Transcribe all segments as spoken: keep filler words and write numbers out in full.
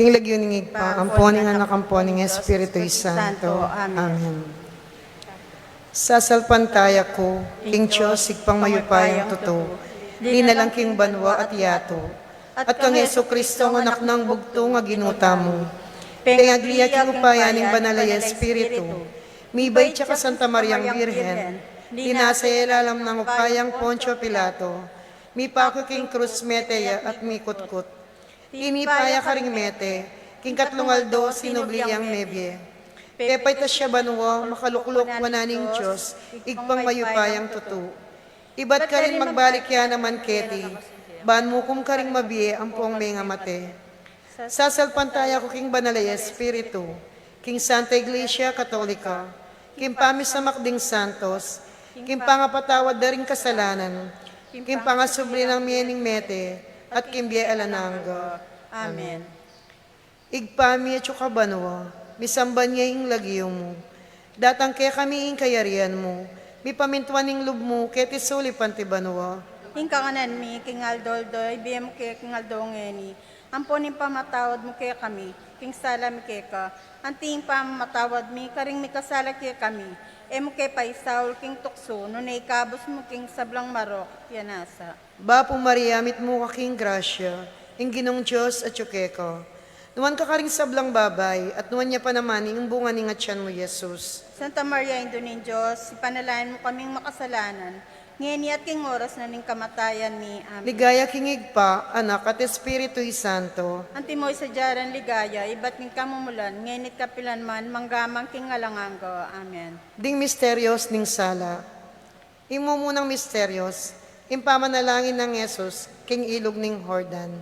Lagyu ning Ibpa, ampo ning Anak, ampo ning Espiritu Santo. Amen. Sasalpantaya ku king Dios, Ibpang mayupayang tutu, linalang king banua at yatu, at kang Jesucristo, Anak nang bugtung a Ginu tamu, pengagli ya king upaya ning Banal a Espiritu, mibait ya kang Santa Mariang Birhen, linasa ya ilalam nang upayang Poncio Pilato, mipaku king krus, mete ya at mikutkut. Tinipa ya karing mete, king katlung aldo sinubli yang mebie. Pepaitas ya banua, makaluklok wanan ning Dios, Ibpang mayupayang tutu. Ibat karin magbalik ya naman keti, ban mukum karing mabie ampong mengamate. Sasalpantaya ku king Banal a Espiritu, king Santa Iglesia Katolika, king pamisamak ding santos, king pangapatawad da ring kasalanan, king pangasubli nang mie ning mete, at king bie alang angga. Amen. Ibpa mi, atsu ka banua, misamban ya ing lagyu mu. Datang kekami ing kayarian mu, mipamintuan ing lub mu keti sulip anti banua. Ing kakanan mi king aldo-aldo ibie mu kekami king aldo ngeni, ampon ing pamatawad mu kekami king sala mi keka, anti ing pamamatawad mi karing mikasala kekami. E mu ke paisaul king tuksu, nune ikabus mu king sablang marok, ya nasa. Bapu Maria, mitmu ka king grasya, ing Ginung Dios atsu keka. Nuan ka karing sablang babai, at nuan ya pa naman ing bunga ning atian mu, Jesus. Santa Maria, Indu ning Dios, ipanalangin mu kaming makasalanan, ngeni at king oras na ning kamatayan mi. Amen. Ligaya king Ibpa, Anak, at Espiritu Santo. Antimo ing sadya rang ligaya, ibat king kamumulan, ngeni at kapilan man, mangga man king alang angga. Amen. Ding misterios ning sala. Ing mumunang misterios, ing pamanalangin nang Jesus king ilug ning Jordan.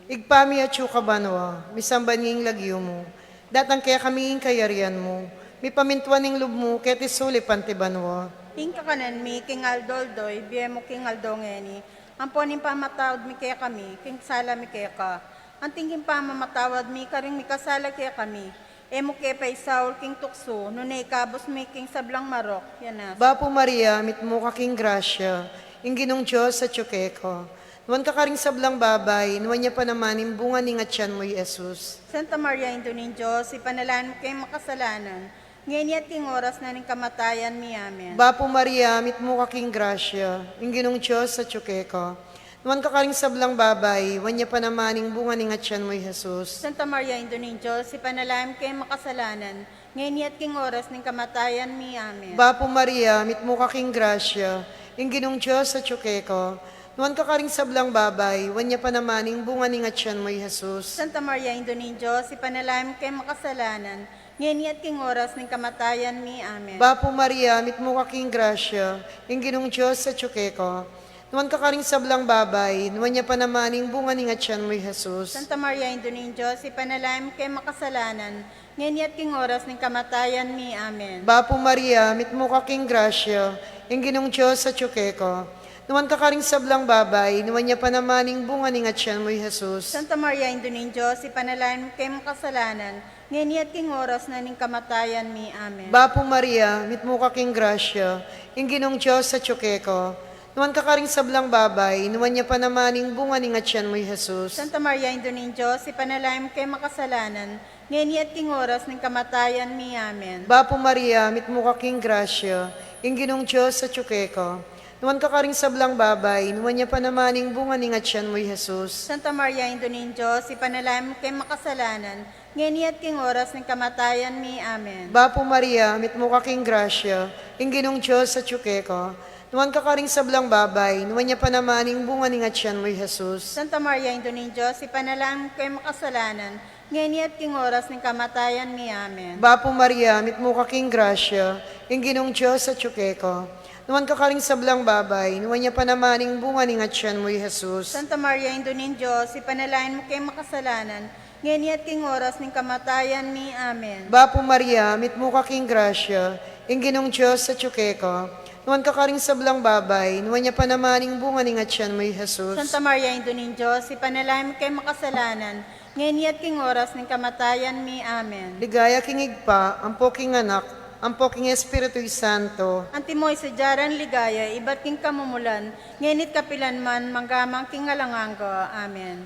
Ibpa mi atsu ka banua, misamban ya ing lagyu mu. Datang kekami ing kayarian mu, mipamintuan ing lub mu keti sulip anti banua. Ing kakanan mi king aldo-aldo ibie mu king aldo ngeni, ampon ing pamatawad mi kekami king sala mi keka, anti ing pamamatawad mi karing mikasala kekami. E mu ke paisaul king tuksu, nune ikabus mu king sablang marok, ya nasa. Bapu Maria, mitmu ka king grasya, ing Ginung Dios atsu keka. Nuan ka karing sablang babai, nuan ya pa naman ing bunga ning atian mu, Jesus. Santa Maria, Indu ning Dios, ipanalangin mu kaming makasalanan, ngeni at king oras na ning kamatayan mi. Amen. Bapu Maria, mitmu ka king grasya, ing Ginung Dios atsu keka. Nuan ka karing sablang babai, nuan ya pa naman ing bunga ning atian mu, Jesus. Santa Maria, Indu ning Dios, ipanalangin mu kaming makasalanan, ngeni at king oras ning kamatayan mi. Amen. Bapu Maria, mitmu ka king grasya, ing Ginung Dios atsu keka. Nuan ka karing sablang babai, nuan ya pa naman ing bunga ning atian mu, Jesus. Santa Maria, Indu ning Dios, ipanalangin mu kaming makasalanan, ngeni at king oras ning kamatayan mi. Amen. Bapu Maria, mitmu ka king grasya, ing Ginung Dios atsu keka. Nuan ka karing sablang babai, nuan ya pa naman ing bunga ning atian mu, Jesus. Santa Maria, Indu ning Dios, ipanalangin mu kaming makasalanan, ngeni at king oras ning kamatayan mi. Amen. Bapu Maria, mitmu ka king grasya, ing Ginung Dios atsu keka. Nuan ka karing sablang babai, nuan ya pa naman ing bunga ning atian mu, Jesus. Santa Maria, Indu ning Dios, ipanalangin mu kaming makasalanan, ngeni at king oras na ning kamatayan mi. Amen. Bapu Maria, mitmu ka king grasya, ing Ginung Dios atsu keka. Nuan ka karing sablang babai, nuan ya pa naman ing bunga ning atian mu, Jesus. Santa Maria, Indu ning Dios, ipanalangin mu kaming makasalanan, ngeni at king oras ning kamatayan mi. Amen. Bapu Maria, mitmu ka king grasya, ing Ginung Dios atsu keka. Nuan ka karing sablang babai, nuan ya pa naman ing bunga ning atian mu, Jesus. Santa Maria, Indu ning Dios, ipanalangin mu kaming makasalanan, ngeni at king oras ning kamatayan mi. Amen. Bapu Maria, mitmu ka king grasya, ing Ginung Dios atsu keka. Nuan ka karing sablang babai, nuan ya pa naman ing bunga ning atian mu, Jesus. Santa Maria, Indu ning Dios, ipanalangin mu kaming makasalanan, ngeni at king oras ning kamatayan mi. Amen. Bapu Maria, mitmu ka king grasya, ing Ginung Dios atsu keka. Nuan ka karing sablang babai, nuan ya pa naman ing bunga ning atian mu, Jesus. Santa Maria, Indu ning Dios, ipanalangin mu kaming makasalanan, ngeni at king oras ning kamatayan mi. Amen. Bapu Maria, mitmu ka king grasya, ing Ginung Dios atsu keka. Nuan ka karing sablang babai, nuan ya pa naman ing bunga ning atian mu, Jesus. Santa Maria, Indu ning Dios, ipanalangin mu kaming makasalanan, ngeni at king oras ning kamatayan mi. Amen. Ligaya king Ibpa, ampo king Anak, ampo king Espiritu Santo. Antimo ing sadya rang ligaya, ibat king kamumulan, ngeni at kapilan man, mangga man king alang angga. Amen.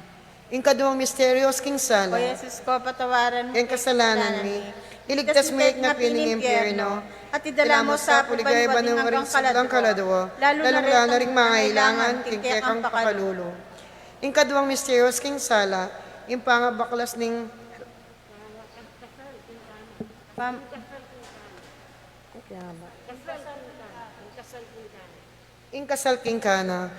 Ing kaduang misteryos king sala. O Jesus ko, patawaran mu ing kasalanan mi. Iligtas mu ing anak na pin king impyerno. At idala mu sa purian ing banua ring sablang kaladua, lalung-lala na ring mangailangan king kekang pakalulu. Ing kaduang misteryos king sala, ing pangabaklas ning Pam- Ing kasal king Kana.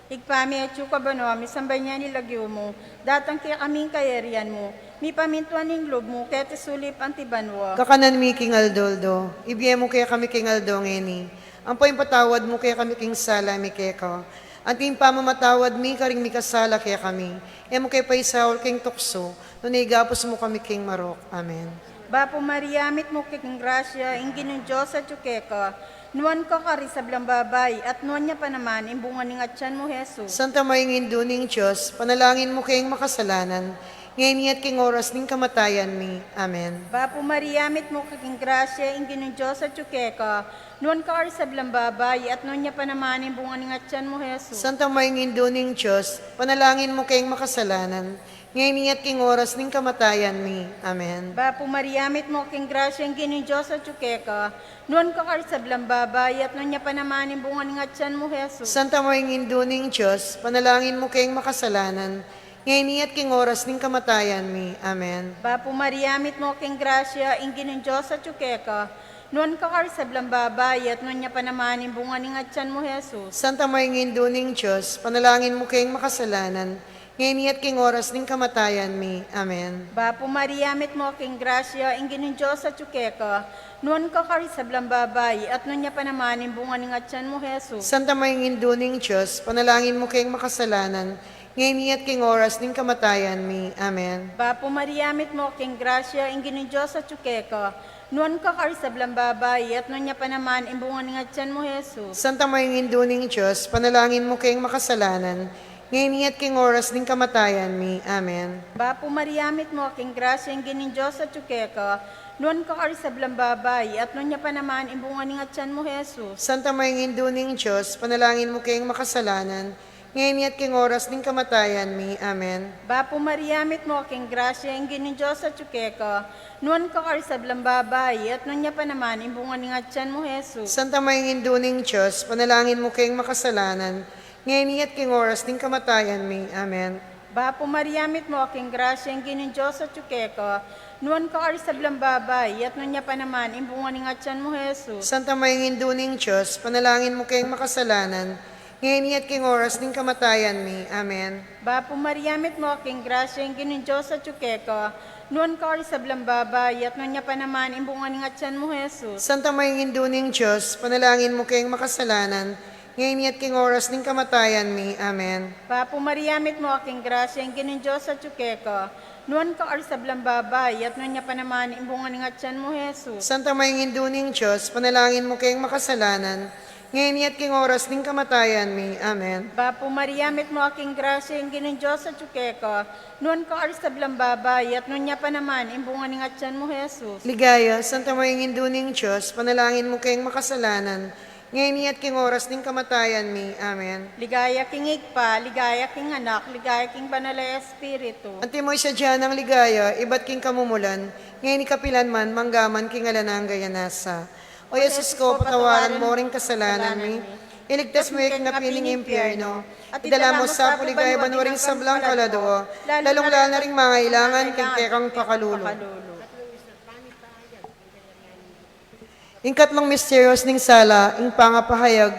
Ibpa mi, atsu ka banua, misamban ya ing lagyu mu, datang kekami ing kayarian mu, mipamintuan ing lub mu keti sulip anti banua. Kakanan mi king aldo-aldo ibie mu kekami king aldo ngeni. Ampo ipatawad mu kekami king sala mi keka, anti ing pamamatawad mi karing mikasala kekami. E mu ke paisaul king tuksu, nune ikabus mu kami king marok. Amen. Bapu Maria, mitmu ka king grasya, ing Ginung Dios atyu keka, nuan ka karing sablang babai, at nuan ya pa naman ing bunga ning atyan mu, Jesus. Santa Maria, Indu ning Dios, panalangin mu keng makasalanan, ngeni at king oras ning kamatayan mi. Amen. Bapu Maria, mitmu ka king grasya, ing Ginung Dios atyu keka, nuan ka karing sablang babai, at nuan ya pa naman ing bunga ning atyan mu, Jesus. Santa Maria, Indu ning Dios, panalangin mu keng makasalanan, ngeni at king oras ning kamatayan mi. Amen. Bapu Maria, mitmu ka king grasya, ing Ginung Dios atyu keka, nuan ka karing sablang babai, at nuan ya pa naman ing bunga ning atyan mu, Jesus. Santa Maria, Indu ning Dios, panalangin mu keng makasalanan, ngeni at king oras ning kamatayan mi. Amen. Bapu Maria, mitmu ka king grasya, ing Ginung Dios atyu keka, nuan ka karing sablang babai, at nuan ya pa naman ing bunga ning atyan mu, Jesus. Santa Maria, Indu ning Dios, panalangin mu keng makasalanan, ngeni at king oras ning kamatayan mi. Amen. Bapu Maria, mitmu ka king grasya, ing Ginung Dios atyu keka, nuan ka karing sablang babai, at nuan ya pa naman ing bunga ning atyan mu, Jesus. Santa Maria, Indu ning Dios, panalangin mu keng makasalanan, ngeni at king oras ning kamatayan mi. Amen. Bapu Maria, mitmu ka king grasya, ing Ginung Dios atyu keka, nuan ka karing sablang babai, at nuan ya pa naman ing bunga ning atyan mu, Jesus. Santa Maria, Indu ning Dios, panalangin mu keng makasalanan, ngeni at king oras ning kamatayan mi. Amen. Bapu Maria, mitmu ka king grasya, ing Ginung Dios atyu keka, nuan ka karing sablang babai, at nuan ya pa naman ing bunga ning atyan mu, Jesus. Santa Maria, Indu ning Dios, panalangin mu keng makasalanan, ngeni at king oras ning kamatayan mi. Amen. Bapu Maria, mitmu ka king grasya, ing Ginung Dios atyu keka, nuan ka karing sablang babai, at nuan ya pa naman ing bunga ning atyan mu, Jesus. Santa Maria, Indu ning Dios, panalangin mu keng makasalanan, ngeni at king oras ning kamatayan mi. Amen. Bapu Maria, mitmu ka king grasya, ing Ginung Dios atyu keka, nuan ka karing sablang babai, at nuan ya pa naman ing bunga ning atyan mu, Jesus. Santa Maria, Indu ning Dios, panalangin mu keng makasalanan, ngeni at king oras ning kamatayan mi. Amen. Bapu Maria, mitmu ka king grasya, ing Ginung Dios atyu keka, nuan ka karing sablang babai, at nuan ya pa naman ing bunga ning atyan mu, Jesus. Santa Maria, Indu ning Dios, panalangin mu keng makasalanan, ngeni at king oras ning kamatayan mi. Amen. Bapu Maria, mitmu ka king grasya, ing Ginung Dios atyu keka, nuan ka karing sablang babai, at nuan ya pa naman ing bunga ning atyan mu, Jesus. Santa Maria, Indu ning Dios, panalangin mu keng makasalanan, ngeni at king oras ning kamatayan mi. Amen. Bapu Maria, mitmu ka king grasya, ing Ginung Dios atyu keka, nuan ka karing sablang babai, at nuan ya pa naman ing bunga ning atyan mu, Jesus. Ligaya, Santa Maria, Indu ning Dios, panalangin mu keng makasalanan, ngeni at king oras ning kamatayan mi. Amen. Ligaya king Ibpa, ligaya king Anak, ligaya king Banal a Espiritu. Antimo ing sadya nang ligaya ibat king kamumulan, ngeni kapilan man, mangga man king alang angga. Nasa. O Jesus ko, patawaran mu ring kasalanan mi, iligtas mu king api ning impyerno, at idala mu sa purian ing banua ring sablang kaladua, lalung-lala na ring mangailangan king kekang pakalulu. Ing katlung misteryos ning sala, ing pangapahayag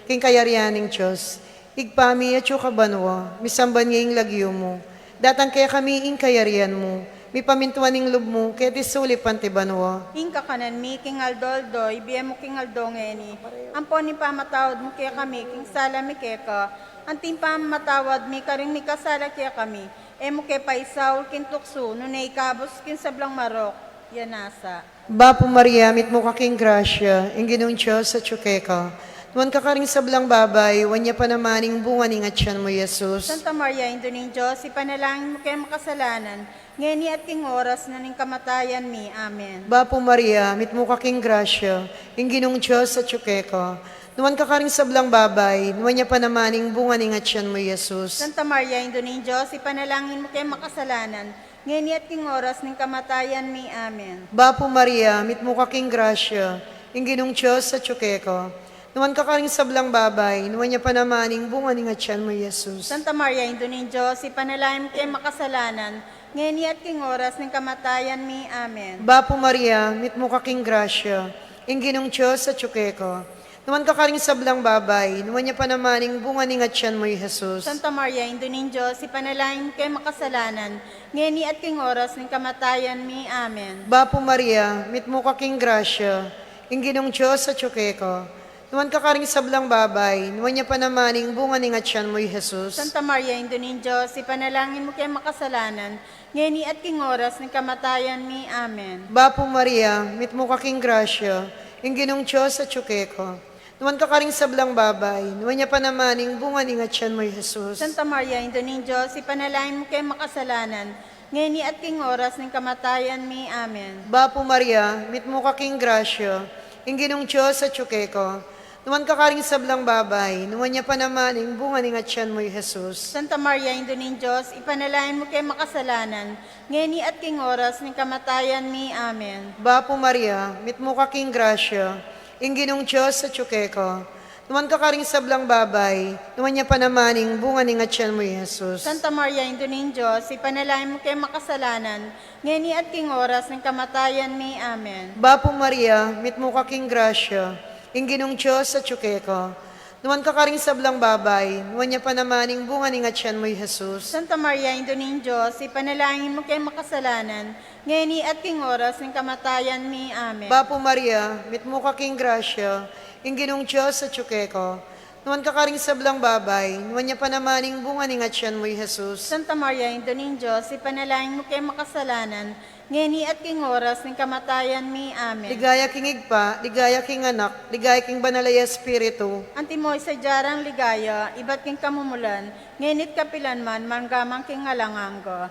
king kayarian ning Dios. Ibpa mi, atsu ka banua, misamban ya ing lagyu mu, datang kekami ing kayarian mu, mipamintuan ing lub mu keti sulip anti banua. Ing kakanan mi king aldo-aldo ibie mu king aldo ngeni. Ampon ipamatawad mu kekami king sala mi keka, anti ing pamamatawad mi karing mikasala kekami. E mu ke paisaul king tuksu, nune ikabus king sablang marok. Ya nasa. Bapu Maria, mitmu ka king grasya, ing Ginung Dios atyu keka. Nuan ka karing sablang babai, nuan ya pa naman ing bunga ning atyan mu, Jesus. Santa Maria, Indu ning Dios, ipanalangin mu keng makasalanan, ngeni at king oras na ning kamatayan mi. Amen. Bapu Maria, mitmu ka king grasya, ing Ginung Dios atyu keka. Nuan ka karing sablang babai, nuan ya pa naman ing bunga ning atian mu, Jesus. Santa Maria, Indu ning Dios, ipanalangin mu keng makasalanan, ngeni at king oras ning kamatayan mi. Amen. Bapu Maria, mitmu ka king grasya, ing Ginung Dios atyu keka. Nuan ka karing sablang babai, nuan ya pa naman ing bunga ning atian mu, Jesus. Santa Maria, Indu ning Dios, ipanalangin mu keng makasalanan, ngeni at king oras ning kamatayan mi. Amen. Bapu Maria, mitmu ka king grasya, ing Ginung Dios atyu keka. Nuan ka karing sablang babai, nuan ya pa naman ing bunga ning atian mu, Jesus. Santa Maria, Indu ning Dios, ipanalangin mu keng makasalanan, ngeni at king oras ning kamatayan mi. Amen. Bapu Maria, mitmu ka king grasya, ing Ginung Dios atyu keka. Nuan ka karing sablang babai, nuan ya pa naman ing bunga ning atian mu, Jesus. Santa Maria, Indu ning Dios, ipanalangin mu keng makasalanan, ngeni at king oras ning kamatayan mi. Amen. Bapu Maria, mitmu ka king grasya, ing Ginung Dios atyu keka. Nuan ka karing sablang babai, nuan ya pa naman ing bunga ning atian mu, Jesus. Santa Maria, Indu ning Dios, ipanalangin mu keng makasalanan, ngeni at king oras ning kamatayan mi. Amen. Bapu Maria, mitmu ka king grasya, ing Ginung Dios atyu keka. Nuan ka karing sablang babai, nuan ya pa naman ing bunga ning atian mu, Jesus. Santa Maria, Indu ning Dios, ipanalangin mu keng makasalanan, ngeni at king oras ning kamatayan mi. Amen. Bapu Maria, mitmu ka king grasya, ing Ginung Dios atyu keka. Nuan ka karing sablang babai, nuan ya pa naman ing bunga ning atian mu, Jesus. Santa Maria, Indu ning Dios, ipanalangin mu keng makasalanan, ngeni at king oras ning kamatayan mi. Amen. Bapu Maria, mitmu ka king grasya, ing Ginung Dios atyu keka. Nuan ka karing sablang babai, nuan ya pa naman ing bunga ning atian mu, Jesus. Santa Maria, Indu ning Dios, ipanalangin mu keng makasalanan, ngeni at king oras ning kamatayan mi. Amen. Bapu Maria, mitmu ka king grasya, ing Ginung Dios atyu keka. Nuan ka karing sablang babai, nuan ya pa naman ing bunga ning atian mu, Jesus. Santa Maria, Indu ning Dios, ipanalangin mu keng makasalanan, ngeni at king oras ning kamatayan mi. Amen. Ligaya king Ibpa, ligaya king Anak, ligaya king Banal a Espiritu. Antimo ing sadya rang ligaya, ibat king kamumulan, ngeni at kapilan man, mangga man king alang angga.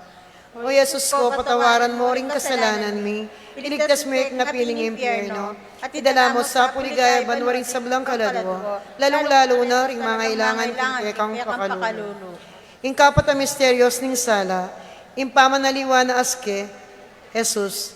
O Jesus ko, patawaran mu ring kasalanan mi, iligtas mu kami king api ning impyerno, at idala mu sa pu ing ligaya banua ring sablang kaladua, lalung-lalu na ring mangailangan king kekang pakalulu. Ing kapat a misteryo ning sala, ing pamanaliwan na aske Jesus.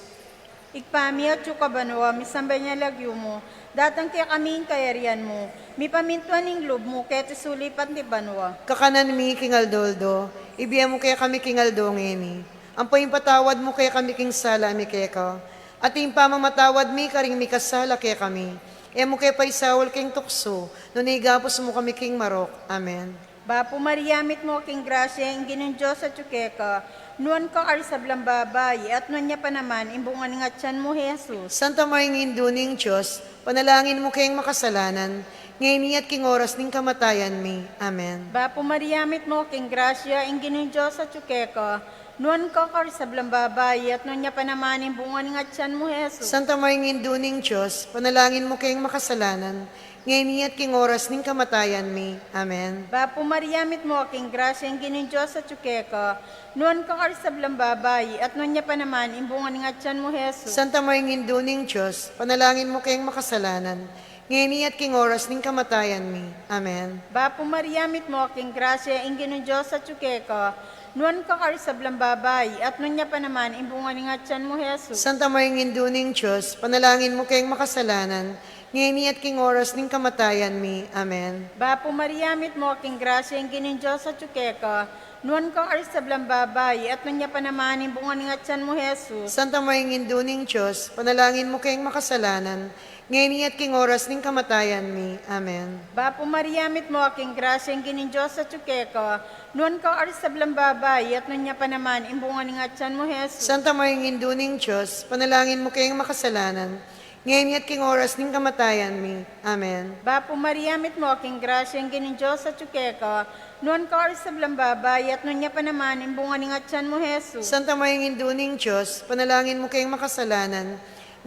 Ibpa mi, atsu ka banua, misamban ya ing lagyu mu, datang kekami ing kayarian mu, mipamintuan ing lub mu keti sulip anti banua. Kakanan mi king aldo-aldo, ibie mu kekami king aldo ngeni. Ampo ipatawad mu kekami king sala mi keka, anti ing pamamatawad mi karing mikasala kekami. E mu ke paisaul king tuksu, nune ikabus mu kami king marok. Amen. Bapu Maria, mitmu ka king grasya, ing Ginung Dios atyu keka. Nuan ka karing sablang babai, at nuan ya pa naman ing bunga ning atian mu, Jesus. Santa Maria, Indu ning Dios, panalangin mu keng makasalanan, ngeni at king oras ning kamatayan mi. Amen. Bapu Maria, mitmu ka king grasya, ing Ginung Dios atyu keka. Nuan ka karing sablang babai, at nuan ya pa naman ing bunga ning atian mu, Jesus. Santa Maria, Indu ning Dios, panalangin mu keng makasalanan, ngeni at king oras ning kamatayan mi. Amen. Bapu Maria, mitmu ka king grasya, ing Ginung Dios atyu keka. Nuan ka karing sablang babai, at nuan ya pa naman ing bunga ning atian mu, Jesus. Santa Maria, Indu ning Dios, panalangin mu keng makasalanan, ngeni at king oras ning kamatayan mi. Amen. Bapu Maria, mitmu ka king grasya, ing Ginung Dios atyu keka. Nuan ka karing sablang babai, at nuan ya pa naman ing bunga ning atian mu, Jesus. Santa Maria, Indu ning Dios, panalangin mu keng makasalanan, ngeni at king oras ning kamatayan mi. Amen. Bapu Maria, mitmu ka king grasya, ing Ginung Dios atyu keka. Nuan ka karing sablang babai, at nuan ya pa naman ing bunga ning atian mu, Jesus. Santa Maria, Indu ning Dios, panalangin mu keng makasalanan, ngeni at king oras ning kamatayan mi. Amen. Bapu Maria, mitmu ka king grasya, ing Ginung Dios atyu keka. Nuan ka karing sablang babai, at nuan ya pa naman ing bunga ning atian mu, Jesus. Santa Maria, Indu ning Dios, panalangin mu keng makasalanan, ngeni at king oras ning kamatayan mi. Amen. Bapu Maria, mitmu ka king grasya, ing Ginung Dios atyu keka. Nuan ka karing sablang babai, at nuan ya pa naman ing bunga ning atian mu, Jesus. Santa Maria, Indu ning Dios, panalangin mu keng makasalanan,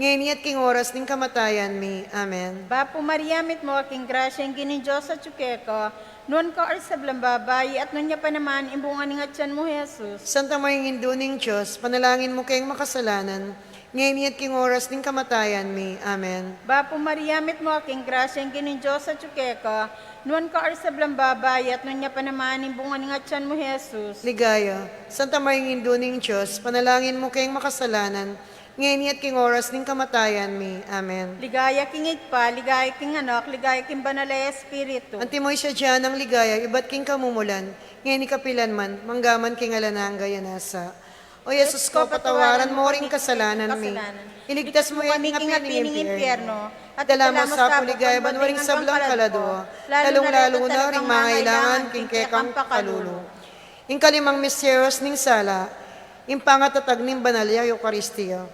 ngeni at king oras ning kamatayan mi. Amen. Bapu Maria, mitmu ka king grasya, ing Ginung Dios atyu keka. Nuan ka karing sablang babai, at nuan ya pa naman ing bunga ning atian mu, Jesus. Santa Maria, Indu ning Dios, panalangin mu keng makasalanan, ngeni at king oras ning kamatayan mi. Amen. Bapu Maria, mitmu ka king grasya, ing Ginung Dios atyu keka, nuan ka karing sablang babai, at nuan ya pa naman ing bunga ning atyan mu, Jesus. Ligaya, Santa Maria, Indu ning Dios, panalangin mu keng makasalanan, ngeni at king oras ning kamatayan mi. Amen. Ligaya king Ibpa, ligaya king Anak, ligaya king Banal a Espiritu. Antimo ing sadya nang ligaya ibat king kamumulan, ngeni kapilan man, manggaman king alang angga. Amen. O Jesus ko, patawaran mo ring kasalanan mi. Iligtas mo kami king api ning impyerno. At idala mo sa pu king ligaya banua ring sablang kaladua, lalung-lalu na ring mangailangan king kekang pakalulu. Ing kalimang misteryos ning sala, ing pangatatag ning banal a Eukaristia.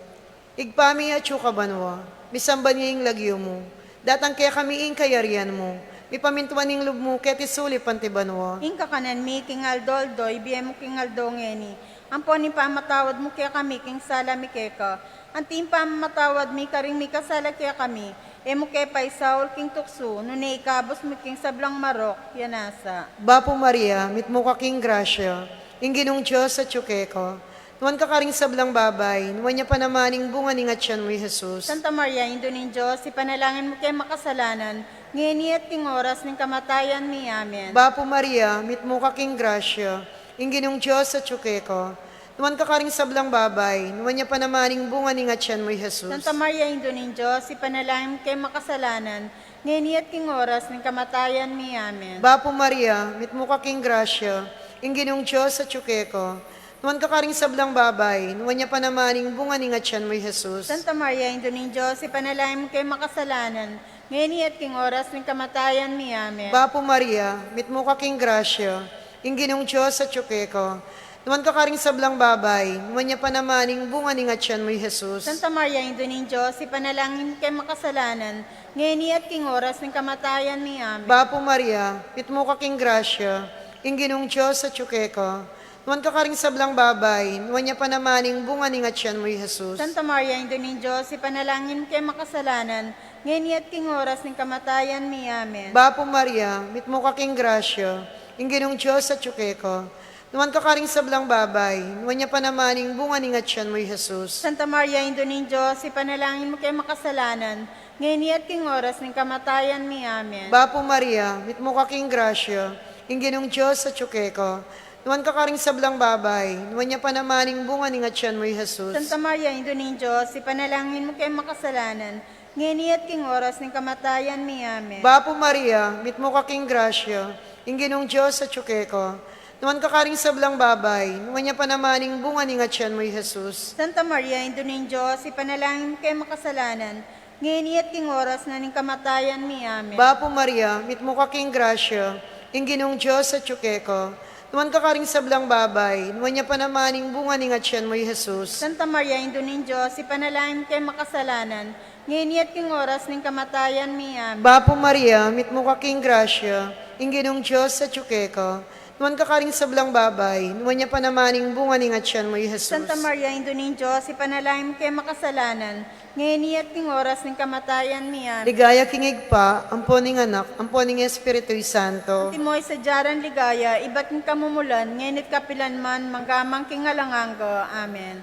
Ibpa mi atsu ka banua, misamban ya ing lagyu mu. Datang kekami ing kayarian mu. Mipamintuan ing lub mu keti sulip anti banua. Ing kakanan mi king aldo-aldo ibie mu king aldo ngeni. Ampon ing pamatawad mu kekami king sala mi keka, anti ing pamamatawad mi karing mikasala kekami. E mu ke paisaul king tuksu, nune ikabus mu king sablang marok. Amen. Bapu Maria, mitmu ka king grasya, ing Ginung Dios atyu keka. Nuan ka karing sablang babai, nuan ya pa naman ing bunga ning atyan mu, i Jesus. Santa Maria, Indu ning Dios, ipanalangin mu keng makasalanan, ngeni at king oras ning kamatayan mi. Amen. Bapu Maria, mitmu ka king grasya, ing Ginung Dios atyu keka. Nuan ka karing sablang babai, nuan ya pa naman ing bunga ning atyan mu, i Jesus. Santa Maria, Indu ning Dios, ipanalangin mu keng makasalanan, ngeni at king oras ning kamatayan mi. Amen. Bapu Maria, mitmu ka king grasya, ing Ginung Dios atyu keka. Nuan ka karing sablang babai, nuan ya pa naman ing bunga ning atyan mu, i Jesus. Santa Maria, Indu ning Dios, ipanalangin mu keng makasalanan, ngeni at king oras ning kamatayan mi. Amen. Bapu Maria, mitmu ka king grasya, ing Ginung Dios atyu keka. Nuan ka karing sablang babai, nuan ya pa naman ing bunga ning atyan mu, i Jesus. Santa Maria, Indu ning Dios, ipanalangin mu keng makasalanan, ngeni at king oras ning kamatayan mi. Amen. Bapu Maria, mitmu ka king grasya, ing Ginung Dios atyu keka. Nuan ka karing sablang babai, nuan ya pa naman ing bunga ning atyan mu, i Jesus. Santa Maria, Indu ning Dios, ipanalangin mu keng makasalanan, ngeni at king oras ning kamatayan mi. Amen. Bapu Maria, mitmu ka king grasya, ing Ginung Dios atyu keka. Nuan ka karing sablang babai, nuan ya pa naman ing bunga ning atyan mu, i Jesus. Santa Maria, Indu ning Dios, ipanalangin mu keng makasalanan, ngeni at king oras ning kamatayan mi. Amen. Bapu Maria, mitmu ka king grasya, ing Ginung Dios atyu keka. Nuan ka karing sablang babai, nuan ya pa naman ing bunga ning atyan mu, i Jesus. Santa Maria, Indu ning Dios, ipanalangin mu keng makasalanan, ngeni at king oras ning kamatayan mi. Amen. Bapu Maria, mitmu ka king grasya, ing Ginung Dios atyu keka. Nuan ka karing sablang babai, nuan ya pa naman ing bunga ning atyan mu, i Jesus. Santa Maria, Indu ning Dios, ipanalangin mu keng makasalanan, ngeni at king oras na ning kamatayan mi. Amen. Bapu Maria, mitmu ka king grasya, ing Ginung Dios atyu keka. Nuan ka karing sablang babai, nuan ya pa naman ing bunga ning atyan mu, i Jesus. Santa Maria, Indu ning Dios, ipanalangin mu keng makasalanan, ngeni at king oras ning kamatayan mi. Amen. Bapu Maria, mitmu ka king grasya, ing Ginung Dios atyu keka. Nuan ka karing sablang babai, nuan ya pa naman ing bunga ning atyan mu, i Jesus. Santa Maria, Indu ning Dios, ipanalangin mu keng makasalanan, ngeni at king oras ning kamatayan mi. Amen. Ligaya king Ibpa, ampo ning Anak, ampo ning Espiritu Santo. Antimo ing sadya nang ligaya ibat king kamumulan, ngeni at kapilan man, manggaman king alang angga. Amen.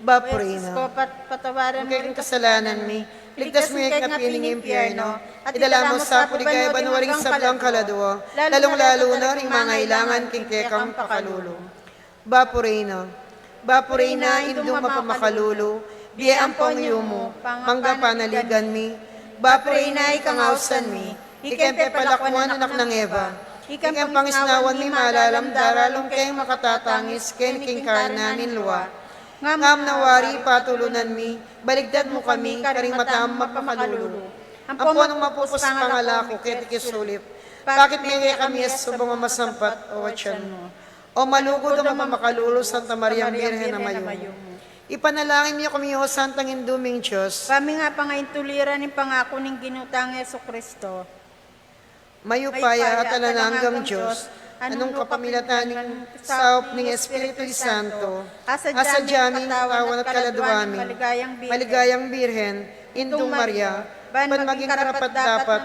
Bapu Reyna, patawaran mu ring kasalanan mi, iligtas mu kami king api ning impyerno, at idala mu sa pu king ligaya banua ring sablang kaladua, lalung-lalu na ring mangailangan king kekang pakalulu. Bapu Reyna, Bapu Reyna, Indung mapamakalulu, bie ampong yumu, panggapanaligan mi. Bapu Reyna, ikang ausan mi, ikeng pepalakuan anak nang Eva, ikeng pangisnawan mi malalam daralung keng makatatangis keni king karinan ning lua. Ngam na wari patulunan mi, baligtad mu kami karing mata mung mapamakalulu. Ampon nung mapupus pangalaku keti king sulip, pakit me kekami e subung a masampat o atyan mu. O malugud a mapamakalulu Santa Mariang Birhen a mayumu. Ipanalangin yu kami, O Santang Indu ming Dios. Ba ming apangaintuliran ing pangaku ning Ginu tang Jesucristo. Mayupaya at alang anggang Dios, a nung kapamilatan ning saup ning Espiritu Santo, asadya ming katawan at kaladua mi, maligayang Birhen, Indung Maria, ban maging karapat-dapat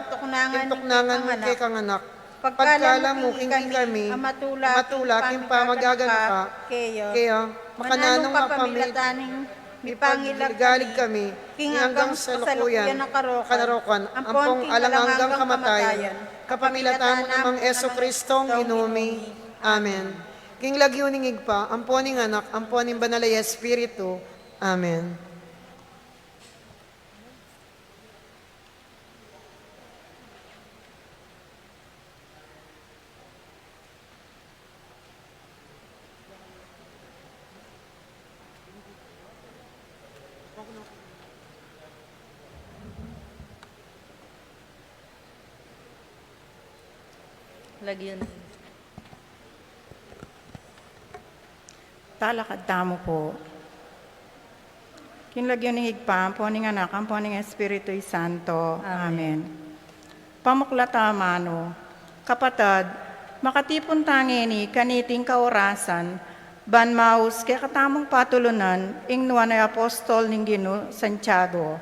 ning tuknangan ning kekang anak. Pagkalamu king kami, a matula king pamagaganaka keya, makananu nung kapamilatan ning Ipagmaligalig kami, king anggang salukuyan, kanarokan, ampong alang anggang kamatayan, kapamilatan nang Jesucristong Ginu mi. Amen. King lagyu ning Ibpa, ampo ning Anak, ampo ning Banal a Espiritu. Amen. Lagyan. Talakad tamu pu. King lagyu ning Ibpa, ampo ning Anak, ampo ning Espiritu Santo. Amen. Amen. Pamuklat a amanu. Kapatad, makatipun ta ngeni kaniting kaorasan, ban maus kekatamung patulunan ing nuan a apostol ning Ginu, Santiago.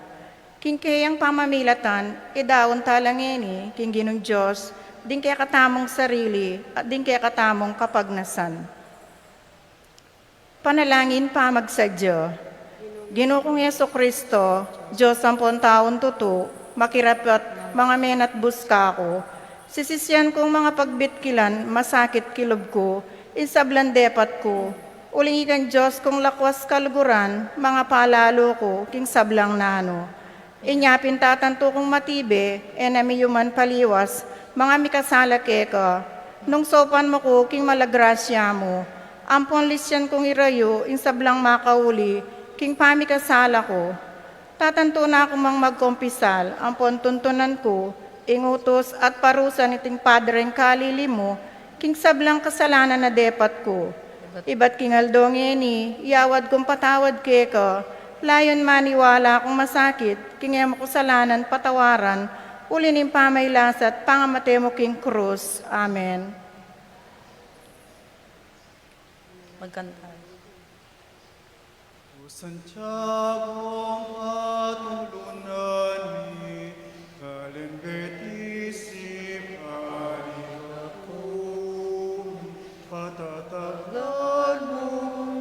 King keyang pamamilatan, idaun ta la ngeni king Ginung Dios ding kekatamung sarili at ding kekatamung kapagnasan. Panalangin pamagsadya. Ginu kung Jesucristo, Dios ampon taung tutu, makirapat, mangamenat bus kaku, sisisian kung mangapagbikilan, masakit king lub ku ing sablang depat ku, uling ikang Dios kung lakwas kaluguran, mangapalalu ku king sablang nanu. Inya pin tatantu kung matibe, e na miyuman paliwas, manga mikasala keka, nung saupan mu ku king mala grasya mu, ampon lisian kung irayu ing sablang makauli king pamikasala ku. Tatantu na ku mang magkumpisal, ampon tuntunan ku ing utus at parusa niting padreng kalili mu king sablang kasalanan a depat ku. Ibat king aldo ngeni, iawad kung patawad keka, layun maniwala kung masakit king e mu kasalanan patawaran, uli ning pamailas at pangamate mu king krus. Amen. Magkanta. O Santiago, patulunan mi, kalimbe ti sipali ku, patataglan mu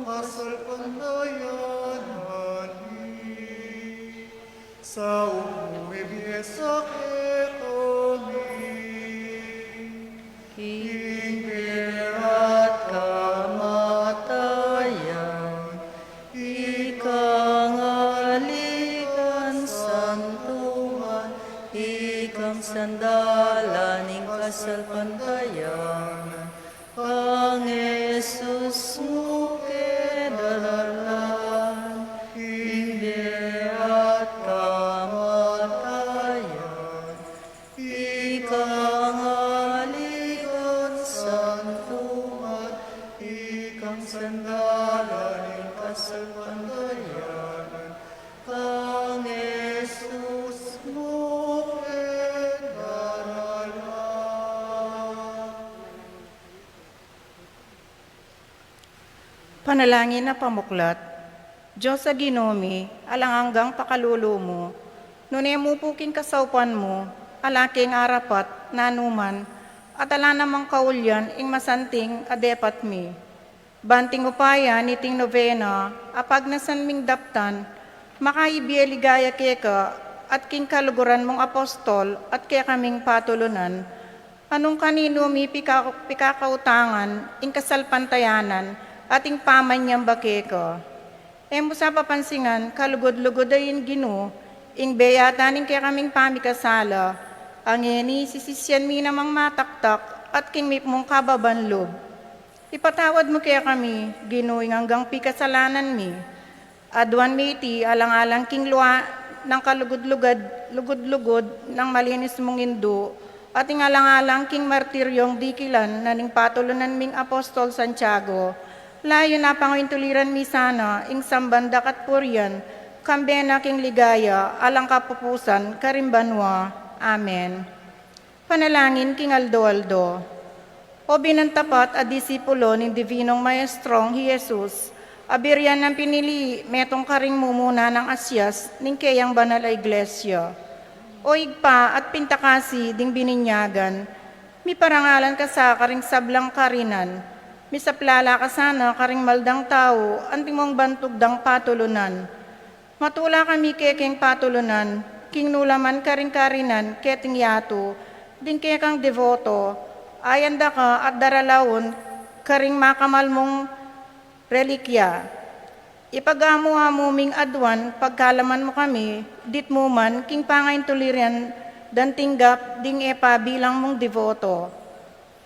kasalpantayanan mi, saup mu ibie sa kekami ing bie at kamatayan, ikang aligan santuan, ikang sandalan ning kasalpantayanan, kang Jesus mu kadalan, ing bie at kamatayan, ikang aligan santuan, ikang sandalan ning kasalpantayanan, kang Jesus mu kadalan. Panalangin a pamuklat. Dios a Ginu mi, alang anggang pakalulu mu, nune mu pu king kasaupan mu, ala keng arapat, nanuman, at ala namang kaulian ing masanting a depat mi. Ban king upaya niting novena, a pagnasan ming daptan, makaibie ligaya keka, at king kaluguran mung apostol, at kekaming patulunan, a nung kaninu mi pika-, pikakautangan ing kasalpantayanan at ing pamanyamba keka. E mu sa papansingan kalugud-lugud a ing Ginu, ing beyatan ning kekaming pamikasala, a ngeni sisisian mi namang mataktak at king mipmung kababan lub. Ipatawad mu kekami, Ginu, ing anggang pikasalanan mi. Aduan mi iti alang-alang king lua nang kalugud-lugud, lugud-lugud nang malinis mung Indu, at ing alang-alang king martiryong dikilan na ning patulunan ming Apostol Santiago. Layun a pangintuliran mi sana ing samban da ka at purian, kambe na king ligaya alang kapupusan karing banua. Amen. Panalangin king aldo-aldo. O binantapat a disipulo ning Divinong Maestrong hi Jesus, a birian nang pinili metung karing mumuna nang asias ning keyang banal a Iglesia. O Ibpa at Pintakasi ding bininyagan, miparangalan ka sa karing sablang karinan, misaplala ka sana karing maldang tau antimong bantug dang patulunan. Matula kami kekeng patulunan, king nulaman karing karinan, keting yatu, ding kekang deboto, ayan daka at daralaun, karing makamal mung relikya. Ipagamu-amu ming aduan, pagkalaman mu kami, ditmu man, king pangaintuliran, dang tinggap, ding e pa bilang mung deboto.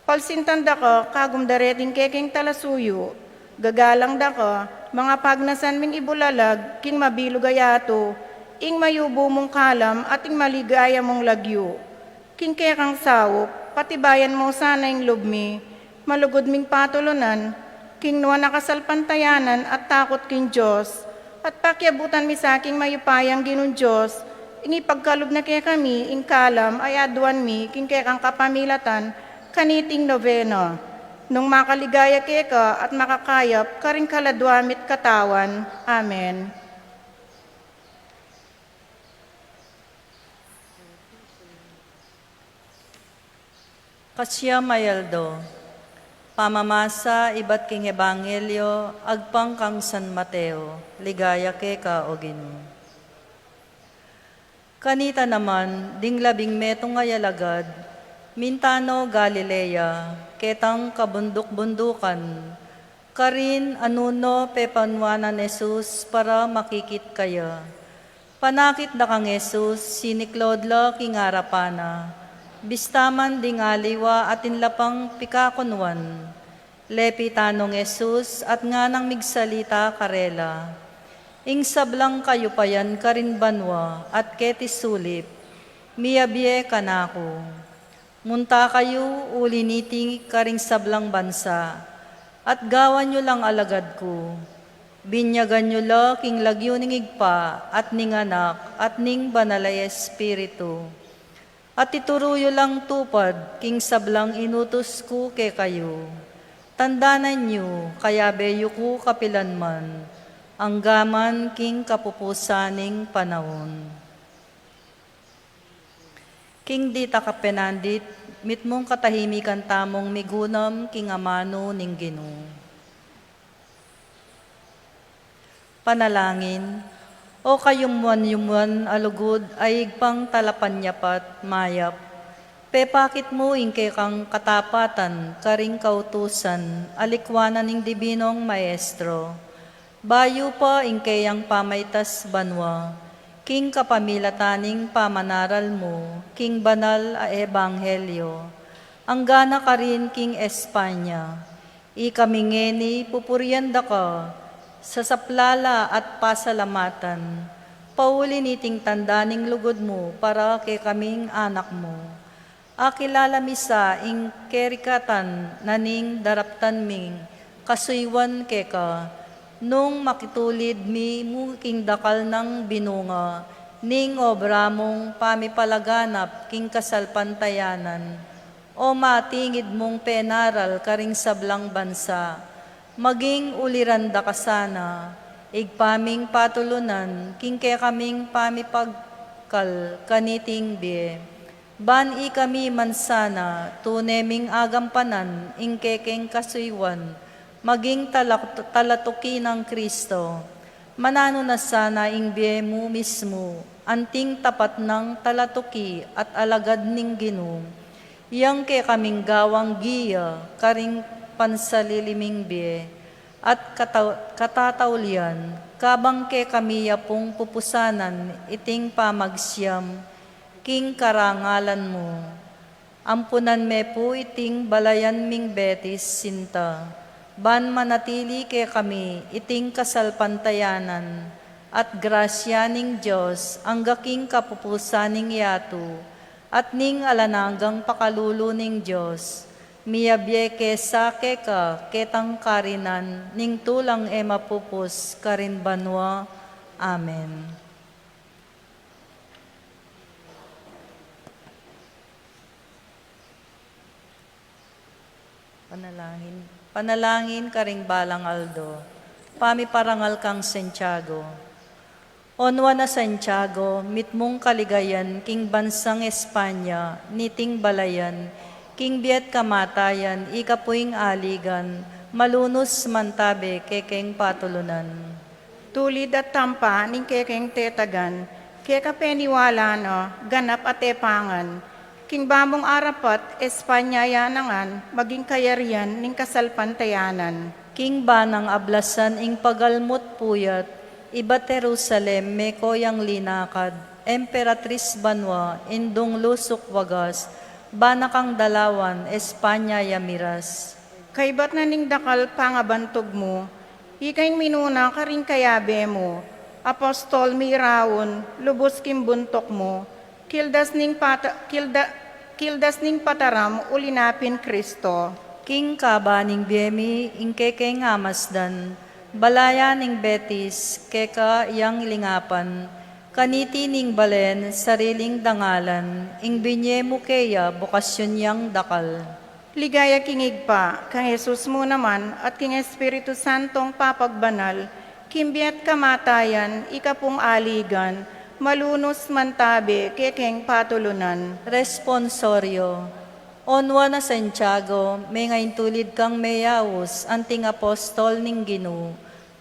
Palsintan daka, kagum dareting kekeng talasuyu, gagalang daka, mangapagnasan ming ibulalag, king mabilug a yatu, ing mayubu mung kalam, at ing maligaya mung lagyu. King kekang saup, patibayan mu sana ing lub mi, malugud ming patulunan, king nuan a kasalpantayanan at takut king Dios, at pakiabutan mi sa king mayupayang Ginung Dios, ing ipagkalub na kekami, ing kalam, ay aduan mi, king kekang kapamilatan, kaniting nobena. Nung makaligaya keka at makakayap, karing kaladua mit katawan. Amen. Kasiyam a aldo. Pamamasa ibat king Ebanghelyo agpang kang San Mateo. Ligaya keka, o Ginu. Kanita naman, ding labing metung a alagad, mintano Galilea, ketang kabunduk-bundukan, karin anuno pepanuanan Jesus para makikit kaya. Panakit da kang Jesus, siniklaud la king arapan na. Bista man ding aliwa atin la pang pikakunuan. Lepitan nong Jesus at nganang migsalita karela, "Ing sablang kayupayan karin banua at keti sulip, miyabie kanaku. Munta kayu uli niti karing sablang bansa, at gawan yu lang alagad ku. Binyagan yu la king lagyu ning Ibpa, at ning Anak, at ning Banal a Espiritu. At ituru yu lang tupad king sablang inutus ku kekayu. Tandanan yu, kayabe yu ku kapilan man, angga man king kapupusan ning panaun." King dita kapenandit, mitmung katahimikan tamung migunam king amanu ning Ginu. Panalangin. O kayumuan-yumuan a lugud a Ibpang talapanyapat, mayap, pepakit mu ing kekang katapatan karing kautusan a likwanan ning Dibinong Maestro. Bayu pa ing keyang pamaitas banua, king kapamilatan ning pamanaral mu king banal a ebanghelyo, angga na karin king Espanya. Ikami ngeni pupurian da ka, sasaplala at pasalamatan, pauli niting tanda ning lugud mu para kekaming anak mu. Akilala mi sa ing kerikatan na ning daraptan ming kasuyuan keka, nung makitulid mi mu king dakal nang binunga ning obra mung pamipalaganap king kasalpantayanan, o matingid mung penaral karing sablang bansa. Maging uliran da ka sana, Ibpa ming patulunan, king kekaming pamipagkal kaniting bie. Ban ikami man sana, tune ming agampanan ing kekeng kasuyuan, maging tala-, talatuki nang Kristo. Mananu na sana ing bie mu mismu, anting tapat nang talatuki at alagad ning Ginu, yang kekaming gawang giya karing pansalili ming bie at kata-, katataulian, kabang kekami ya pung pupusanan iting pamagsiyam king karangalan mu. Ampunan me pu iting balayan ming Betis Sinta, ban manatili kekami iting kasalpantayanan at grasya ning Dios angga king kapupusan ning yatu, at ning alang anggang pakalulu ning Dios, miyabie ke sa keka ketang karinan ning tulang e mapupus karin banua. Amen. Panalangin. Panalangin karing balang aldo. Pamiparangal kang Santiago. O Nuan a Santiago, mitmung kaligayan king bansang Espanya, niting balayan, king bie at kamatayan, ika pu ing aligan, malunus mantabe kekeng patulunan. Tulid at tampa ning kekeng tetagan, keka peniwala na, ganap a tepangan, king bamung arapat, Espanya ya nangan, maging kayarian ning kasalpantayanan. King banang ablasan ing pagalmu't puyat, ibat Jerusalem meko yang linakad, Emperatris banua, indung lusuk wagas, bana kang dalawan, Espanya ya miras. Kaybat na ning dakal pangabantug mu, ika ing minuna karing kayabe mu, apostol miraun, lubus king buntuk mu, kildas ning pata-, kilda-, kildas ning pataram uli na pin Kristo. King kaba ning bie mi, ing kekeng amasdan, balayan ning Betis, keka yang lingapan, kaniti ning balen, sariling dangalan, ing binye mu keya, bokasyun yang dakal. Ligaya king Ibpa, kang Jesus mu naman, at king Espiritu Santong papagbanal, king bie at kamatayan, ika pung aligan, malunus mantabe, kekeng patulunan. Responsorio. O Nuan a Santiago, menga intulid kang meyaus, anting apostol ning Ginu.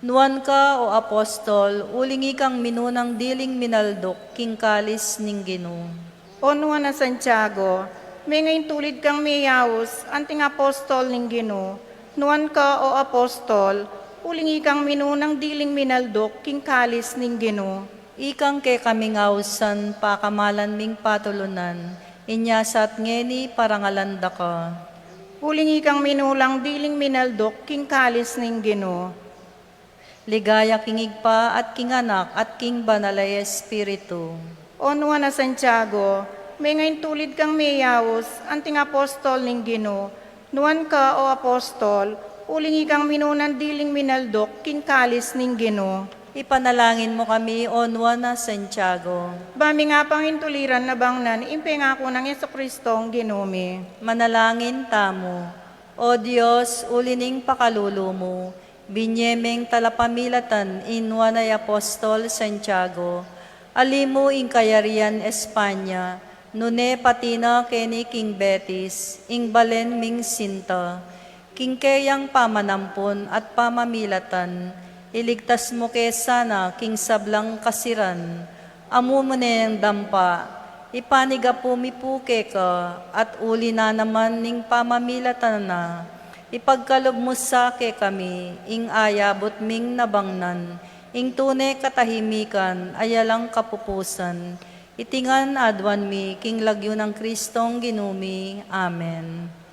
Nuan ka, o apostol, uling ikang minunang diling minalduk, king kalis ning Ginu. O Nuan a Santiago, menga intulid kang meyaus, anting apostol ning Ginu. Nuan ka, o apostol, uling ikang minunang diling minalduk, king kalis ning Ginu. Ikang kekaming ausan, pakamalan ming patulunan, inya sat ngeni parangalan da ka. Uling ikang minunang diling minalduk, king kalis ning Ginu. Ligaya king Ibpa, at king Anak, at king Banal a Espiritu. O Nuan a Santiago, menga intulid kang meyaus, anting apostol ning Ginu. Nuan ka, o apostol, uling ikang minunang diling minalduk, king kalis ning Ginu. Ipanalangin mu kami, o Nuan a Santiago. Ba mi nga pangintuliran nabangnan, ing pengaku nang Jesucristong Ginu mi. Manalangin tamu. O Dios, uli ning pakalulu mu, binye meng talapamilatan i Nuan a Apostol Santiago, ali mu ing kayarian Espanya, nune pati na keni king Betis, ing balen ming sinta, king keyang pamanampun at pamamilatan, iligtas mu ke sana king sablang kasiran, amu mu neng dampa, ipanigapu mi pu keka, at uli na naman ning pamamilatan na, ipagkalub mu sa kekami, ing ayabut ming nabangnan, ing tune katahimikan, a alang kapupusan, iti ngan aduan mi, king lagyu nang Kristong Ginu mi. Amen.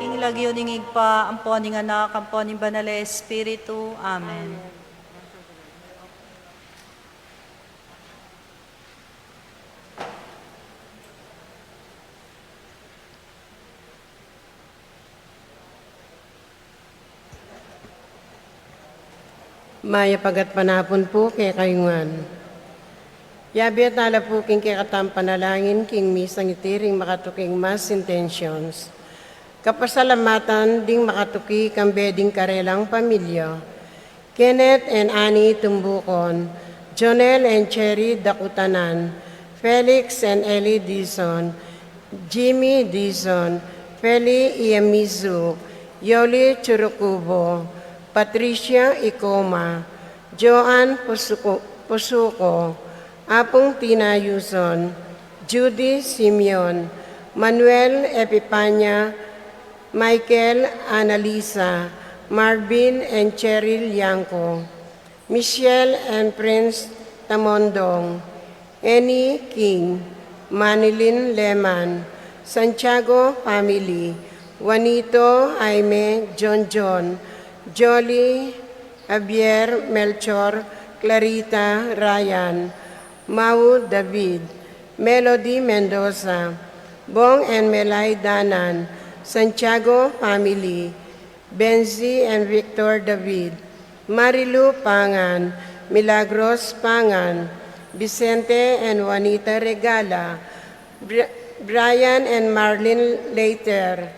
King lagyu ning Ibpa, ampo ning Anak, ampo ning Banal a Espiritu. Amen. Mayap a gatpanapun pu kekayu ngan. Yabe tala pu king kekatang panalangin king misang iti ring makatuking mass intentions. Kapasalamatan ding makatuki kambe ding karelang pamilya. Kenneth and Annie Tumbucon, Jonel and Cherry Dakutanan, Felix and Ellie Dizon, Jimmy Dizon, Feli Iamizu, Yoli Churukubo, Patricia Icoma, Joan Pusuko, Pusuko, Apung Tina Yuson, Judy Simeon, Manuel Epipania, Michael, Annalisa, Marvin and Cheryl Yanco, Michelle and Prince Tamondong, Annie King, Manilyn Leman, Santiago family, Juanito, Jaime, John John, Jolly, Javier, Melchor, Clarita, Ryan, Mau David, Melody Mendoza, Bong and Melay Danan, Santiago family, Benzi and Victor David, Marilu Pangan, Milagros Pangan, Vicente and Juanita Regala, Bri- Brian and Marlene Leiter,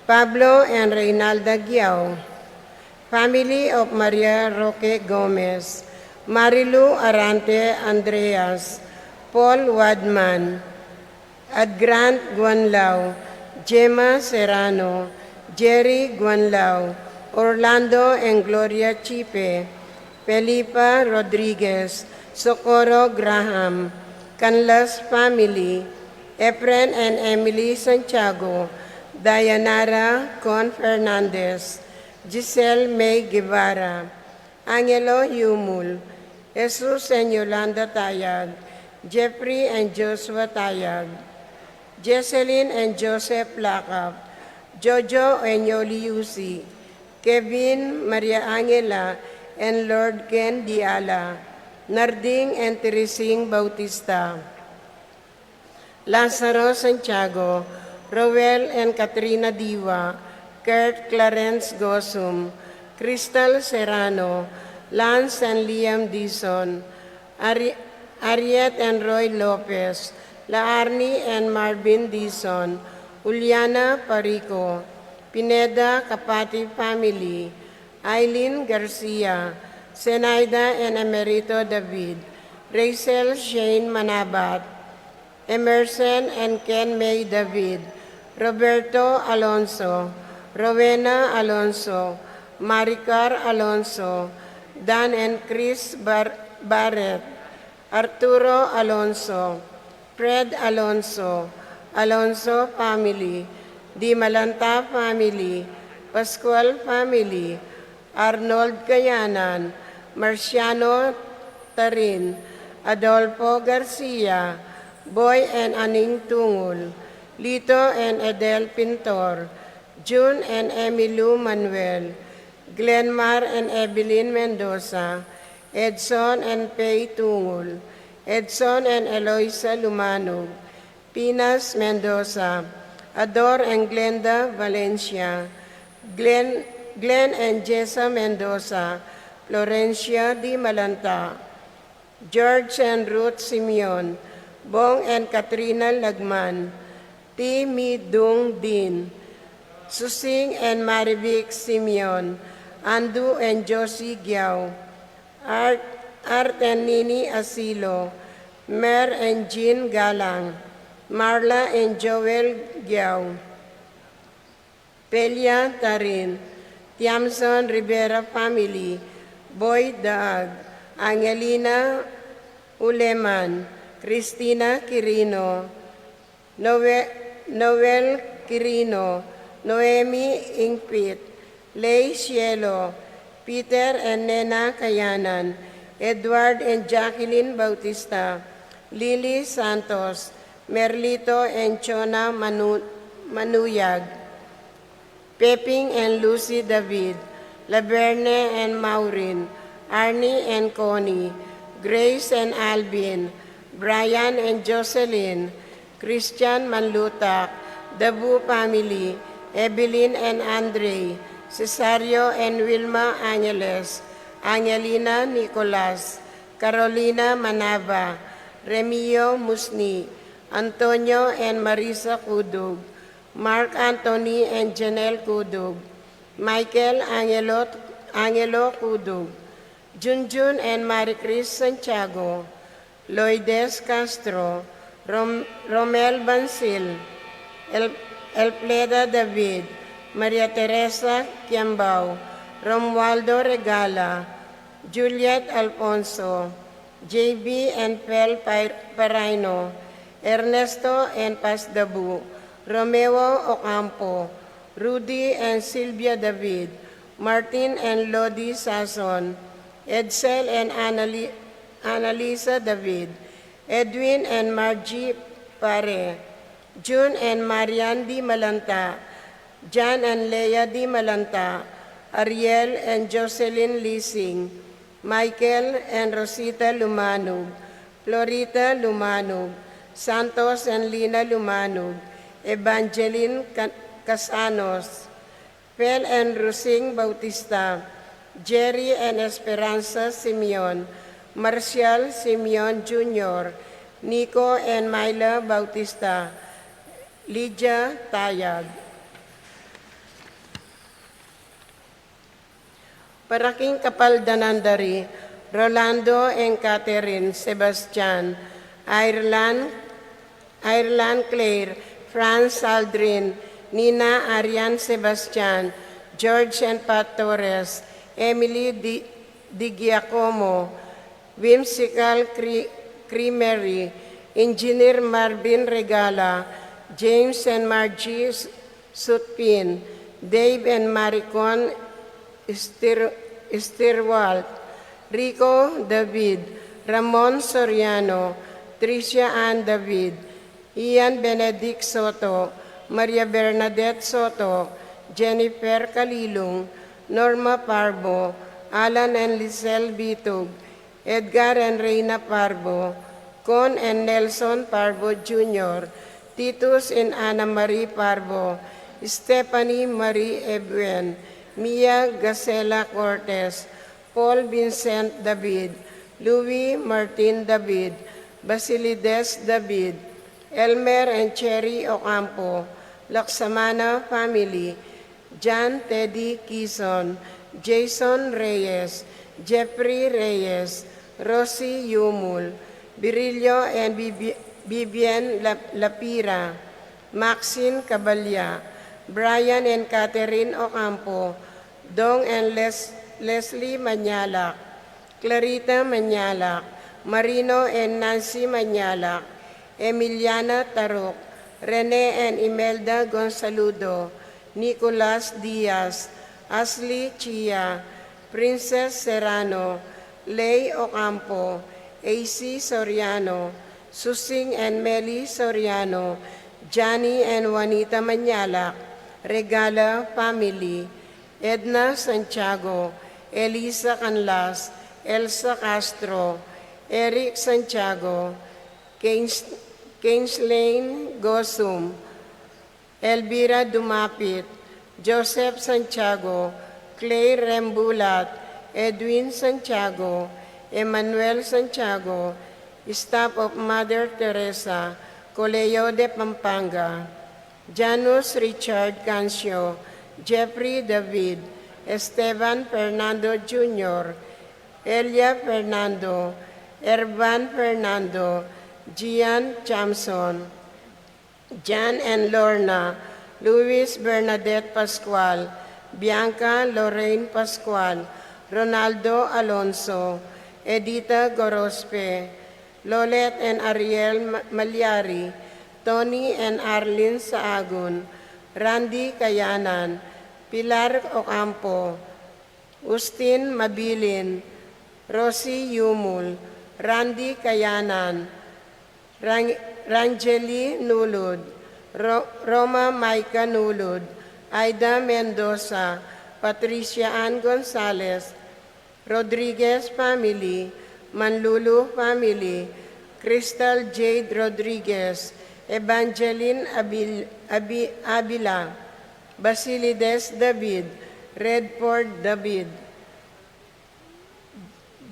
Pablo and Reynalda Giao, family of Maria Roque Gomez, Marilu Arante Andreas, Paul Wadman, Adgrant Guanlao, Gemma Serrano, Jerry Guanlao, Orlando and Gloria Chipe, Felipa Rodriguez, Socorro Graham, Canlas family, Efren and Emily Santiago, Dayanara Con Fernandez, Giselle May Guevara, Angelo Yumul, Jesus and Yolanda Tayag, Jeffrey and Joshua Tayag, Jesselyn and Joseph Lakap, Jojo and Yoli Yusi, Kevin, Maria Angela, and Lord Ken Diala, Narding and Teresing Bautista, Lazaro Santiago, Roel and Katrina Diwa, Kurt Clarence Gosum, Crystal Serrano, Lance and Liam Dizon, Ari- Ariet and Roy Lopez, La Arnie and Marvin Dizon, Juliana Parico, Pineda Kapati family, Aileen Garcia, Zenaida and Emerito David, Rachel Shane Manabat, Emerson and Ken May David, Roberto Alonso, Rowena Alonso, Maricar Alonso, Dan and Chris Bar- Barrett, Arturo Alonso, Fred Alonso, Alonso family, Di Malanta family, Pascual family, Arnold Kayanan, Marciano Tarin, Adolfo Garcia, Boy and Aning Tungul, Lito and Edel Pintor, June and Emilu Manuel, Glenmar and Evelyn Mendoza, Edson and Pei Tungul, Edson and Eloisa Lumanug, Pinas Mendoza, Ador and Glenda Valencia, Glenn, Glenn and Jessa Mendoza, Florencia Di Malanta, George and Ruth Simeon, Bong and Katrina Lagman, Ti Mi Dung Din, Susing and Marivic Simeon, Andu and Josie Giao, Art, Art and Nini Asilo, Mer and Jean Galang, Marla and Joel Giao, Pelia Tarin, Tiamson Rivera family, Boy Daag, Angelina Uleman, Christina Quirino, Noe- Noel Quirino, Noemi Ingpit, Lei Cielo, Peter and Nena Kayanan, Edward and Jacqueline Bautista, Lily Santos, Merlito and Chona Manu- Manuyag, Peping and Lucy David, Laverne and Maureen, Arnie and Connie, Grace and Alvin, Brian and Jocelyn, Christian Manlutak, Dabu family, Evelyn and Andre, Cesario and Wilma Angeles, Angelina Nicolas, Carolina Manava, Remio Musni, Antonio and Marisa Cudug, Mark Anthony and Janelle Cudug, Michael Angelo, Angelo Cudug, Junjun and Marie Chris Santiago, Loides Castro, Rom-, Romel Bansil, El-, Elfleda David, Maria Teresa Kiambao, Romualdo Regala, Juliet Alfonso, J B and Pel Pai-, Paraino, Ernesto and Paz Dabu, Romeo Ocampo, Rudy and Sylvia David, Martin and Lodi Sason, Edsel and Anali-, Annalisa David, Edwin and Margie Pare, June and Marian Di Malanta, Jan and Lea Di Malanta, Ariel and Jocelyn Lising, Michael and Rosita Lumanug, Florita Lumanug, Santos and Lina Lumanug, Evangeline Ca-, Casanos, Fel and Rusing Bautista, Jerry and Esperanza Simeon, Marcial Simeon Junior, Nico and Myla Bautista, Lydia Tayag. Para king kapaldanan da ri, Rolando and Catherine Sebastian, Ireland, Ireland Claire, Franz Aldrin, Nina Arian Sebastian, George and Pat Torres, Emily Di, Di Giacomo, Whimsical Cre-, Creamery, Engineer Marvin Regala, James and Margie S-, Sutpin, Dave and Maricon Stir-, Stirwalt, Rico David, Ramon Soriano, Tricia Ann David, Ian Benedict Soto, Maria Bernadette Soto, Jennifer Calilung, Norma Parbo, Alan and Lisel Bitug, Edgar and Reina Parbo, Con and Nelson Parbo Junior, Titus and Ana Marie Parbo, Stephanie Marie Ebuen, Mia Gacela Cortez, Paul Vincent David, Louis Martin David, Basilides David, Elmer and Cherry Ocampo, Laksamana family, John Teddy Kison, Jason Reyes, Jeffrey Reyes, Rosie Yumul, Virilio and Bibi-, Vivian La-, Lapira, Maxine Cabalya, Brian and Catherine Ocampo, Dong and Les-, Leslie Manyalak, Clarita Manyalak, Marino and Nancy Manyalak, Emiliana Taruk, Rene and Imelda Gonzaludo, Nicolas Diaz, Ashley Chia, Princess Serrano, Lay Ocampo, A C Soriano, Susing and Meli Soriano, Johnny and Juanita Manyalak, Regala family, Edna Santiago, Elisa Canlas, Elsa Castro, Eric Santiago, Keynes-, Keyneslane Gosum, Elvira Dumapit, Joseph Santiago, Claire Rembulat, Edwin Santiago, Emmanuel Santiago, staff of Mother Teresa, Colegio de Pampanga, Janus Richard Cancio, Jeffrey David, Esteban Fernando Junior, Elia Fernando, Ervan Fernando, Gian Chamson, Jan and Lorna, Luis Bernadette Pascual, Bianca Lorraine Pascual, Ronaldo Alonso, Edita Gorospe, Lolet and Ariel Ma-, Malyari, Tony and Arlene Saagun, Randy Kayanan, Pilar Ocampo, Ustin Mabilin, Rosie Yumul, Randy Kayanan, Rang-, Rangeli Nulud, Ro-, Roma Micah Nulud, Aida Mendoza, Patricia Ann Gonzalez, Rodriguez family, Manlulu family, Crystal Jade Rodriguez, Evangeline Abil-, Abi-, Abila, Basilides David, Redford David,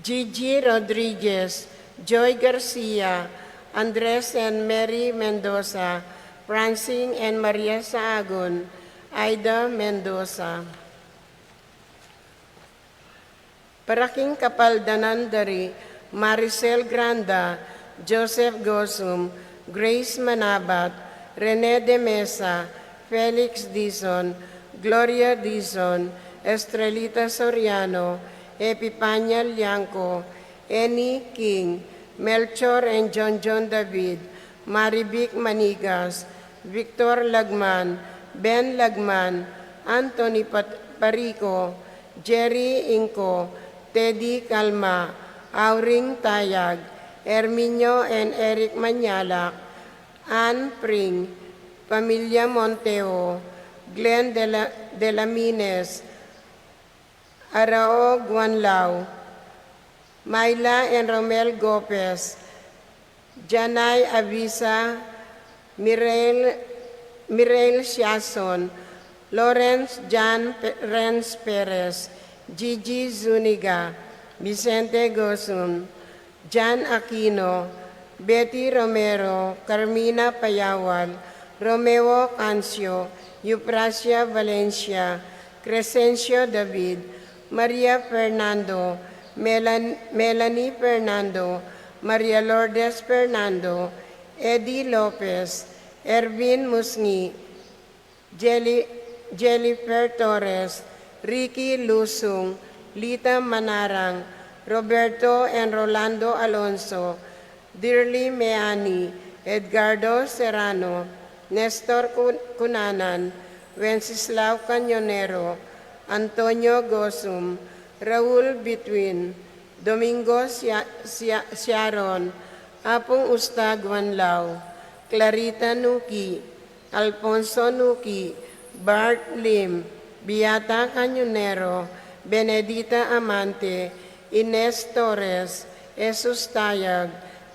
Gigi Rodriguez, Joy Garcia, Andres and Mary Mendoza, Francine and Maria Saagun, Aida Mendoza. Para king kapaldanan da ri Maricel Granda, Joseph Gosum, Grace Manabat, Rene de Mesa, Felix Dizon, Gloria Dizon, Estrelita Soriano, Epipania Liangco, Annie King, Melchor and John John David, Marivic Manigas, Victor Lagman, Ben Lagman, Anthony Pat-, Parico, Jerry Inco, Teddy Calma, Auring Tayag, Herminio and Eric Manyalak, Ann Pring, Pamilya Monteo, Glenn de la, de la Mines, Arao Guanlao, Myla and Romel Gopez, Janai Avisa, Mireille, Mireille Siason, Lawrence John Pe-, Renz Perez, Gigi Zuniga, Vicente Gosum, John Aquino, Betty Romero, Carmina Payawal, Romeo Cancio, Euprasia Valencia, Crescencio David, Maria Fernando, Melan-, Melanie Fernando, Maria Lourdes Fernando, Eddie Lopez, Ervin Musngi, Jelly-, Jennifer Torres, Ricky Lusung, Lita Manarang, Roberto and Rolando Alonso, Dirly Meani, Edgardo Serrano, Nestor Cu-, Cunanan, Wenceslao Cañonero, Antonio Gosum, Raul Bituin, Domingo Sia-, Sia-, Siaron, Apung Usta Guanlao, Clarita Nuki, Alfonso Nuki, Bart Lim, Beata Cañonero, Benedita Amante, Ines Torres, Jesus Tayag,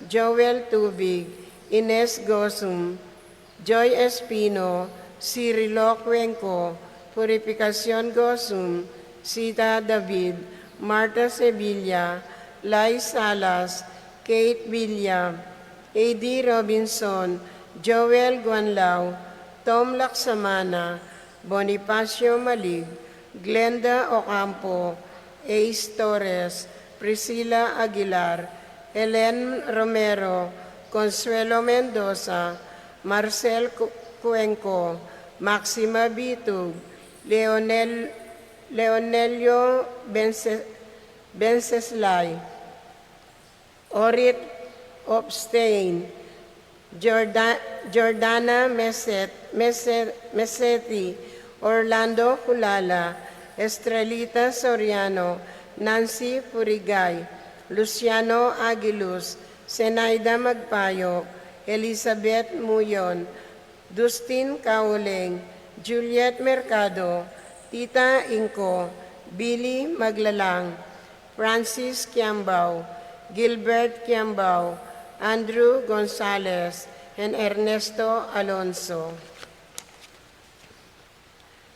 Joel Tubig, Ines Gosum, Joy Espino, Cirilo Cuenco, Purificacion Gosum, Sita David, Martha Sevilla, Lai Salas, Kate Villa, A D Robinson, Joel Guanlao, Tom Laksamana, Bonifacio Malig, Glenda Ocampo, Ace Torres, Priscilla Aguilar, Helen Romero, Consuelo Mendoza, Marcel Cu-, Cuenco, Maxima Bitug, Leonel-, Leonelio Bence-, Benceslay, Orit Opstein, Jorda-, Jordana Meset-, Meset-, Meseti, Orlando Culala, Estrelita Soriano, Nancy Furigay, Luciano Aguiluz, Zenaida Magpayo, Elizabeth Muyon, Dustin Kauleng, Juliet Mercado, Tita Inco, Billy Maglalang, Francis Kiambao, Gilbert Kiambao, Andrew Gonzalez, and Ernesto Alonso.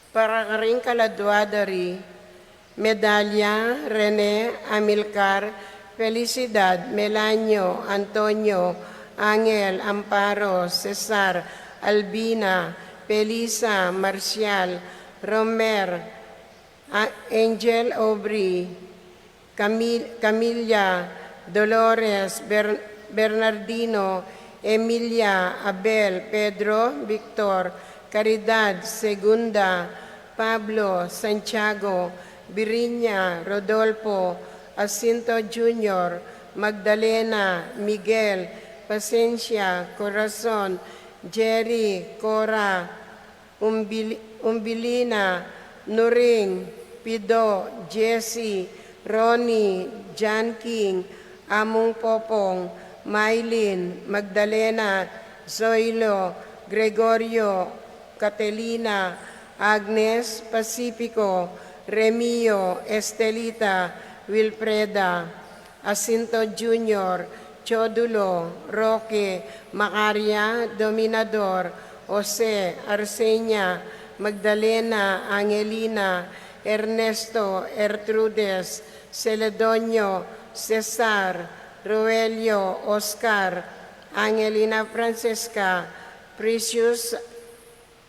Para karing kaladua da ri Medalia, Rene, Amilcar, Felicidad, Melanio, Antonio, Angel, Amparo, Cesar, Albina, Felisa, Marcial, Romer, A-, Angel, Aubrey, Camil-, Camilla, Dolores, Ber-, Bernardino, Emilia, Abel, Pedro, Victor, Caridad, Segunda, Pablo, Santiago, Virinia, Rodolfo, Jacinto Junior, Magdalena, Miguel, Pasencia, Corazon, Jerry, Cora, Umbili-, Umbilina, Nuring, Pido, Jesse, Ronnie, John King, Among Popong, Mylene, Magdalena, Zoilo, Gregorio, Catelina, Agnes, Pacifico, Remio, Estelita, Wilfreda, Jacinto Junior, Chodulo, Roque, Macaria, Dominador, Jose, Arsenia, Magdalena, Angelina, Ernesto, Ertrudes, Celedonio, Cesar, Roelio, Oscar, Angelina Francesca, Precious,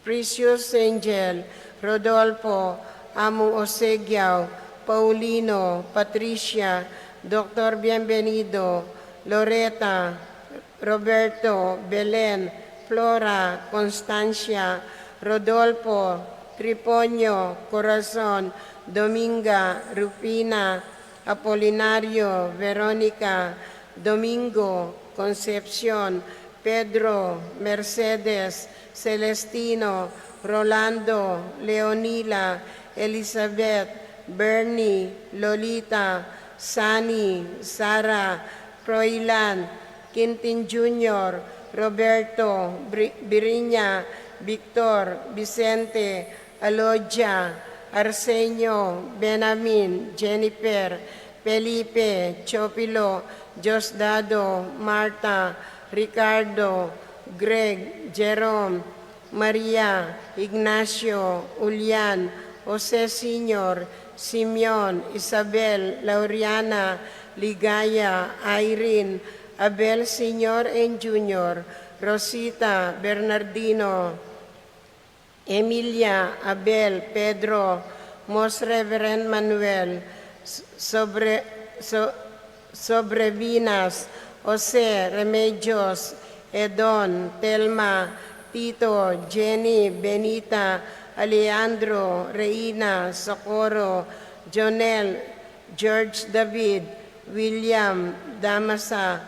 Precious Angel, Rodolfo, Among Osegiao, Paulino, Patricia, Doktor Bienvenido, Loreta, Roberto, Belen, Flora, Constancia, Rodolfo, Triponio, Corazon, Dominga, Rufina, Apolinario, Veronica, Domingo, Concepcion, Pedro, Mercedes, Celestino, Rolando, Leonila, Elizabeth, Bernie, Lolita, Sunny, Sara, Froilan, Quintin Junior, Roberto, Bri-, Biriña, Victor, Vicente, Alodia, Arsenio, Benamin, Jennifer, Felipe, Chopilo, Diosdado, Marta, Ricardo, Greg, Jerome, Maria, Ignacio, Julian, Jose Senior, Simeon, Isabel, Lauriana, Ligaya, Irene, Abel Senior and Junior, Rosita, Bernardino, Emilia, Abel, Pedro, Most Reverend Manuel, S-, Sobre-, So-, Sobrevinas, Jose, Remedios, Edon, Telma, Tito, Jenny, Benita, Alejandro, Reina, Socorro, Jonel, George David, William, Damasa,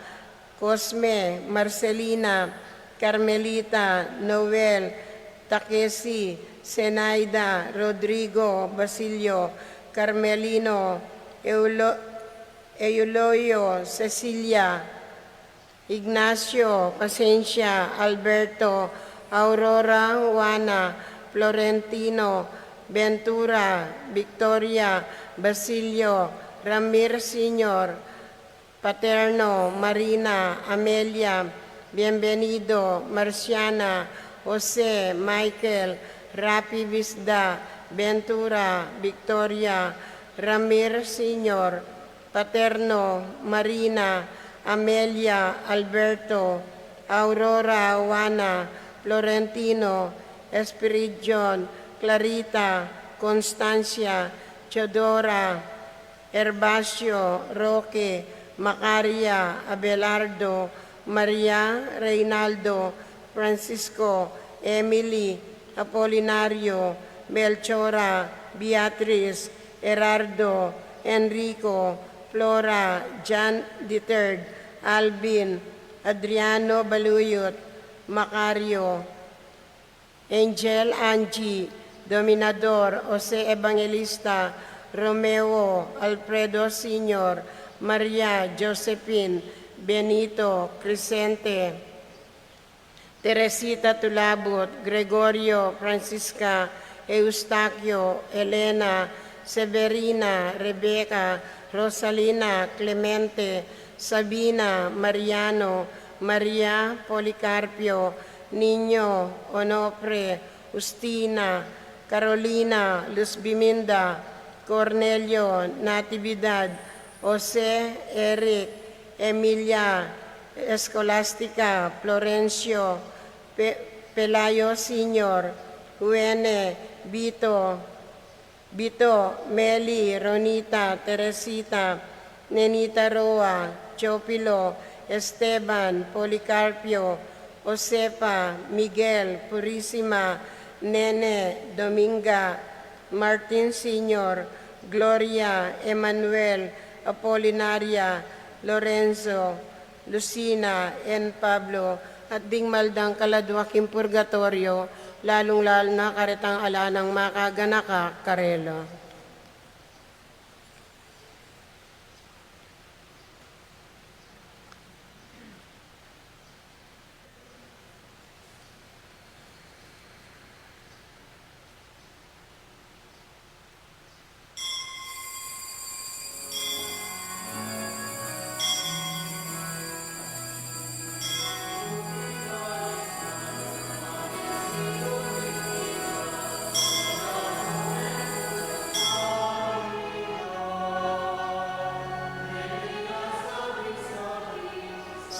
Cosme, Marcelina, Carmelita, Noel, Takesi, Zenaida, Rodrigo, Basilio, Carmelino, Eulo-, Eulogio, Cecilia, Ignacio, Pasencia, Alberto, Aurora, Juana, Florentino, Ventura, Victoria, Basilio, Ramir Senior, Paterno, Marina, Amelia, Bienvenido, Marciana, Jose, Michael, Rapi, Visda, Ventura, Victoria, Ramir Senior, Paterno, Marina, Amelia, Alberto, Aurora, Juana, Florentino, Espiridion, Clarita, Constancia, Teodora, Herbacio, Roque, Macaria, Abelardo, Maria, Reynaldo, Francisco, Emily, Apolinario, Melchora, Beatriz, Gerardo, Enrico, Flora, John the third, Alvin, Adriano Baluyot, Macario, Angel, Angie, Dominador, Jose Evangelista, Romeo, Alfredo Senior, Maria, Josephine, Benito, Crescente, Teresita Tulabut, Gregorio, Francisca, Eustaquio, Elena, Severina, Rebecca, Rosalina, Clemente, Sabina, Mariano, Maria, Policarpio, Niño, Onofre, Justina, Carolina, Luz Biminda, Cornelio, Natividad, Jose, Eric, Emilia, Escolastica, Florencio, Pe-, Pelayo Senior, Juene, Vito, Vito, Meli, Ronita, Teresita, Nenita, Roa, Teofilo, Esteban, Policarpio, Josefa, Miguel, Purisima, Nene, Dominga, Martin Senior, Gloria, Emmanuel, Apolinaria, Lorenzo, Lucina, and Pablo, at ding maldang kaladwa king purgatorio, lalung-lalu na karetang ala nang makaganaka karela.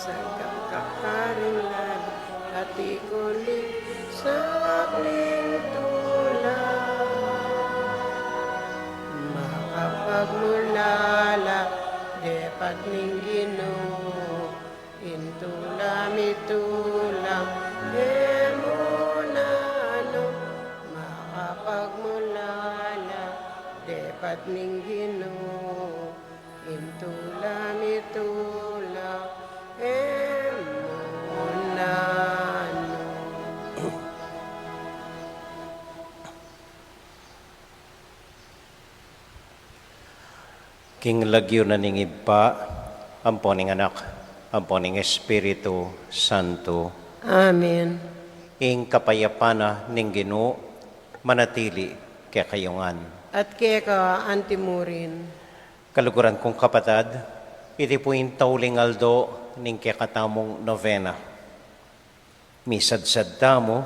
Sa kakaring labi, ati kuli sa akling tula. Makapa- ning Ginu, ing tula mitula, e mu nanu makapagmulala, depat ning Ginu, ing tula mitula, e mu nanu. King lagyu na ning Ibpa, ampo ning Anak, ampo ning Espiritu Santo. Amen. Ing kapayapan na ning Ginu manatili kekayu ngan. At keka antimurin. Kaluguran kung kapatad, iti pu ing tauling aldo ning kekatamung novena. Misadsad tamu,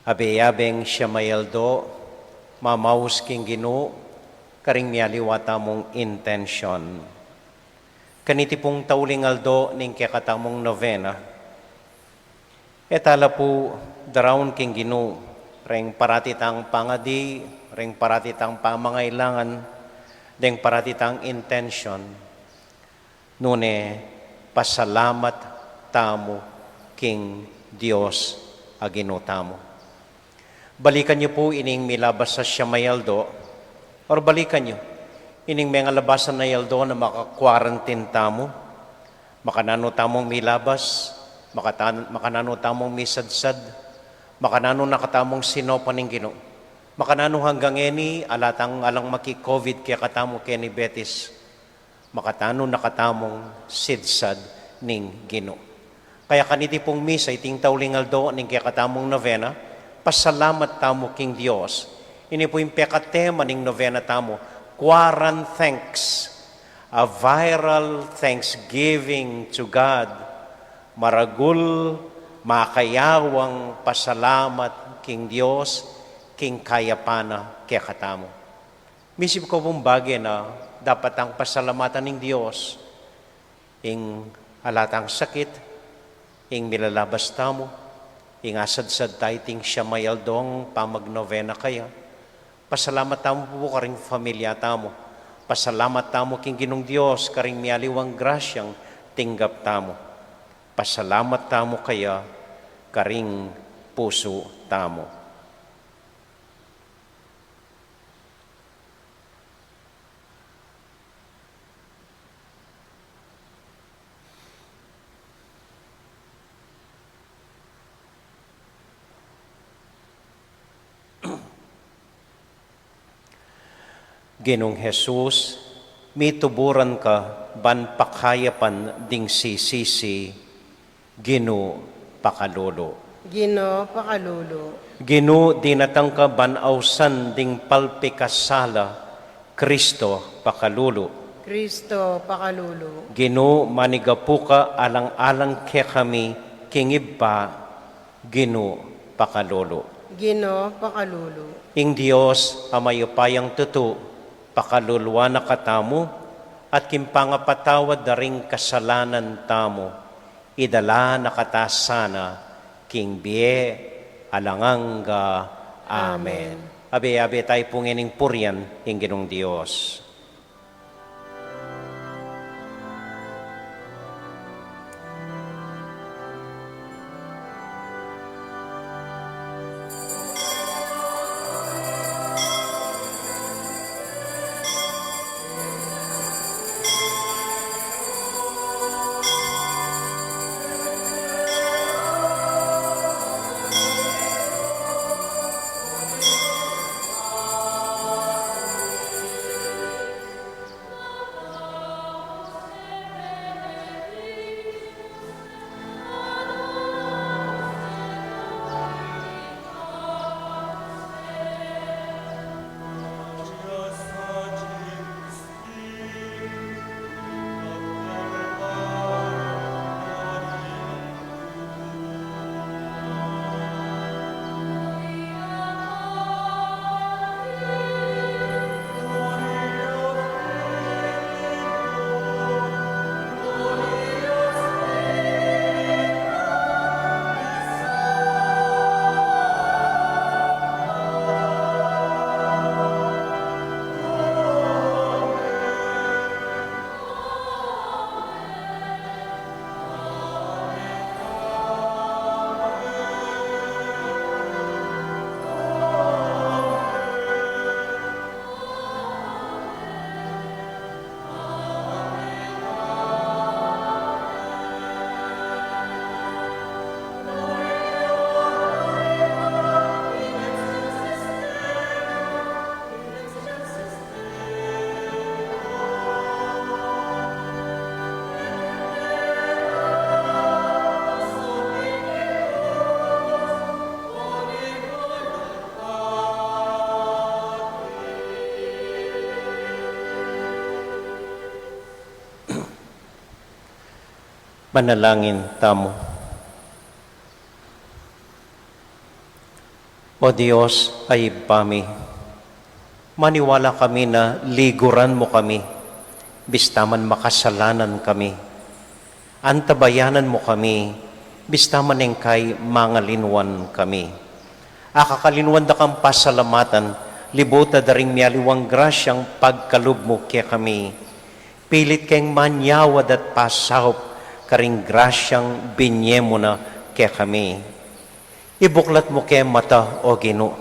abe-abeng siya mayaldo, mamaus king Ginu, karing mialiwa tamung intensyon. Kaniti pung tauling aldo ning kekatamung novena, e tala pu daraun king Ginu, reng parati tang pangadi, reng parati tang pamangailangan, deng parati tang intensyon. Nune pasalamat tamu king Dios a Ginu tamu. Balikan yu pu ining milabas a siyam a aldo, or balikan yu ining mengalabasan a aldo na maka-quarantine tamu, makananu tamung milabas, makatan-, makananu tamung misadsad, makananu na katamung sinopan ning Ginu, makananu anggang ngeni ala tang alang maki-covid kekatamu keni Betis. Makatanu na katamung sidsad ning Ginu. Kaya kaniti pung misa, iting tauling aldo ning kekatamung novena, pasalamat tamu king Dios. Ini pu ing pekatema ning novena tamu, Quarant Thanks, a viral thanksgiving to God. Maragul, makayawang pasalamat king Dios, king kayapan na kekatamu. Misip ku pung bage na dapat tang pasalamatan ning Dios, ing ala tang sakit, ing milalabas tamu, ing asadsad ta iting siyam a aldong pamagnovena kaya. Pasalamat tamu pu karing familia tamu. Pasalamat tamu king Ginung Dios karing mialiwang grasyang tinggap tamu. Pasalamat tamu kaya karing pusu tamu. Ginung Jesus, mituburan ka ban pakayapan ding sisisi, Ginu, pakalulu. Ginu, pakalulu. Ginu, dinatang ka ban ausan ding palpikasala, Kristo, pakalulu. Kristo, pakalulu. Ginu, manigapu ka alang-alang kekami king Ibpa, Ginu, pakalulu. Ginu, pakalulu. Ing Dios a mayupayang tutu, pakaluluan na katamu, at king pangapatawad da ring kasalanan tamu, idala na kata sana king bie alang angga. Amen. Amen. Abe-abe tayu pu ngening purian ing Ginung Dios. Manalangin tamu. O Dios a Ibpa mi, maniwala kami na liguran mu kami, bista man makasalanan kami. Antabayanan mu kami, bista man ing kay mangalinwan kami. Akakalinwan da kang pasalamatan, libutan da ring mialiwang grasyang pagkalub mu kekami. Pilit keng manyawad at pasaup karing grasyang binye mu na kekami. Ibuklat mu ke mata, O Ginu.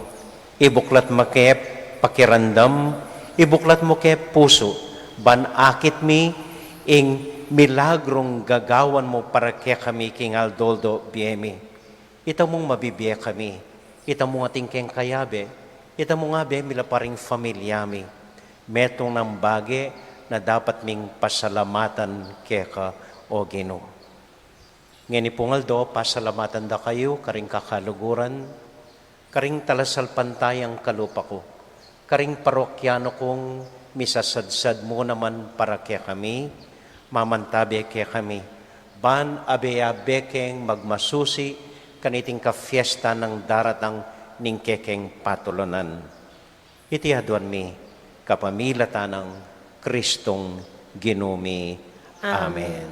Ibuklat mu ke pakiramdam, ibuklat mu ke pusu, ban akit mi ing milagrung gagawan mu para kekami king aldo-aldo bie mi. Ita mung mabibie kami, ita mung atin keng kayabe, ita mung abe mi la pa ring familia mi. Metung nang bage na dapat ming pasalamatan keka, O Ginu. Ngeni pung aldo, pasalamatan da kayu karing kakaluguran, karing talasalpantayang kalupa ku, karing parokyano kung misasadsad mu naman para kekami, mamantabe kekami, ban abe-abe keng magmasusi kaniting kafiesta nang daratang ning kekeng patulunan. Iti aduan mi kapamilatan nang Kristong Ginu mi. Amen. Amen.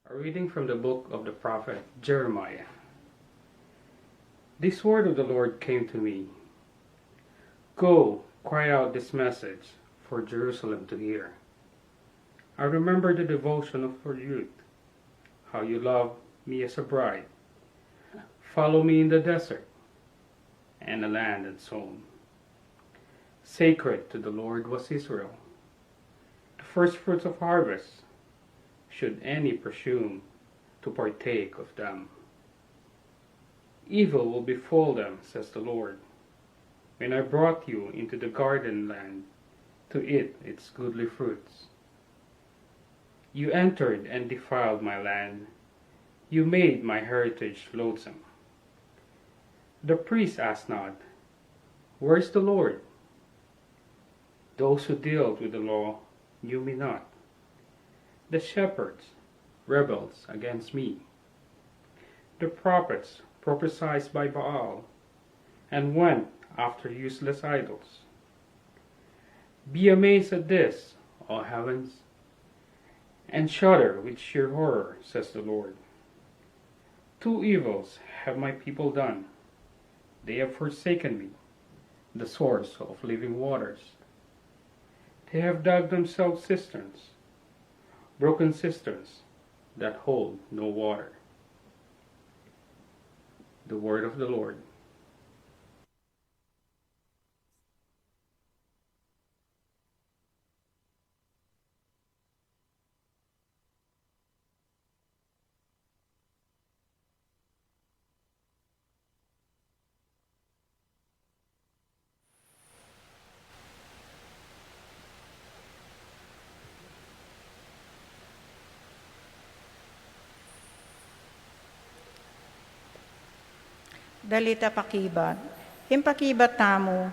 A reading from the book of the prophet Jeremiah. This word of the Lord came to me. Go, cry out this message for Jerusalem to hear. I remember the devotion of your youth, how you loved me as a bride. Follow me in the desert and a land unknown. Sacred to the Lord was Israel. The first fruits of harvest, should any presume to partake of them. Evil will befall them, says the Lord, when I brought you into the garden land to eat its goodly fruits. You entered and defiled my land. You made my heritage loathsome. The priests asked not, "Where is the Lord?" Those who dealt with the law knew me not. The shepherds rebelled against me. The prophets prophesied by Baal and went after useless idols. Be amazed at this, O heavens, and shudder with sheer horror, says the Lord. Two evils have my people done. They have forsaken me, the source of living waters. They have dug themselves cisterns, broken cisterns that hold no water. The word of the Lord. Dalit a pakibat. Ing pakibat tamu,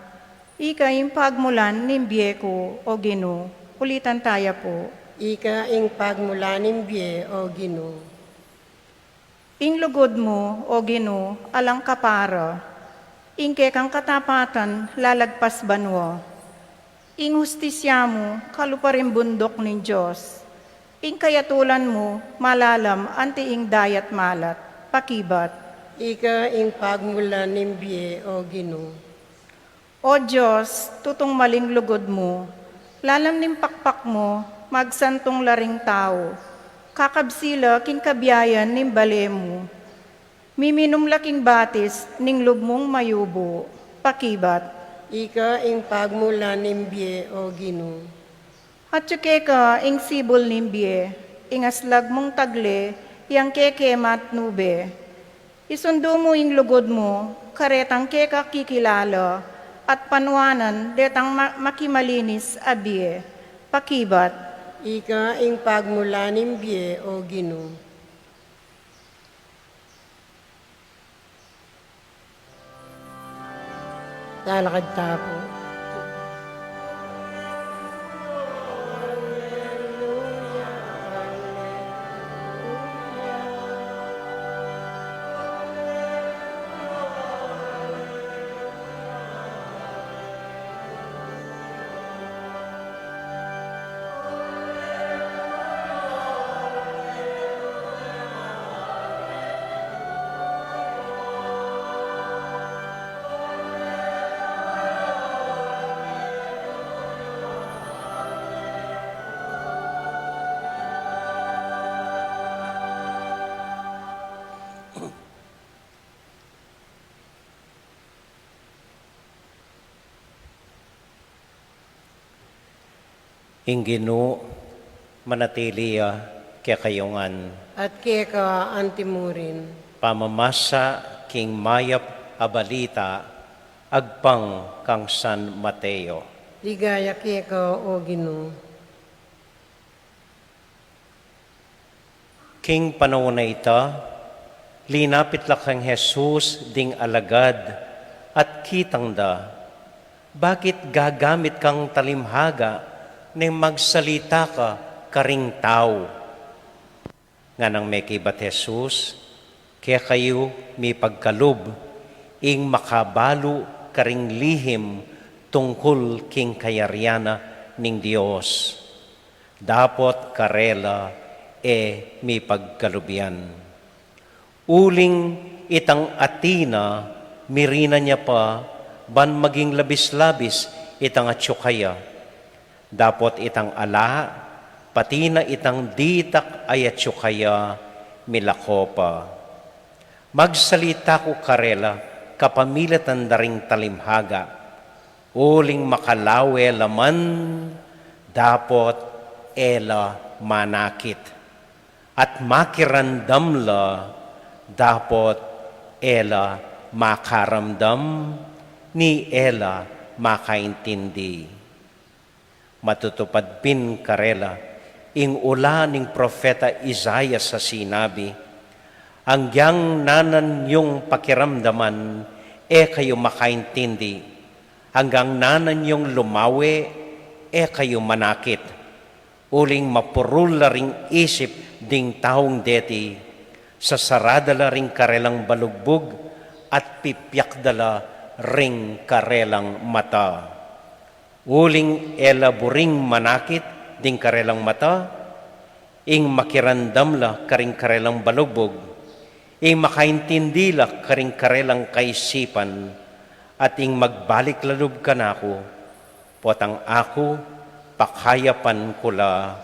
ika ing pagmulan ning bie ku, O Ginu. Ulitan taya pu. Ika ing pagmulan ning bie, O Ginu. Ing lugud mu, O Ginu, alang kapara. Ing kekang katapatan lalagpas banua. Ing hustisya mu kalupa ring bunduk ning Dios. Ing kayatulan mu malalam anti ing dayat malat. Pakibat. Ika ing pagmulan ning bie, O Ginu. O Dios, tutung maling lugud mu, lalam ning pakpak mu magsantung la ring tau. Kakabsi la king kabiayan ning bale mu. Miminum la king batis ning lub mung mayubu. Pakibat. Ika ing pagmulan ning bie, O Ginu. Atyu keka ing sibul ning bie, ing aslag mung tagle, yang kekema at nube. Isundu mu ing lugud mu karetang keka kikilala, at panuanan detang ma-, makimalinis a bie. Pakibat. Ika ing pagmula ning bie, o Ginu. Lalakad ta pu. Ing Ginu manatili ya kekayu ngan. At keka antimurin. Pamamasa king mayap a balita agpang kang San Mateo. Ligaya keka, o Ginu. King panaun a ita, linapit la kang Jesus ding alagad at kitang da, "Bakit gagamit kang talimhaga neng magsalita ka karing tau?" Nganang mekibat Jesus, "Kekayu mipagkalub ing makabalu karing lihim tungkul king kayarian na ning Dios. Dapot karela e mipagkalub yan. Uling itang atina, mirinan ya pa ban maging labis-labis itang atsu kaya. Dapot itang ala, pati na itang ditak a atsu kaya, milako pa. Magsalita ku karela kapamilatan da ring talimhaga. Uling makalawe la man, dapot e la manakit. At makiramdam la, dapot e la makaramdam, ni e la makaintindi." Matutupad pin karela ing ula ning propeta Isaias a sinabi, "Anggiyang nanan yung pakiramdaman, e kayu makaintindi. Anggang nanan yung lumawe, e kayu manakit. Uling mapurul la ring isip ding taung deti, sasara da la ring karelang balugbug, at pipiak da la ring karelang mata. Uling e la buring manakit ding karelang mata, ing makiramdam la karing karelang balugbug, ing makaintindi la karing karelang kaisipan, at ing magbalik la lub kanaku, potang aku pakayapan ku la,"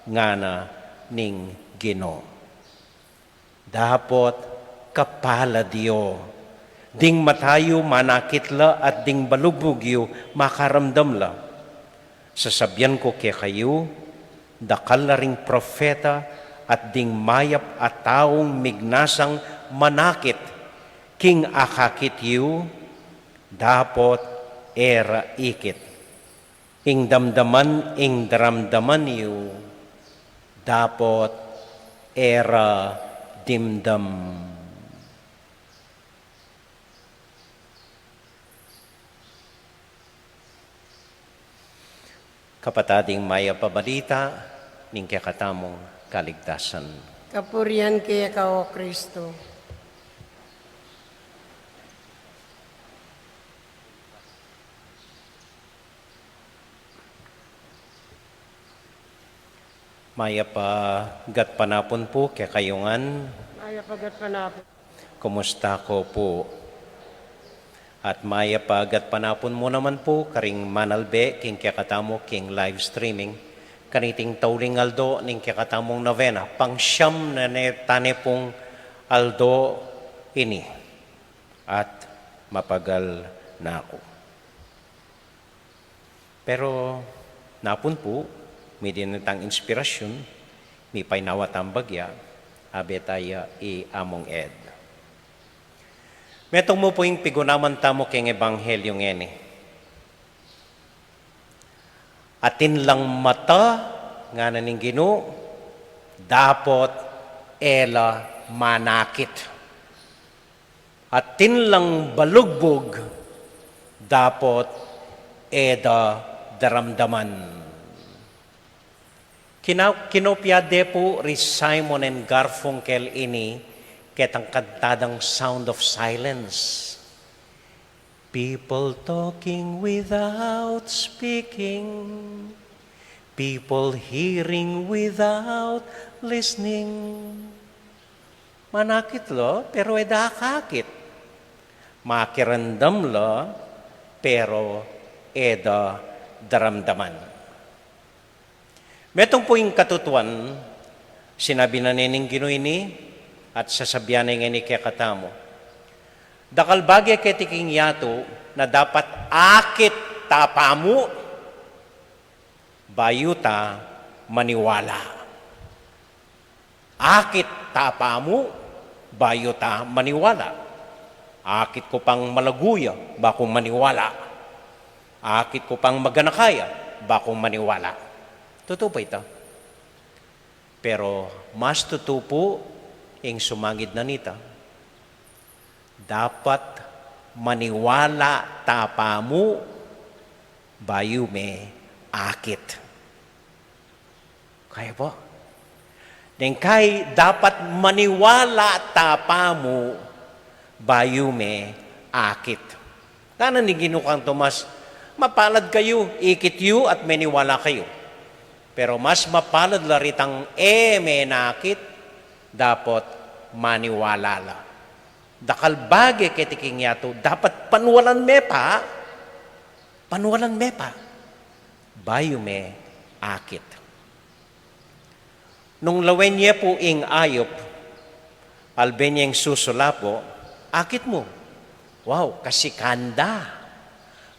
ngana ning Ginu. Dapot kapalad yu, ding mata yu manakit la at ding balugbug yu makaramdam la. Sasabian ku kekayu, dakal la ring propeta at ding mayap a taung mignasang manakit king akakit yu, dapot e ra ikit. Ing damdaman ing daramdaman yu, dapot e ra dimdam. Kapatad, ing mayap a balita ning kekatamung kaligtasan. Kapurian keka, o Kristu. Mayap a gatpanapun pu kekayu ngan. Mayap a gatpanapun. Kumusta ko pu? At mayap a gatpanapun mu naman pu karing manalbe king kekatamu king live streaming kaniting tauling aldo ning kekatamung novena. Pangsiam na ne tane pung aldo ini at mapagal na ku. Pero napun pu, midin tang inspirasyun, mipaynawa tang bagya, abe taya i Among Ed. Metung mu pu ing pigunaman tamu keng ebanghelyu ngeni. Atin lang mata, Ngana ning Ginu, dapot e la manakit. Atin lang balugbug, dapot e da daramdaman. Kina-, kinopya de pu ri Simon and Garfunkel ini ketang kantadang Sound of Silence. People talking without speaking. People hearing without listening. Manakit la, pero e da akakit. Makiramdam la, pero e da daramdaman. Metung pu ing katutuan, sinabi na ne ning Ginu ini, at sasabian na ngeni kekatamu. Dakal bage keti king yatu na dapat akit ta pamu, bayu ta maniwala. Akit ta pamu, bayu ta maniwala. Akit ku pang malagu ya, baku maniwala. Akit ku pang maganaka ya, baku maniwala. Tutu pa ita. Pero mas tutu pu ing sumangid na nita. Dapat maniwala ta pamu, bayu me akit. Kaya po? Deng kai dapat maniwala ta pamu, bayu me akit. Ngana ning Ginu kang Tomas, mapalad kayu, ikit yu at maniwala kayu. Pero mas mapalad la ritang e menakit, dapot maniwala la. Dakal bage keti king yatu, dapat panwalan me pa, panwalan me pa, bayu me akit. Nung lawen ye pu ing ayup, alben yeng susulapo, akit mu. Wow, kasikan da.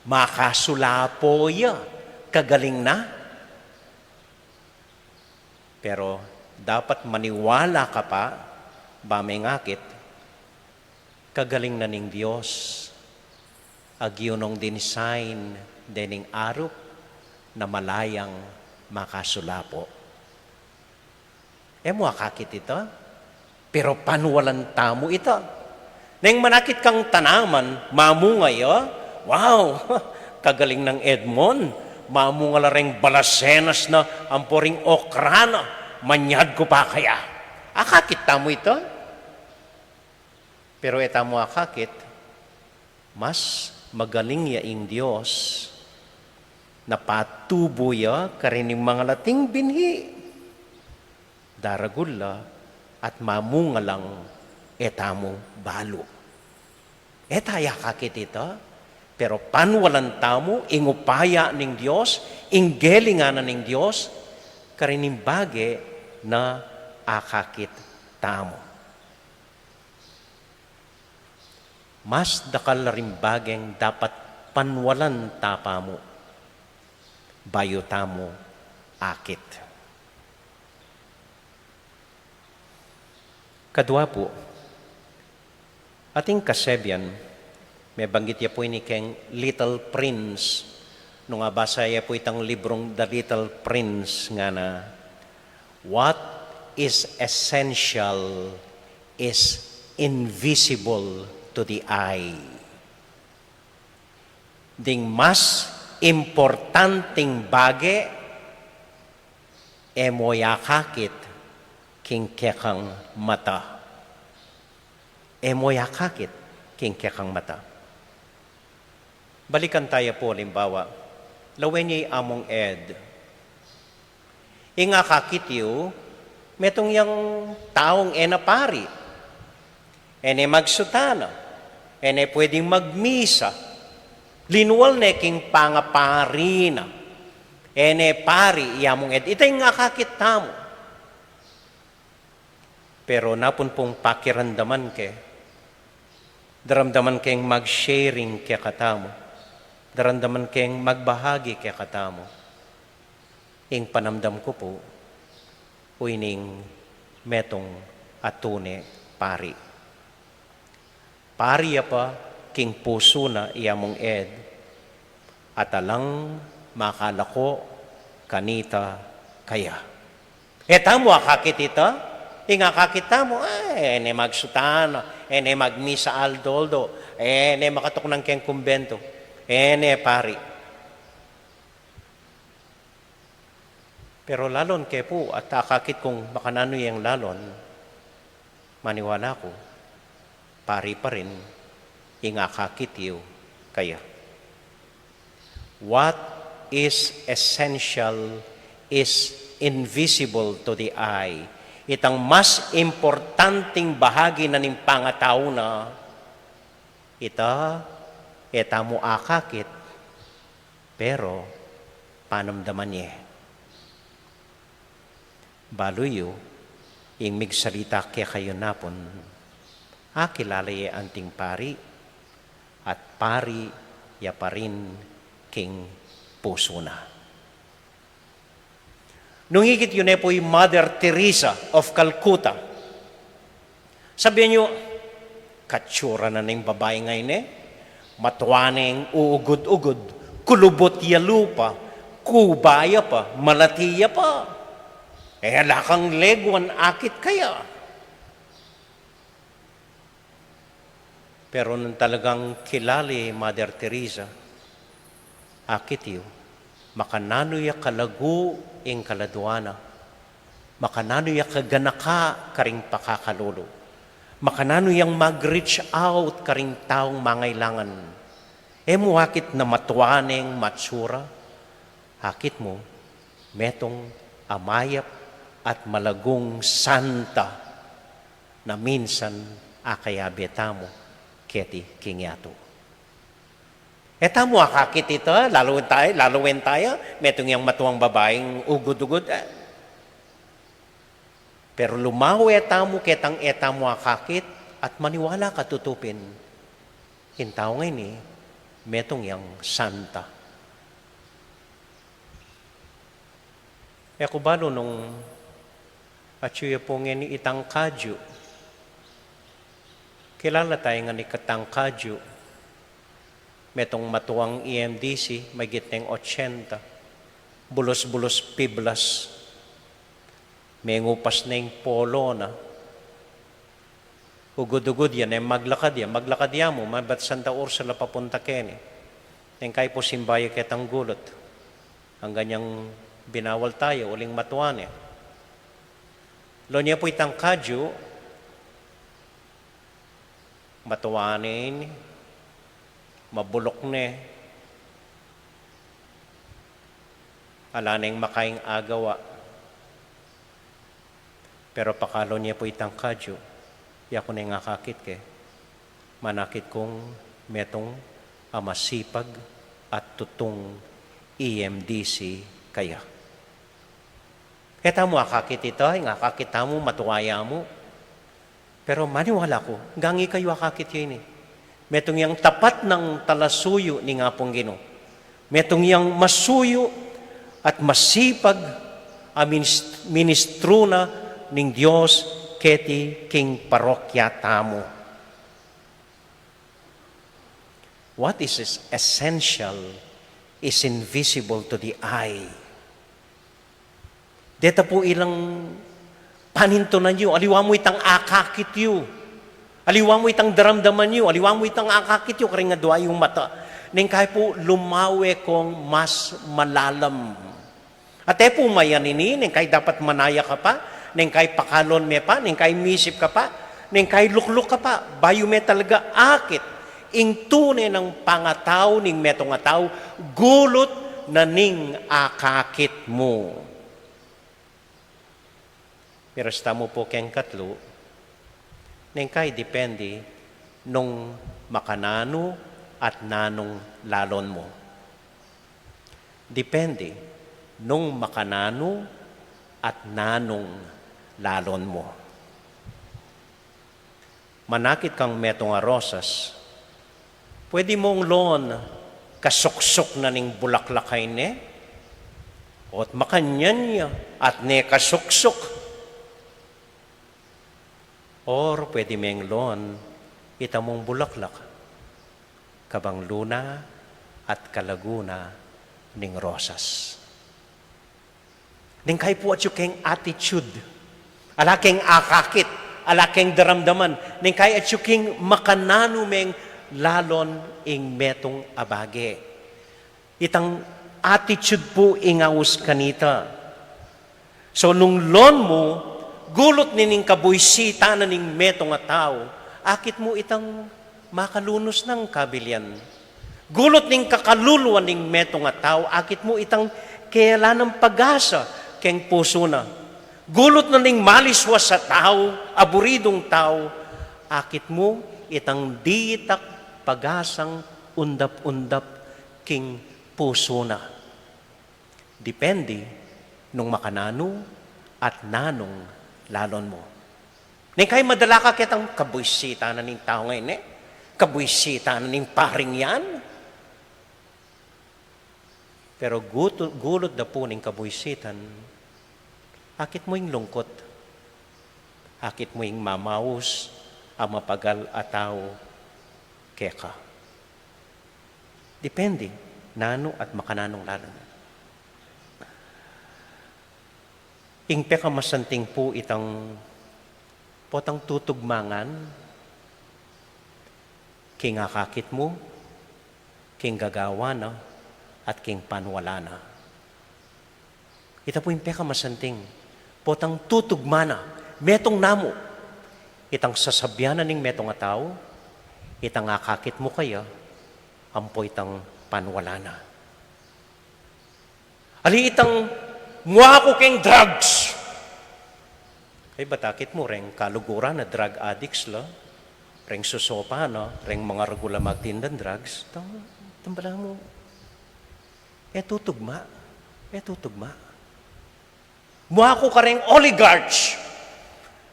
Makasulapo ya. Kagaling na. Pero dapat maniwala ka pa, ba mengakit, kagaling na ning Dios. Agyu nong dinisain dening arup na malayang makasulapo. E mu akakit ita, pero panwalan tamu ita. Neng manakit kang tanaman, mamunga ya. Wow! Kagaling nang Edmond. Mamunga la reng balasenas na, ampo ring okra na. Manyad ku pa kaya. Akakit tamu ita. Pero e tamu akakit, mas magaling ya ing Dios na patubu ya karing mangalating binhi. Daragul la at mamunga lang e tamu balu. E ta ya akakit ita, pero panwalan tamu ing upaya ning Dios, ing gelingan na ning Dios, karing bage na akakit tamu. Mas dakal la ring bageng dapat panwalan ta pamu, bayu tamu akit. Kadua pu, ating kasebian, mebanggit ya pu ini keng Little Prince. Nung abasa ya pu itang librung The Little Prince, ngana, "What is essential is invisible to the eye." Ding mas importanting bage, e mo ya akakit king kekang mata. E mo ya akakit king kekang mata. Balikan taya pu, alimbawa, lawen ye i Among Ed. Ing akakit yu, metung yang taung e na pari, e ne magsutana, e ne pwedeng magmisa, linwal ne king pangapari na, e ne pari i Among Ed. Ita ing akakit tamu. Pero napun pung pakiramdaman ke, daramdaman keng mag-sharing kekatamu, daramdaman keng magbahagi kekatamu. Ing panamdam ku pu, uining metung a tune pari. Pari ya pa king pusu na i Among Ed, at alang makalako kanita kaya. E tamu akakit ita, ing akakit tamu, e, e ne magsutana, e ne magmisa aldo-aldo, e ne makatuknang keng kumbento, e ne pari. Pero lalon ke pu at akakit kung makananu yang lalon, maniwala ku, pari pa rin ing akakit yu kaya. What is essential is invisible to the eye. Itang mas importanteng bahagi na ning pangatau na, ita, e tamu akakit, pero panamdaman ye. Balu yu, ing migsalita kekayu napun, akilala ye anting pari, at pari ya pa rin king pusu na. Nung ikit yu ne pu i Mother Teresa of Calcutta, sabian yu, katsura na ning babai ngeni, matua neng uugud-ugud, kulubut ya lupa, kuba ya pa, malati ya pa. E, ala kang leguan, akit kaya. Pero nung talagang kilala i Mother Teresa, akit yu, makananu ya kalagu ing kaladua na, makananu ya kaganaka karing pakakalulu, makananu yang mag-reach out karing taung mangailangan. E mu akit na matua neng matsura, akit mu, metung a mayap at malagung santa na minsan akayabe tamu keti king yatu. E tamu akakit ita, lalu tamu, lalu tamu, metung yang matuang babaing ugud-ugud, e. Pero lumawe tamu ketang e tamu akakit at maniwala ka tutu pin, ing tau ngeni, metung yang santa. E ku balu nung atyu ya pu ngeni itang kadyu. Kilala tayu ngan itang kadyu. Metung matuang E M D C, maigit neng ochenta. Bulus-bulus piblas. Mengupas neng polo na. Ugud-ugud ya, e maglakad ya, maglakad ya mu, mabat Santa Ursula papunta keni. Neng kai pu simba ya ketang gulut. Anggang yang binawal tayu, uling matua ne. Lawan ya pu itang kadyu, matua ne ini, mabuluk ne, ala neng makaing agawa. Pero pakaluan ya pu itang kadyu, ya ku neng akakit ke, manakit kung metung a masipag at tutung E M D C kaya. E tamu akakit ita, ing akakit tamu matua ya mu. Pero maniwala ku, anggang ikayu akakit yu ini. Metung yang tapat nang talasuyu ning Apung Ginu. Metung yang masuyu at masipag a minis-, ministru na ning Dios keti king parokya tamu. What is essential is invisible to the eye. Deta pu ilang panintunan yu, aliwa mu itang akakit yu, aliwa mu itang daramdaman yu, aliwa mu itang akakit yu karing adua yung mata. Neng kai pu lumawe kong mas malalam. At e pu mayan ini, neng kai dapat manaya ka pa, neng kai pakaluan me pa, neng kai misip ka pa, neng kai lukluk ka pa, bayu me talaga akit ing tune nang pangatau ning metung a tau, gulut na ning akakit mu. Miras tamu pu keng katlu, neng kai depende nung makananu at nanung lalon mu. Depende nung makananu at nanung lalon mu. Manakit kang metung a rosas, pwede mung lawan kasuksuk na ning bulaklak a ini, o't makanyan ya at ne kasuksuk. Or pwede meng lawan ita mung bulaklak, kabang luna at kalagu na ning rosas. Neng kai pu atyu keng attitude. Ala keng akakit, ala keng daramdaman. Neng kai atyu keng makananu meng lalon ing metung a bage. Itang attitude pu ing aus kanita. So nung lon mu, gulut ne ning kabuisitan na ning metung a tau, akit mu itang makalunus nang kabilian. Gulut ning kakaluluan ning metung a tau, akit mu itang kela nang pag-asa keng pusu na. Gulut na ning maliswas a tau, aburidung tau, akit mu itang ditak pag-asang undap-undap king pusu na. Depende nung makananu at nanung lalon mu. Neng kai madala ka ketang kabuisitan na ning tau ngeni, kabuisitan na ning paring yan. Pero gutu-, gulut da pu ning kabuisitan, akit mu ing lungkut, akit mu ing mamaus a mapagal a tau keka. Depende nanu at makananung lalon. Ing pekamasanting pu itang potang tutugmangan king akakit mu, king gagawa na, at king panwala na. Ita pu ing pekamasanting, potang tutugma na, metung na mu, itang sasabian na ning metung a tau, itang akakit mu kaya, ampo itang panwala na. Ali itang mua ku keng drugs. Kaybat akit mu reng kaluguran a drug addicts la, reng sosopan na, reng mangaragul a magtindang drugs. Tang, tang bala mu, e tutugma, e tutugma. Mua ku kareng oligarch.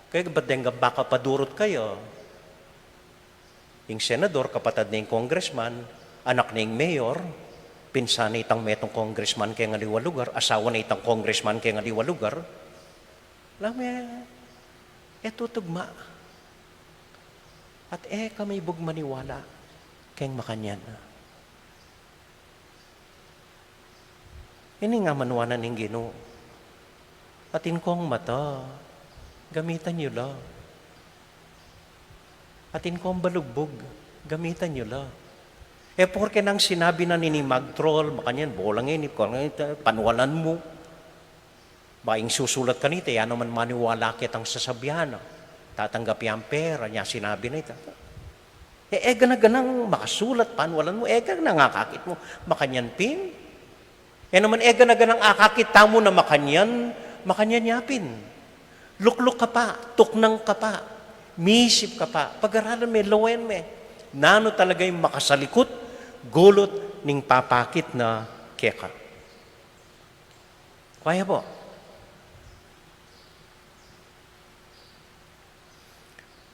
Kaybat deng baka padurut kaya. Ing senador, kapatad na ing congressman, anak na ing mayor, pinsan na itang metung congressman keng aliwa lugar, asawa na itang congressman keng aliwa lugar. Alam mo, e tutugma. At e ka mibug maniwala keng makanyan. Ini nga manuanan ning Ginu. Atin kong mata, gamitan yu la. Atin kong balugbug, gamitan yu la. E porke nang sinabi na nini magtroll, makanyan, bolang ini, panwalan mu. Ba ing susulat kanita, ya naman maniwala ketang sasabian na. Tatanggap yang pera, nya sinabi na ita. E, e gana-ganang makasulat, panwalan mu, e gana-ganang akakit mu, makanyan pin. E naman e gana-ganang akakit tamu na makanyan, makanyan ya pin. Lukluk ka pa, tuknang ka pa, misip ka pa, pag-aralan me, lawen me. Nanu talaga ing makasalikut, gulut ning papakit na keka. Kaya po.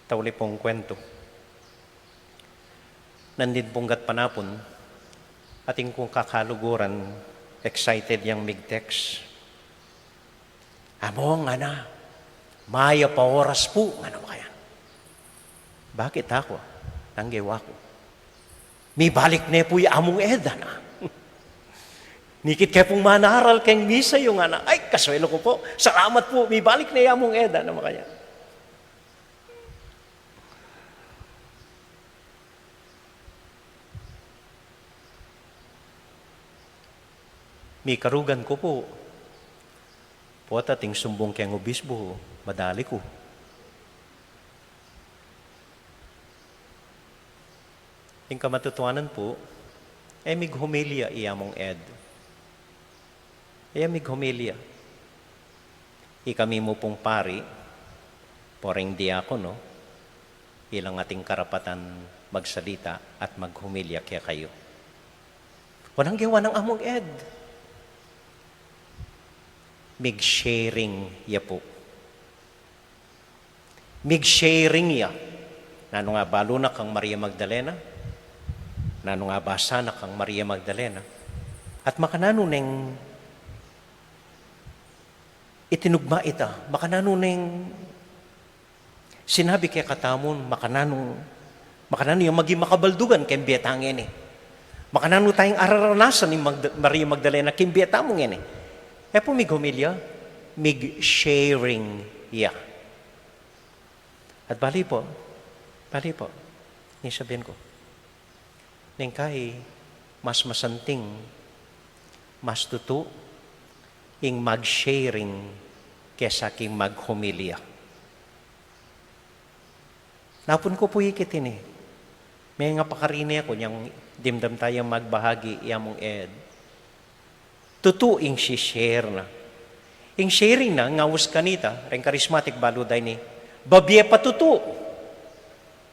Tauli pung kwentu. Nandin pung gatpanapun, atin kung kakaluguran, excited yang mig-text. Among, ngana, mayap a oras pu, ngana, makanyan. Bakit aku? Nang gewa ku. Mibalik ne pu i Among Ed, ngana. Nikit ke pung manaral keng misa yu, ngana. Ay, kasuelo ku pu. Salamat pu. Mibalik ne i Among Ed, ngana, makanyan. Mikarugan ku pu. Pota ating sumbung keng obispo, madali ku. Ing kamatutuanan pu, e mighumilya i Among Ed. E mighumilya. Ikami mu pung pari, pori ring diakono, ilang ating karapatan magsalita at maghumilya kekayu. Walang gewa nang Among Ed. Mig-sharing ya pu. Mig-sharing ya. Nanu nga balu na kang Maria Magdalena? Nanu nga basa na kang Maria Magdalena? At makananu neng itinugma ita? Makananu neng sinabi kekatamu, makananu, makananu yang maging makabaldugan keng bie tang ini? Makananu tayang araranasan ni Magda-, Maria Magdalena keng bie tamu ngeni? E pu mighumilya. Mig-sharing ya. At bali pu, bali pu, ning sabian ku, neng kai mas masanting, mas tutu ing mag-sharing kesa king maghomilya. Napun ku pu ikit ini. Mengapakarini ku nyang dimdam taya magbahagi ya mung ed. Tutu ing si-share na. Ing sharing na, ngaus kanita, reng charismatic balu da ini, babie patutu.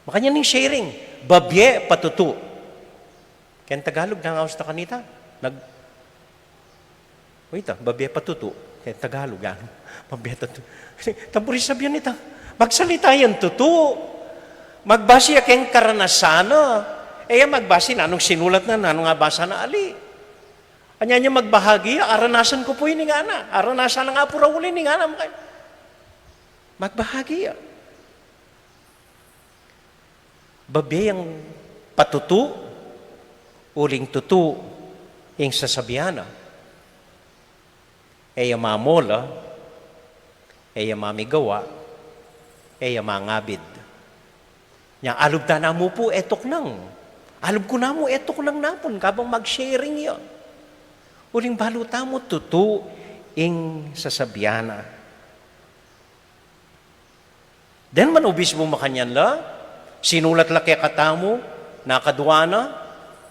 Makanyan ing sharing, babie patutu. Keng Tagalog, nangaus da kanita, nag-, o ita, babie patutu. Keng Tagalog, anu? Babie patutu. Tampuri sabian ita, magsalita yang tutu. Magbase ya keng karanasan na. E ya magbase nanung sinulat na, nanung abasa na, ali. Anya nya magbahagi ya, aranasan ku pu ini ngana. Aranasan na nga pu raul ini ngana, makay-, magbahagi ya. Babie yang patutu, uling tutu ing sasabian na. E ya mamola, e ya mamigawa, e ya mangabid. Nya alub ta namu pu e tuknang. Alub ku namu e tuknang napun kabang mag-sharing ya. Uling balu tamu tutu ing sasabian na. Den man obisbu makanyan la, sinulat la kekatamu, nakadwa na,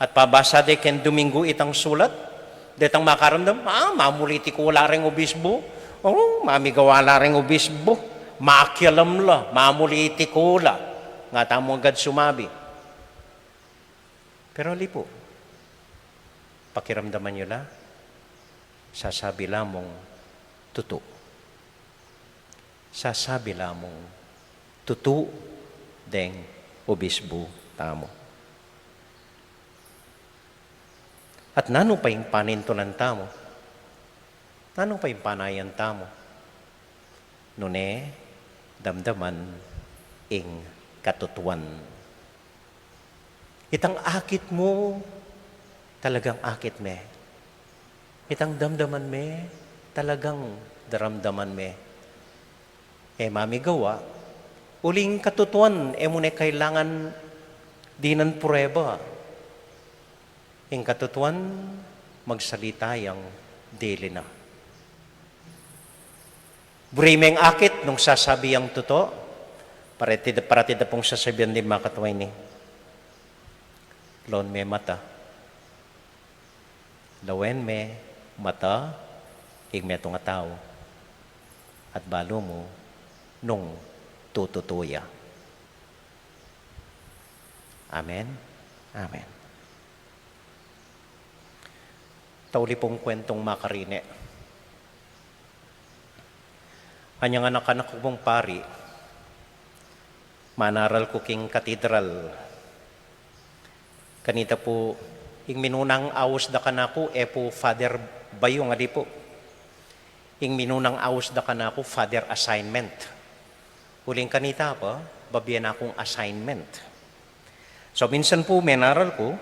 at pabasa de keng Domingo itang sulat, detang makaramdam, ah, mamulitiku la reng obisbu, o, mamigawa la reng obisbu, makialam la, mamulitiku la, nga tamu agad sumabi. Pero ali pu, pakiramdaman yu la, sasabi la mung tutu. Sasabi la mung tutu deng obisbu tamu. At nanu pa ing panintunan tamu? Nanu pa ing panayan tamu? Nune damdaman ing katutuan. Itang akit mu, talagang akit me. Itang damdaman me, talagang daramdaman me. E mamigawa, uling katutuan, e mu ne kailangan dinan prueba. Ing katutuan, magsalita yang dili na. Buri meng akit nung sasabi yang tutu, parati da, parati da pung sasabian ding makatua ini. Lawen me mata. Lawen me mata, ing metung a tau. At balu mu nung tututu ya. Amen. Amen. Tauli pung kwentung makarine. Anyang anak-anak ku pung pari, manaral ku king katedral. Kanita pu, ing minunang aus da kanaku, e pu Father Bayung, ali pu. Ing minunang aus da kanaku, Father Assignment. Uling kanita pa, babie na kung assignment. So, minsan pu, menaral ku,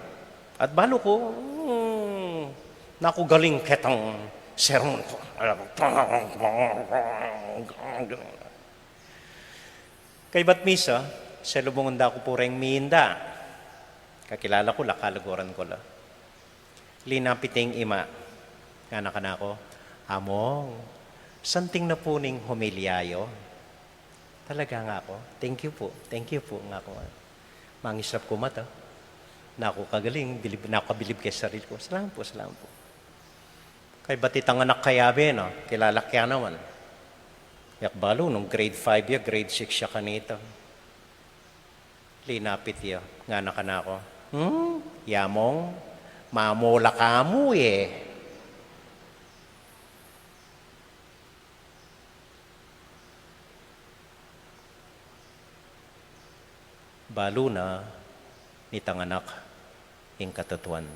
at balu ku, hmm, naku galing ketang sermon ku. Kaybat misa, selubungan da ku pu reng minda. Kakilala ku la, kaluguran ku la. Linapit ing ima, ngana kanaku, "Among, santing na pu ning homilya yu." "Talaga?" ngaku. "Thank you pu, thank you pu," ngaku. Mangisap ku mata. Naku kagaling, bilib, naku kabilib keng sarili ku. "Salamat pu, salamat pu." Kaybat itang anak kayabe na, kilala ke naman. Yak balu, nung grade five ya, grade six ya kanita. Linapit ya, ngana kanaku, "Hmm, ya mong, mamula ka mu e." Balu na nitang anak ing katutuan.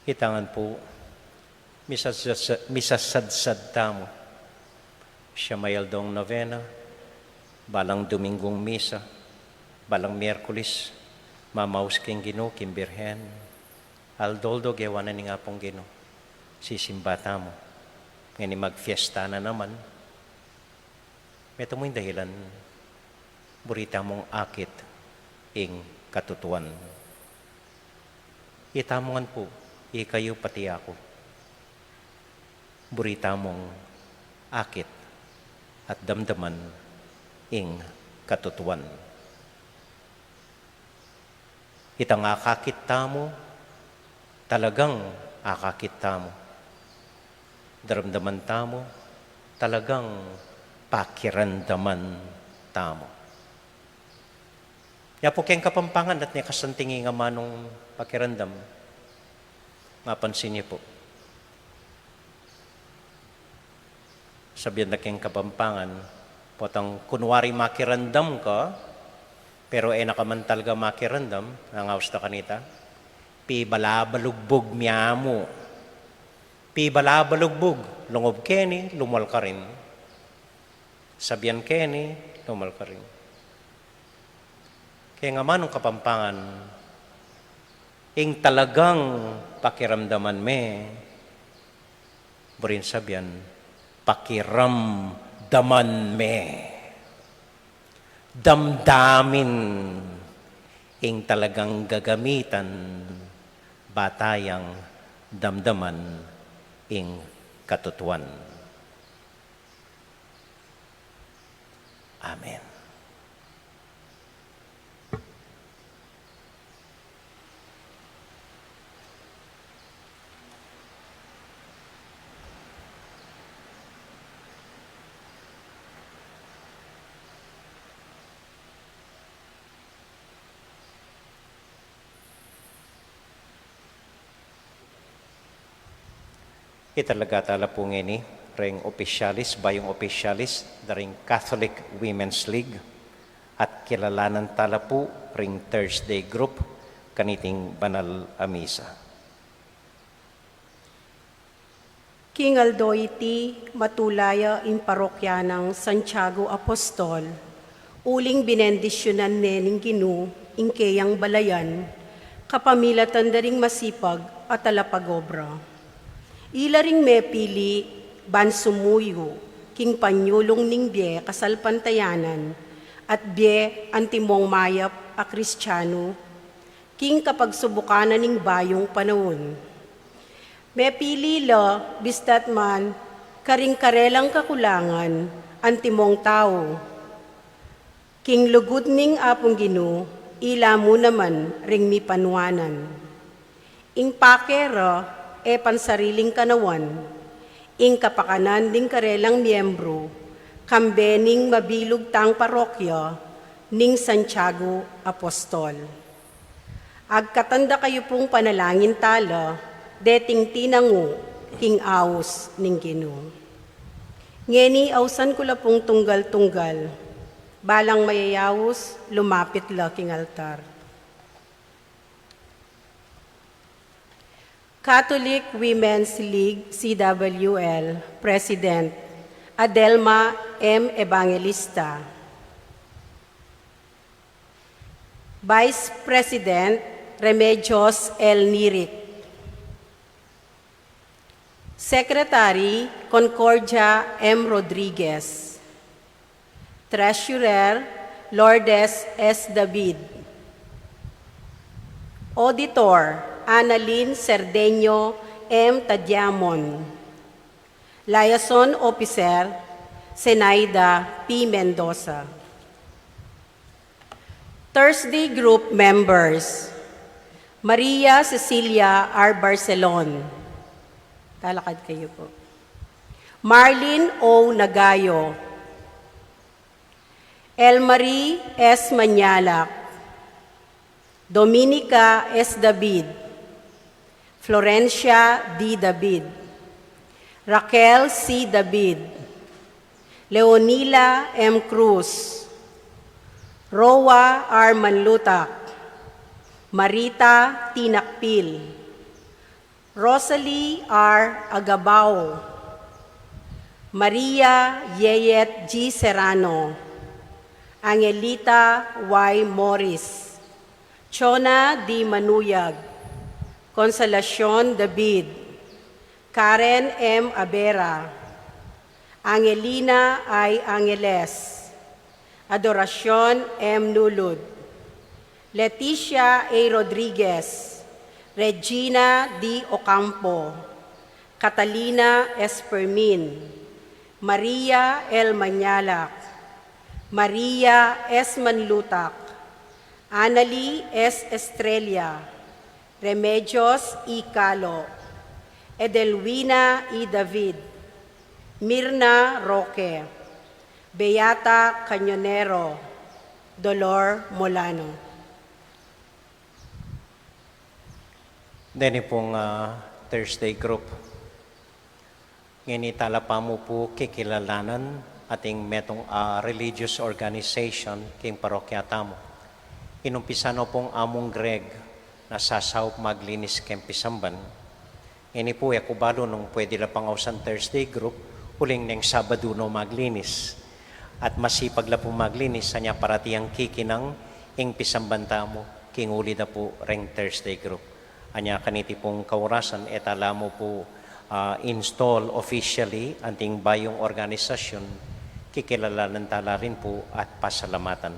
Ita ngan pu, misasadsad, misasadsad tamu. Siya may aldong novena, balang Domingung misa, balang Miyerkules, mamaus king Ginu, king Birhen, aldo-aldo gewa na ning Apung Ginu, sisimba tamu, ngeni magfiesta na naman, meta mu ing dahilan, buri tamung akit ing katutuan. Itamu ngan pu, ikayu pati aku. Buri tamung akit at damdaman ing katutuan. Itang akakit tamu, talagang akakit tamu. Daramdaman tamu, talagang pakiramdaman tamu. Ya pu keng Kapampangan, at ne kasanting ing amanung pakiramdam. Mapansin yu pu. Sabian da keng Kapampangan, potang kunwari makiramdam ka, pero e na ka man talaga makiramdam, nangaus da kanita, pibalabalugbug mya mu. Pibalabalugbug, lungub keni, lumal karin. Sabian keni, lumal karin. Keng amanung Kapampangan, ing talagang pakiramdaman me, buring sabian, pakiramdaman me. Damdamin ing talagang gagamitan, ba tayang damdaman ing katutuan. Amen. Italaga tala pu ngeni ring opisyalis, bayung opisyalis da ring Catholic Women's League, at kilalanan tala pu ring Thursday group kaniting banal a misa. King aldo iti, matula ya ing parokya nang Santiago Apostol, uling binendisyunan ne ning Ginu ing keyang balayan, kapamilatan da ring masipag a talapagobra. Ila ring mepili ban sumuyu king panyulung ning bie kasalpantayanan at bie antimong mayap a Kristiano, king kapagsubukan na ning bayung panaun. Mepili la, bistat man, karing karelang kakulangan, antimong tau. King lugud ning Apung Ginu, ila mu naman ring mipanuanan. Ing pake ra, e pansariling kanawan, ing kapakanan ding karelang miyembru, kambe ning mabilug tang parokya ning Santiago Apostol. Agkatan da kayu pung panalangin tala, deting tinangu king aus ning Ginu. Ngeni ausan ku la pung tunggal-tunggal, balang mayayaus, lumapit la king altar. Catholic Women's League, C W L, President, Adelma M. Evangelista. Vice President, Remedios L. Nirik. Secretary, Concordia M. Rodriguez. Treasurer, Lourdes S. David. Auditor, Annalyn Cerdeño M. Tadiamon. Liaison Officer, Zenaida P. Mendoza. Thursday Group Members, Maria Cecilia R. Barcelon. Talakad kayu pu. Marlene O. Nagayo. Elmarie S. Mañalac. Dominica S. David. Florencia D. David. Raquel C. David. Leonila M. Cruz. Roa R. Manlutac. Marita T. Nakpil. Rosalie R. Agabao. Maria Yeyet G. Serrano, Angelita Y. Morris, Chona D. Manuyag, Consolacion David, Karen M. Abera, Angelina I. Angeles, Adoracion M. Nulud, Leticia A. Rodriguez, Regina D. Ocampo, Catalina S. Fermin, Maria L. Mañalac, Maria S. Manlutak, Annalie S. Estrella, Remedios E. Calo, Edelwina E. David, Mirna Roque, Beata Cañonero, Dolor Molano. Deni pung, ah, Thursday group. Ngeni talapamu pu kikilalanan ating metung a religious organization king parokya tamu. Inumpisa no pung Among Greg na sasaup maglinis keng pisamban. Ngeni pu e ku balu nung pwede la pang ausan Thursday group, uling neng Sabadu no maglinis. At masipag la pu maglinis, anya parati yang kikinang ing pisamban tamu, king uli da pu reng Thursday group. Anya kaniti pung kaurasan, e tala mu pu, ah, install officially anting bayung organisasyun, kikilalanan tala rin pu at pasalamatan.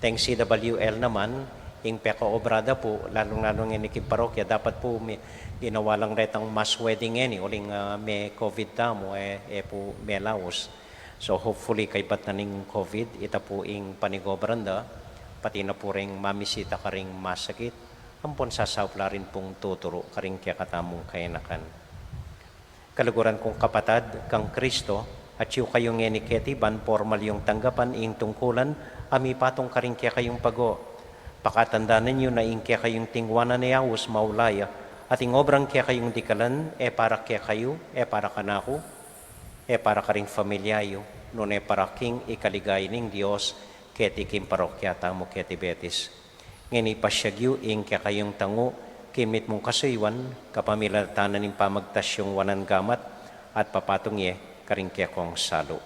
Teng C W L naman, ing pekaobra da pu, lalung-lalu ngeni king parokya, dapat pu me-, ginawa lang retang mass wedding ngeni, uling, ah, me-covid tamu, e, e pu melaus. So hopefully, kaybat na ning covid, ita pu ing panigobran da, pati na pu reng mamisita karing masakit, ampon sasaup la rin pung tuturu karing kekatamung kayanakan. Kaluguran kung kapatad kang Kristo, atyu kayu ngeni keti ban pormal yung tanggapan ing tungkulan a mipatung karing kekayung pago. Pakatandanan yu na ing kekayung tingwanan a yaus maula ya, at ing obrang kekayung dikalan e para kekayu, e para kanaku, e para karing familia yu, nune para king ikaligaya ning Dios keti king parokya tamu keti Betis. Ngeni pasiag yu ing kekayung tangu king mitmung kasuyuan, kapamilatan ning pamagtas yung wanan gamat at papatung ye karing kekong salu.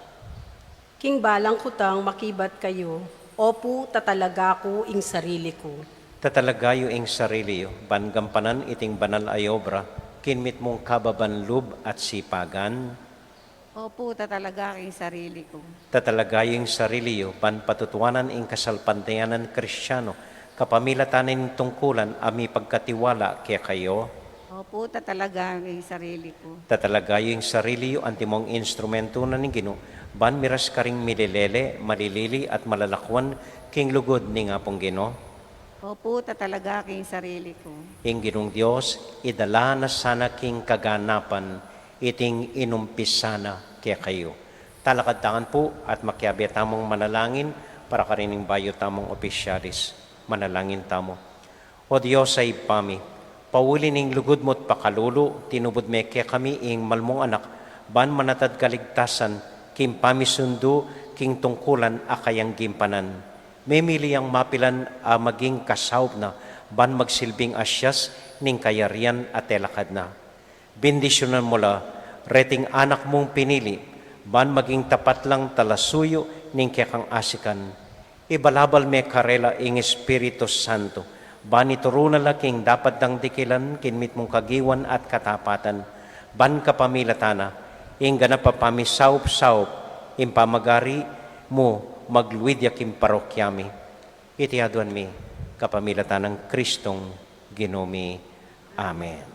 King balang kutang makibat kayu, opu, tatalaga ku ing sarili ku. Tatalaga yu ing sarili yu, ban gampanan iting banal a obra, king mitmung kababan lub at sipagan. Opu, tatalaga ku ing sarili ku. Tatalaga yu ing sarili yu, ban patutuanan ing kasalpantayanan Kristiano, kapamilatan ning tungkulan a mipagkatiwala kekayu. Opu, tatalaga ku ing sarili ku. Tatalaga yu ing sarili yu, antimong instrumentu na ning Ginu, ban miras karing mililele, malilili, at malalakuan king lugud ning Apung Ginu. Opu, tatalaga ku ing sarili ku. Ing Ginung Dios, idala na sana king kaganapan iting inumpisa na kekayu. Talakad tamu pu at makiabe tamung manalangin para karing bayu tamung opisyalis. Manalangin tamu. O Dios a Ibpa mi, pauli ning lugud mu't pakalulu, tinubud me kekami ing mal mung Anak, ban manatad kaligtasan, king pamisundu, king tungkulan a kayang gimpanan. Memili yang mapilan a maging kasaup na, ban magsilbing asyas ning kayarian a telakad na. Bendisyunan mu la reting anak mung pinili, ban maging tapat lang talasuyu ning kekang asikan. Ibalabal me karela ing Espiritu Santo, ban ituru na la king dapat dang dikilan king mitmung kagiwan at katapatan, ban kapamilatan na, ing ganap a pamisaup-saup, ing pamagari mu magluid ya king parokya mi. Iti aduan mi, kapamilatan nang Kristong Ginu mi. Amen.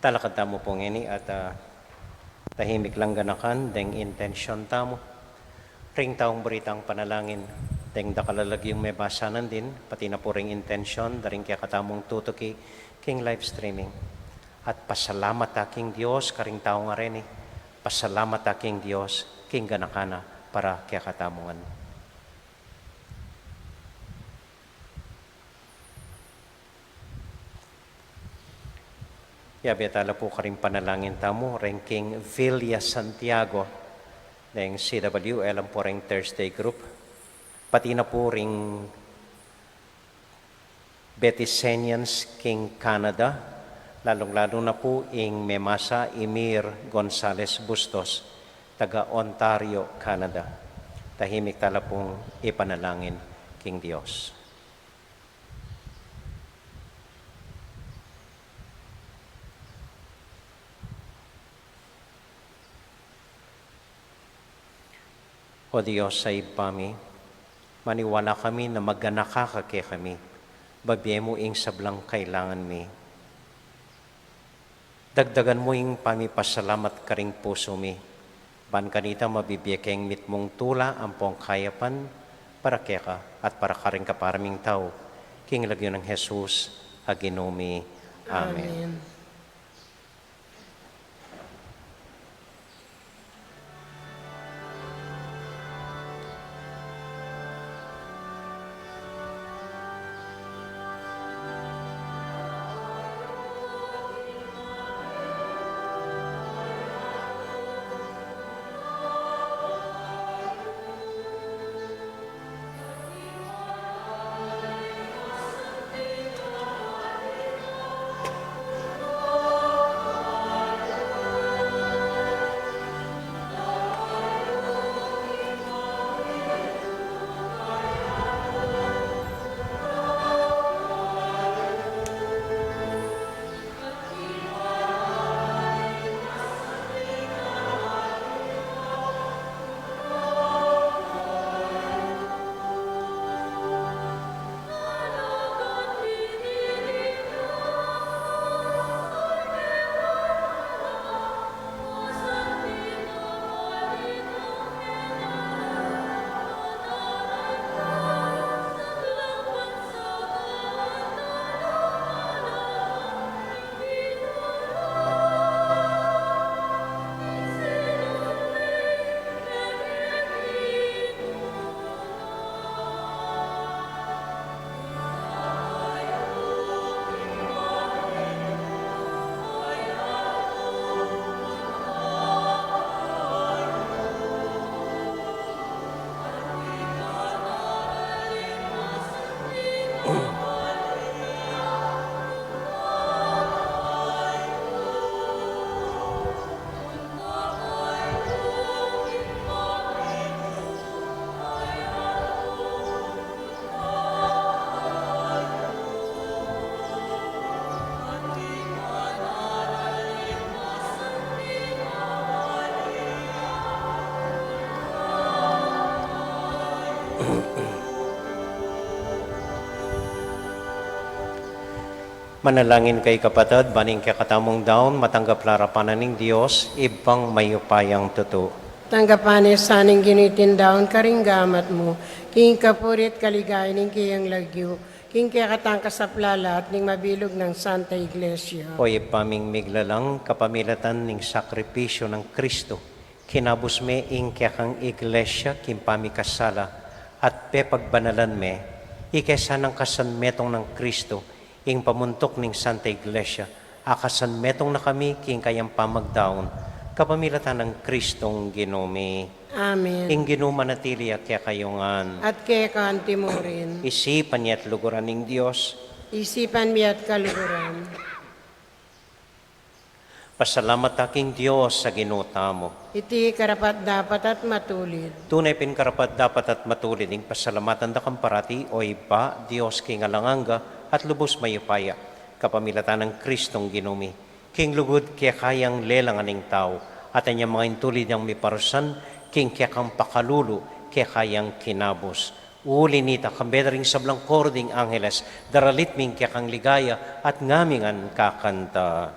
Talakad tamu pu ngeni at, ah, tahimik lang ganakan deng intensyon tamu. Ring taung buritang panalangin, deng dakal a lagyung mebasa nandin, pati na pu ring intensyon da ring kekatamung tutuki king live streaming. At pasalamat ta king Dios karing taung areni, pasalamat ta king Dios king ganakan na para kekatamu ngan. Yabe tala pu karing panalangin tamu, reng king Villa Santiago, deng C W L ampo reng Thursday group, pati na pu ring Betisenians king Canada, lalung-lalu na pu ing memasa Emir Gonzales Bustos, taga Ontario, Canada. Tahimik tala pung ipanalangin king Dios. O Dios a Ibpa mi, maniwala kami na maganaka ka kekami, babie mu ing sablang kailangan mi. Dagdagan mu ing pamipasalamat karing pusu mi, ban kanita mabibie keng mitmung tula ampong kayapan para keka at para karing kapara ming tau, king lagyu nang Jesus a Ginu mi. Amen. Amen. Manalangin kayu kapatad, ban ing kekatamung daun matanggap la arapan na ning Dios, Ibpang mayupayang tutu. Tanggapan na sa ning Ginu iting daun karing gamat mu, king kapurian at kaligayan ning keyang lagyu, king kekatang kasaplalan at ning mabilug nang Santa Iglesia. O Ibpa ming miglalang, kapamilatan ning sakripisyu nang Kristu, kinabus me ing kekang Iglesia king pamikasala at pepagbanalan me, ike sanang kasanmetung nang Kristu, ing pamuntuk ning Santa Iglesia, a kasanmetung na kami king kayang pamagdaun, kapamilatan nang Kristong Ginu mi. Amen. Ing Ginu manatili ya kekayu ngan. At keka anti mu rin. Isipan ya at luguran ning Dios. Isipan mi at kaluguran. Pasalamat ta king Dios a Ginu tamu. Iti karapat-dapat at matulid. Tune pin karapat-dapat at matulid ing pasalamatan da kang parati, o Ibpa, Dios king alang angga at lubus mayupaya, kapamilatan nang Kristong Ginu mi. King lugud keka yang lelangan ing tau, at anya mangintulid yang miparusan king kekang pakalulu, keka yang kinabus. Uli nita, kambe da ring sablang koro ding angeles, daralit mi ing kekang ligaya, at ngamin ngan kakanta.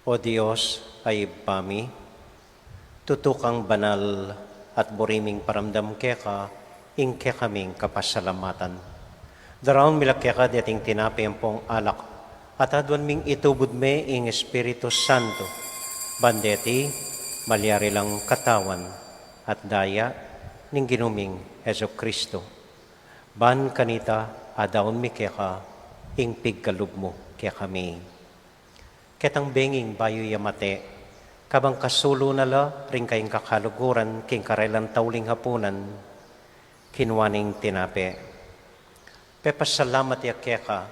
O Dios a Ibpa mi, tutu kang banal at buri ming paramdam keka ing kekaming kapasalamatan. Daraun mi la keka deting tinape ampong alak, at aduan ming itubud me ing Espiritu Santo, ban deti malyari lang katawan at daya ning Ginu ming Jesucristo. Ban kanita adaun mi keka ing pigkalub mu kekami. Ketang benging bayu ya mate, kabang kasulu na la ring kayang kakaluguran king karelang tauling hapunan, kinua neng tinape, pepasalamat ya keka,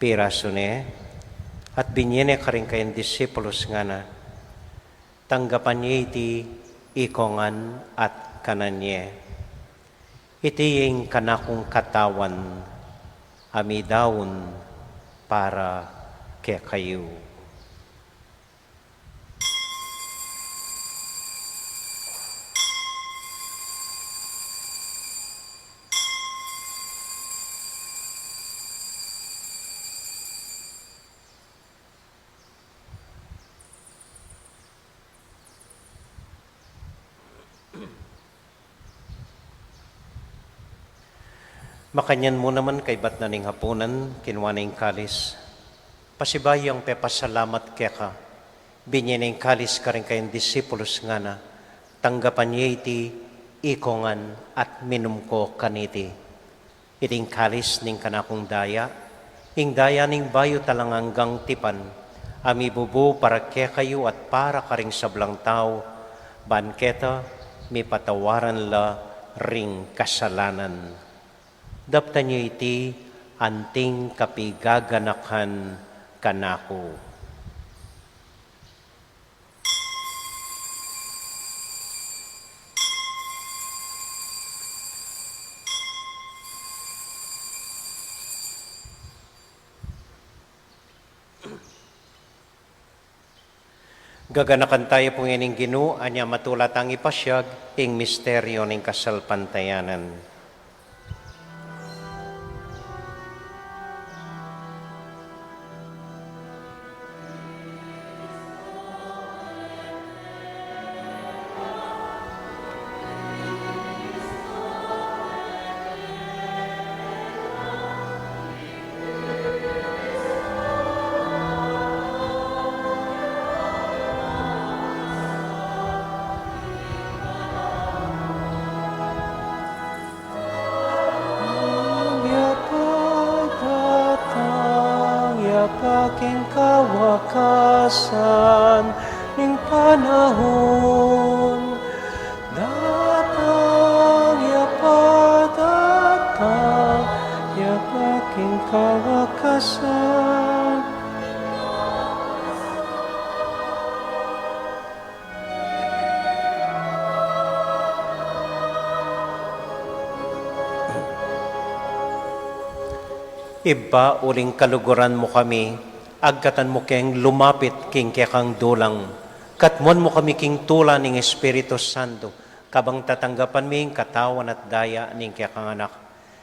pirasu ne, at binie ne karing kayang disipulus, ngana: Tanggapan ye iti ikong ngan at kanan ye. Iti ing kanakung katawan a midaun para kekayu. Makanyan mu naman kaybat na ning hapunan, kinua ne ing kalis, pasibayu yang pepasalamat keka, binie ne ing kalis karing kayang disipulus, ngana: Tanggapan ye iti ikong ngan at minum ko kaniti. Iting kalis ning kanakung daya, ing daya ning bayu at alang anggang tipan, a mibubu para kekayu at para karing sablang tau, ban keta mipatawaran la ring kasalanan. Daptan ye iti anting kapigaganakan kanaku. Gaganakan taya pu ngening Ginu, anya matula tang ipasiag ing misteryu ning kasalpantayanan. Datang ya pa, datang ya pa king kawakasan ning panaun. Datang ya pa, datang ya pa king kawakasan. Ibpa, uling kaluguran mu kami, agkatan mu keng lumapit king kekang dulang. Katmuan mu kami king tula ning Espiritu Santo, kabang tatanggapan mi ing katawan at daya ning kekang Anak.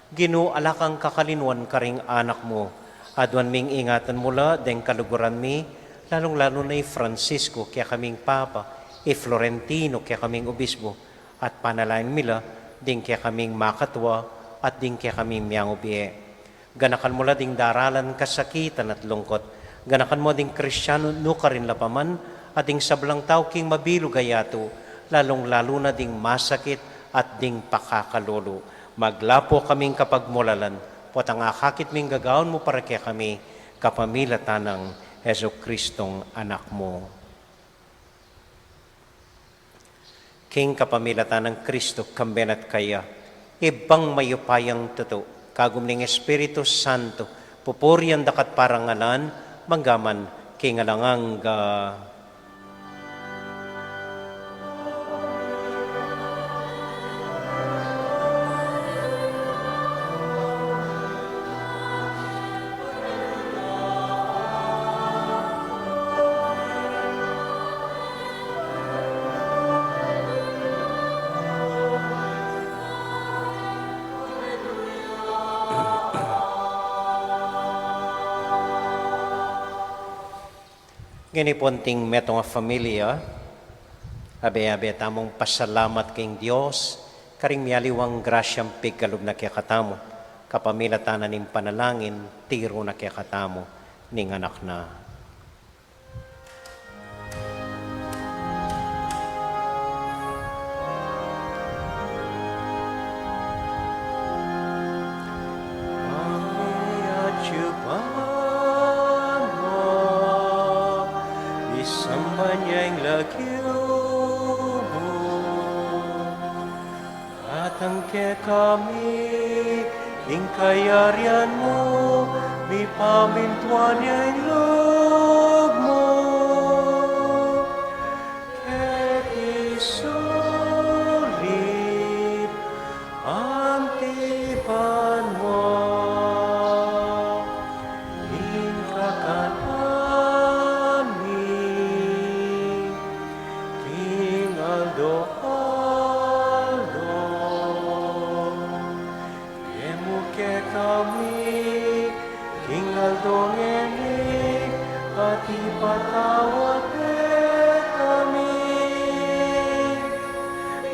Ginu, ala kang kakalinuan karing anak mu. Aduan ming ingatan mu la deng kaluguran mi, lalung-lalu na i Francisco, kekaming Papa, i Florentino, kekaming Obispo, at panalangin mi la ding kekaming makatua at ding kekaming miangubie. Ganakan mu la ding daralan kasakitan at lungkot. Ganakan mu ding Kristianu nukarin la pa man, at ding sablang tau king mabilug a yatu, lalung-lalu na ding masakit at ding pakakalulu. Maglapu kaming kapagmulalan, potang akakit ming gagawan mu para kekami, kapamilatan nang Jesucristong Anak mu. King kapamilatan nang Kristo, kambe na at kaya, Ibpang mayupayang tutu, kagum ning Espiritu Santo, pupurian da ka at parangalan, mangga man king alang angga. Ngeni pu anting metung a familia, abe-abe tamung pasalamat king Dios, karing mialiwang grasyang pigkalub na kekatamu, kapamilatan na ning panalangin, tiru na kekatamu ning Anak na. Mamiacuban mo, misamban ya ing lagyu mu. Datang kekami ing kayarian mu, mipamintuan ya ing lub mu. Keti sulip anti banua, ing kakanan mi king aldo-aldo. Ibie mu kekami king aldo ngeni, at ipatawad kekami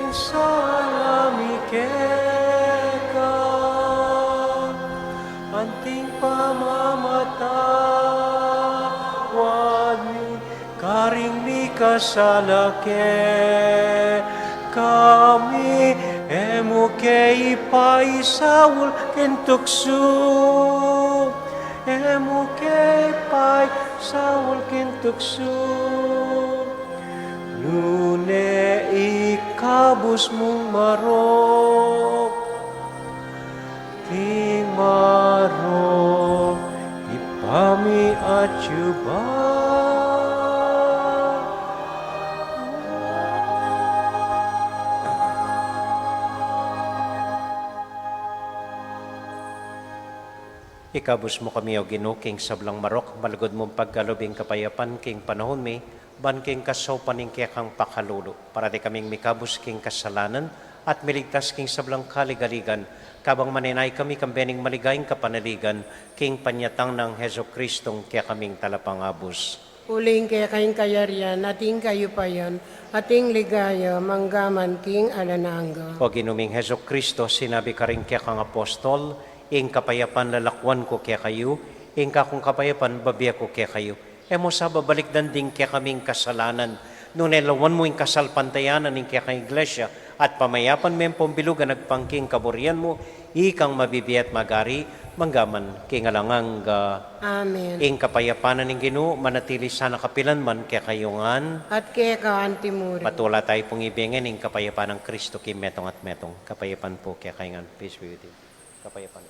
ing sala mi keka, anting pamamatawad mi karing mikasala kekami. E mu ke ipaisaul king tuksu, e mu ke ipaisaul king tuksu, nune ikabus mung marok, king marok ipamiacuba. Ikabus mu kami, O Ginu, king sablang marok, malugud mung pagkalub ing kapayapan king panaun mi, ban king kasaupan ning kekang pakalulu, parati kaming mikabus king kasalanan, at miligtas king sablang kaligaligan, kabang manenaya kami kambe ning maligayang kapanaligan, king panyatang nang Jesucristong kekaming Talapangabus. Uling keka ing kayarian, at ing kayupayan, at ing ligaya, mangga man king alang angga. O Ginu ming Jesucristo, sinabi karing kekang apostol, ing kapayapan lalakuan ku kekayu, ing kakung kapayapan bibie ku kekayu. E mu sa babalikdan ding kekaming kasalanan, nune lawan mu ing kasalpantayanan ning kekang Iglesia, at pamayapan me ampong bilugan agpang king kaburian mu, ikang mabibie at magari, mangga man king alang angga. Amen. Ing kapayapan na ning Ginu, manatili sana kapilanman kekayu ngan. At keka anti mu rin. Matula tayu pung ibie ngeni ing kapayapan nang Kristo king metung at metung. Kapayapan pu kekayu ngan. Peace be with you. Kapayapan.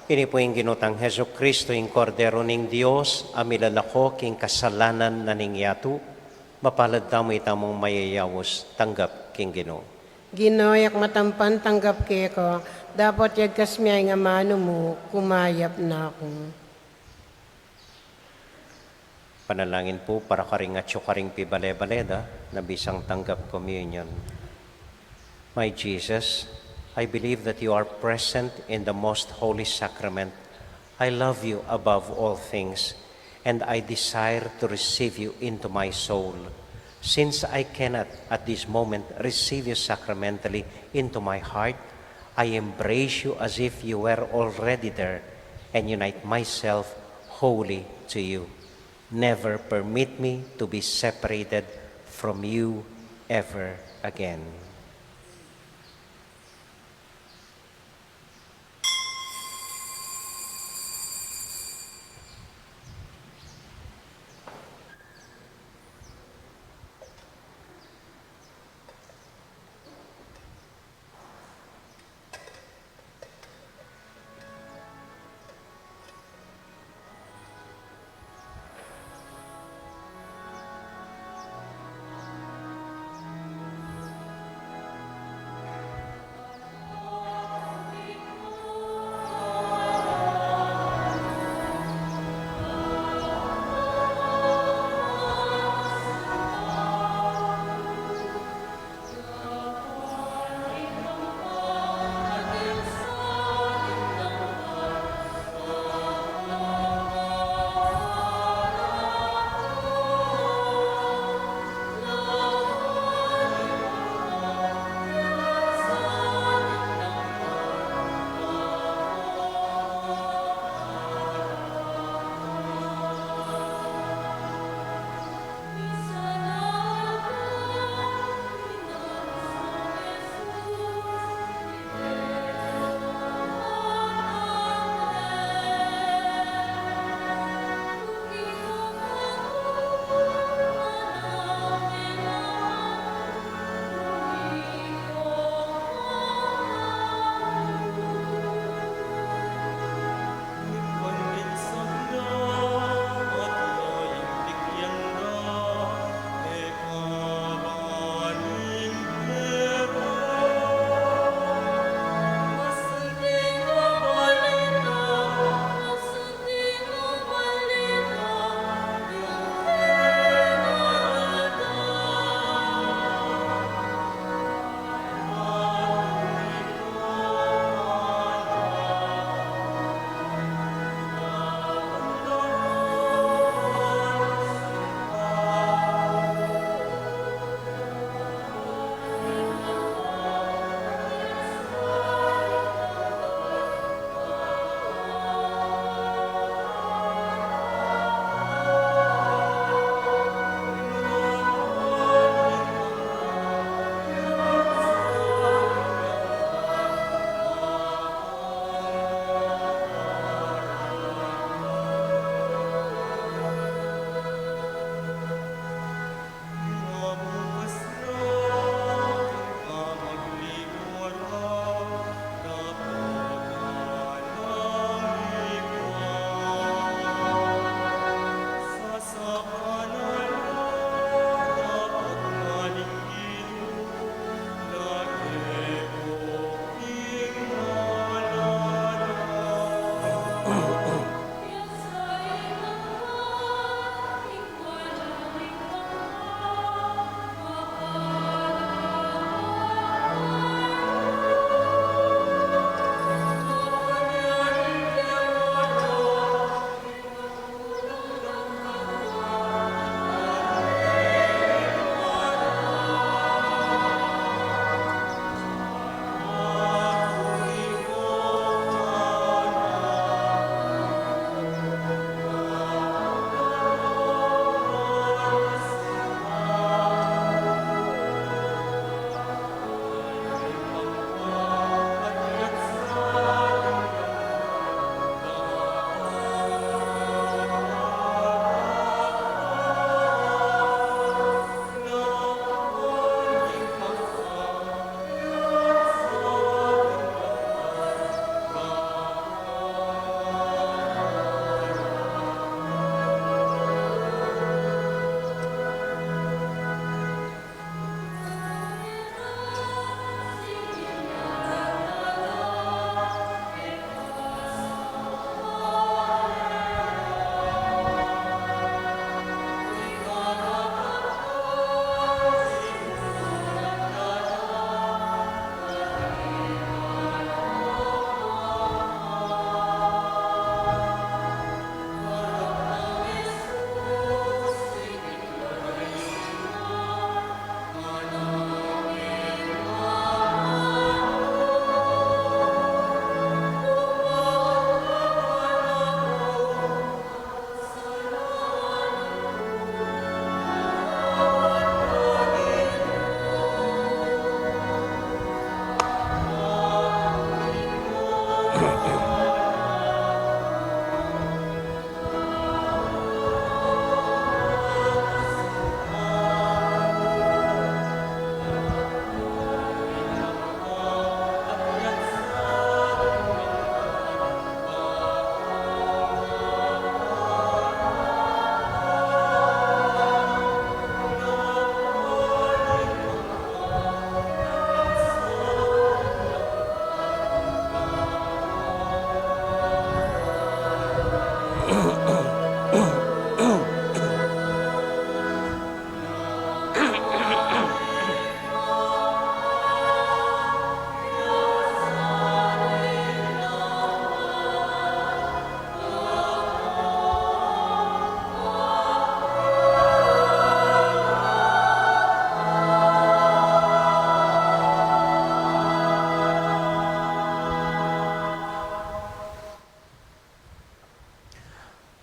Ini pu ing Ginu tang Jesucristo, ing Kordero ning Dios, a milalako king kasalanan na ning yatu. Mapalad tamu, ita mung mayayaus, tanggap king Ginu. Ginu, e ku matampan tanggap keka, dapot yagkas mu ing amanu mu, kumayap na ku. Panalangin pu para karing atyu karing pibale-bale da, na bisang tanggap communion. My Jesus, I believe that you are present in the most holy sacrament. I love you above all things, and I desire to receive you into my soul. Since I cannot at this moment receive you sacramentally into my heart, I embrace you as if you were already there and unite myself wholly to you. Never permit me to be separated from you ever again.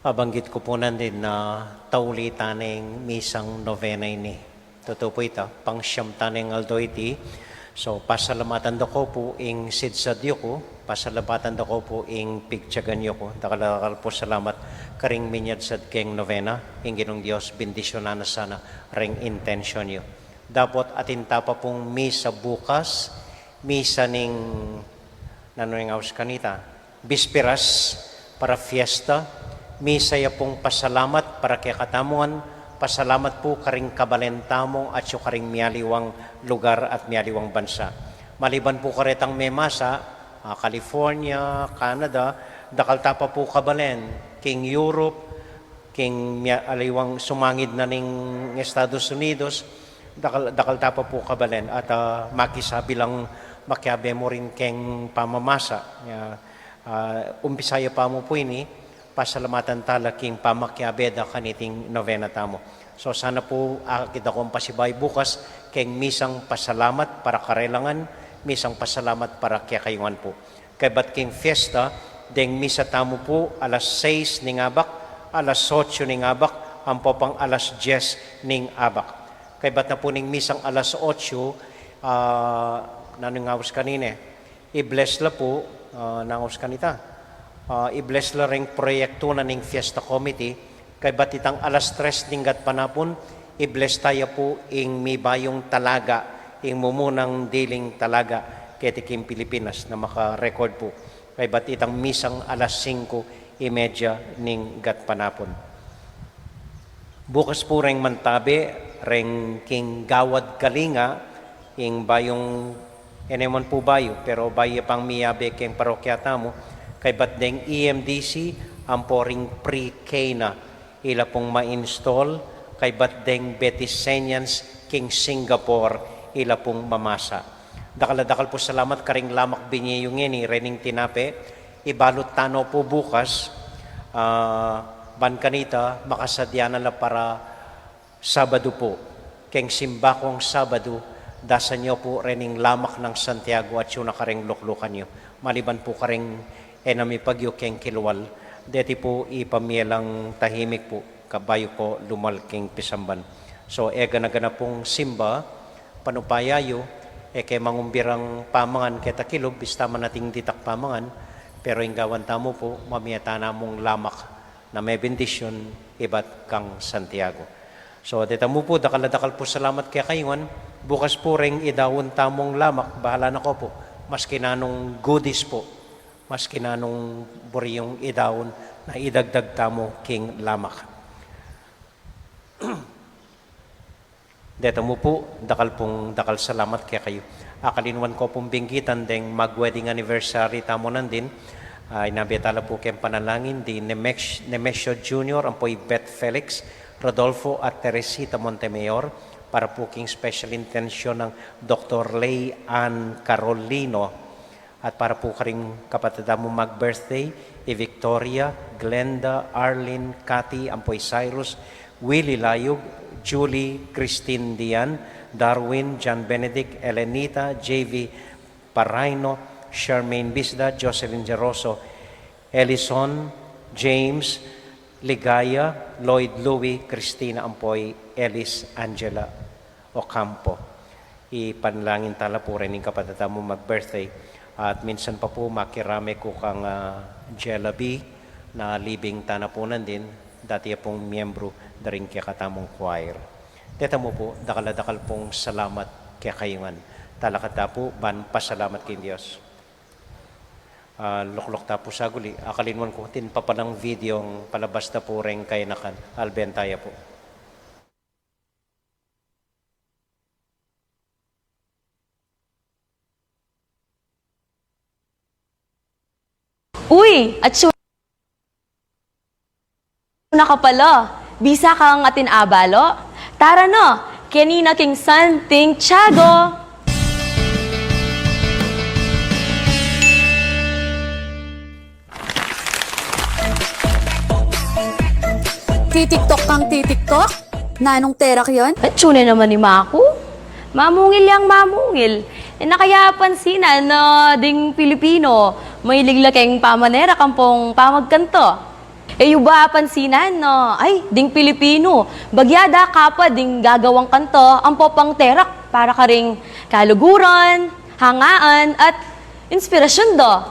Abanggit ku pu nandin na tauli ta neng misang novena ini. Tutu pu ita, pangsiam ta neng aldo iti. So, pasalamatan da ko pu ing sidsad yu ku, pasalamatan da ko pu ing pigtiagan yu ku. Dakal-dakal pu salamat karing minyadsad keng novena, ing Ginung Dios bendisyunan na sana reng intensyon yu. Dapot atin ta pa pung misa bukas, misa ning, nanu ing aus kanita, bisperas para fiesta, misa ya pung pasalamat para kekatamu ngan, pasalamat pu karing kabalen tamu atyu karing mialiwang lugar at mialiwang bansa. Maliban pu karetang memasa, ah, California, Canada, dakal ta pa pu kabalen, king Europe, king mia-, aliwang sumangid na ning Estados Unidos, dakal, dakal ta pa pu kabalen at, ah, makisabi lang makiabe mu rin keng pamamasa. Ya, ah, umpisa ya pa mu pu ini, pasalamatan ta la king pamakiabe da kaniting novena tamu. So, sana pu, ah, kita kong pasibayu bukas keng misang pasalamat para karelangan, misang pasalamat para kekayungan pu. Kaybat king fiesta, deng misa tamu pu alas sais ning abak, alas otso ning abak, ampo pang alas dyes ning abak. Kaybat na pu ning misang alas otso, ah, nanu ing aus kanine, i-bless la pu, ah, nanu ing aus kanita, ah, i-bless la reng proyektu na ning fiesta committee, kaybat itang alas tres ning gatpanapun, i-bless ta ya pu ing mibayung talaga, ing mumunang diling talaga keti king Pilipinas na maka-record pu. Kaybat itang misang alas singko y media ning gatpanapun. Bukas pu reng mantabe, reng king Gawad Kalinga, ing bayung, e ne man pu bayu, pero bayu ya pang miyabe keng parokya tamu, kaybat deng E M D C, ampo ring pre-K na, ila pung ma-install, kaybat deng Betisenians king Singapore, ila pung mamasa. Dakal a dakal pu salamat karing lamak binye yu ngeni, rening tinape, ibalut ta no pu bukas, ah, ban kanita, makasadya na la para Sabadu pu, keng simbakong Sabadu, dasan yu pu rening lamak nang Santiago atyu na kareng luklukan yu. Maliban pu kareng e na mipagyu keng kilwal, deti pu ipamye lang tahimik pu, kabayu ko lumal keng pisamban. So, e gana-gana pung simba, panupaya yu, e ke mangumbirang pamangan keta kilub, bista man ating ditak pamangan, pero ing gawan tamu pu, mamye ta namung lamak na me bendisyun ibat kang Santiago. So, deta mu pu, dakal a dakal pu salamat kekayu ngan. Bukas pu reng idaun tamung lamak, bahala na ko pu. Maski nanung goodies pu, maski nanung buri yung idaun na idagdag tamu king lamak. Deta mu pu, dakal pung dakal salamat kekayu. Akalinwan ko pung binggitan deng mag-wedding anniversary tamu nandin. Ah, inabe ta la pu keng panalangin di Nemex-, Nemesio Junior, ampo i Beth Felix, Rodolfo at Teresita Montemayor, para pu king special intention nang Doktor Lay Ann Carolino. At para pu karing kapatad tamu mag-birthday, i Victoria, Glenda, Arlene, Cathy, ampo i Cyrus, Willie Layug, Julie, Christine Dian, Darwin, John Benedict, Elenita, J V Paraino, Charmaine Bisda, Jocelyn Geroso, Ellison, James, Ligaya, Lloyd Louis, Christina, ampo i Elis Angela Ocampo. Ipanalangin ta la pu rening kapatad tamu mag-birthday. At minsan pa pu, makirame ku kang, ah, Jella B, na libing ta na pu nandin, dati ya pung miyembru da ring kekatamung choir. Deta mu pu, dakal a dakal pung salamat kekayu ngan. Talakad ta pu ban pasalamat king Dios. Ah, lukluk ta pu saguli. Akalinwan ku, atin pa palang video ing palabas da pu reng kayanakan. Alben ta ya pu. Uy, atsu na ka pala. Bisa kang atin abalo? Tara na, keni na king Santing Tiago. Titiktok kang titiktok? Nanung terak yan? Atsu na naman i Maku. Mamungil yang mamungil. E na kaya pansinan na ding Pilipino, mahilig la keng pamanerak ampong pamagkanta. E yu ba pansinan na, ay, ding Pilipinu, bagya da kapad ding gagawang kanta ampo pang terak para karing kaluguran, hangaan, at inspirasyun da.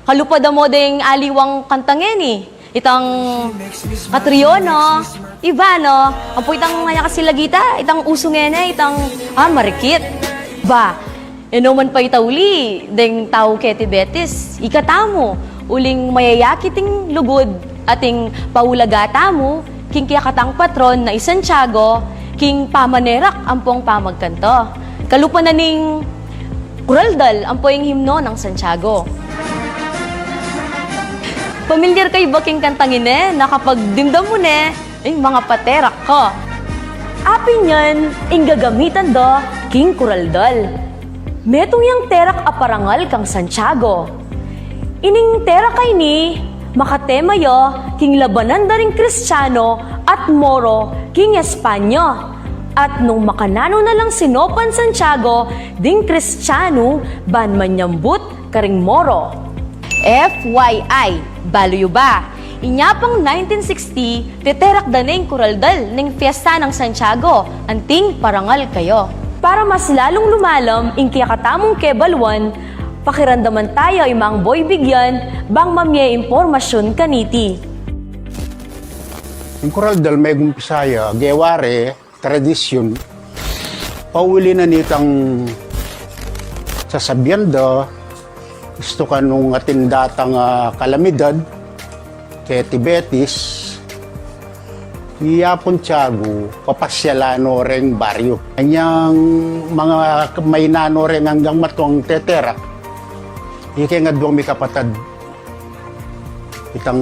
Kalupa da mo ding aliwang kanta ngeni, itang Katriona, Ivana, ampo itang anya kasi lagi ta, itang usu ngeni, itang, ah, marikit. Ba, e no man pa ita uli deng tau keti Betis, ikatamu, uling mayayakit ing lugud at ing paulaga tamu king kekatang patron na i Santiago, king pamanerak ampong pamagkanta. Kalupa na ning kuraldal ampo ing himno nang Santiago. Pamilyar kayu ba king kantang ini? Na kapag dimdam mu ne, ing mangapaterak ka. Apin yan ing gagamitan da king kuraldal. Metung yang terak a parangal kang Santiago. Ining terak a ini, makatema ya king labanan da ring Kristiano at Moro king Espanya. At nung makananu na lang sinopan Santiago ding Kristiano ban manyambut karing Moro. F Y I, balu yu ba? Inya pang nineteen sixty, titerak da ne ing kuraldal ning fiesta nang Santiago, anting parangal kayu. Para mas lalung lumalam ing kekatamung kebaluan, pakiramdaman taya i Mang Boy Bigyan bang mamie impormasyun kaniti. Ing kuraldal megumpisa ya, gewa re, tradisyun. Pauli na nitang sasabian da, istu ka nung atin datang, ah, kalamidad, keti Betis, i Apung Tiago, papasyalan no reng baryu. Anyang manga mainan no reng anggang matuang teterak, ike nga duang mikapatad. Itang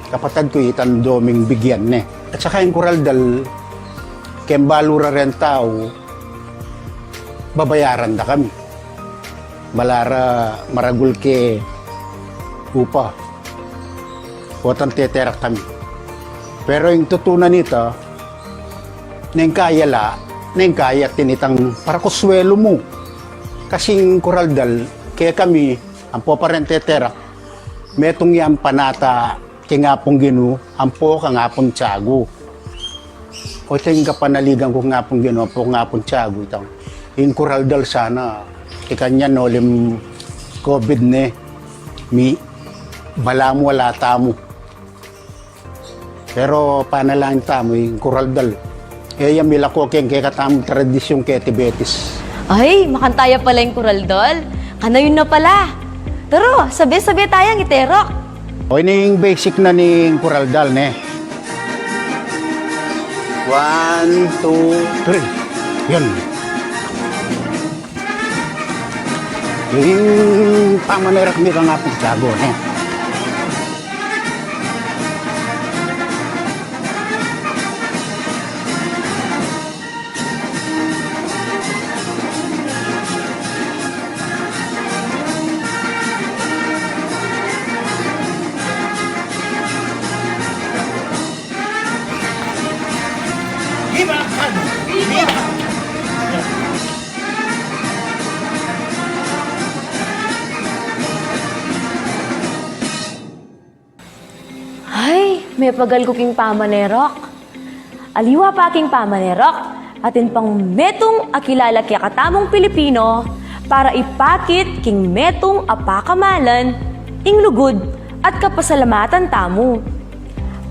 kapatad ku, itang Doming Bigyan ne. At saka ing kuraldal, keng balu ra reng tau, babayaran da kami. Bala ra maragul ke upa. Potang teterak kami. Pero ing tutunan nita, neng kaya la, neng kaya tinitang para kuswelu mu. Kasi ing kuraldal, kekami, ampo pa reng teterak, metung yang panata king Apung Ginu, ampo kang Apung Tiago. O ita ing kapanaligan ku kang Apung Ginu, ampo kang Apung Tiago, itang ing kuraldal sana, ikanyan uling COVID ne, mi, balamu ala tamu. Pero panalangin tamu ing kuraldal. E ya milako keng kekatamung tradisyun keti Betis. Ay, makanta ya pala ing kuraldal. Kanayun na pala. Tara, sabe-sabe tayang iterak. O, ini ing basic na ning kuraldal, ne. One, two, three. Yan. Ing pamanerak mi kang Apung Tiago, ne. Viva Kanu! Viva! Ay, mepagal ku king pamanerak. Aliwa pa king pamanerak, atin pang metung a kilala kekatamung Pilipino para ipakit king metung a pakamalan ing lugud at kapasalamatan tamu.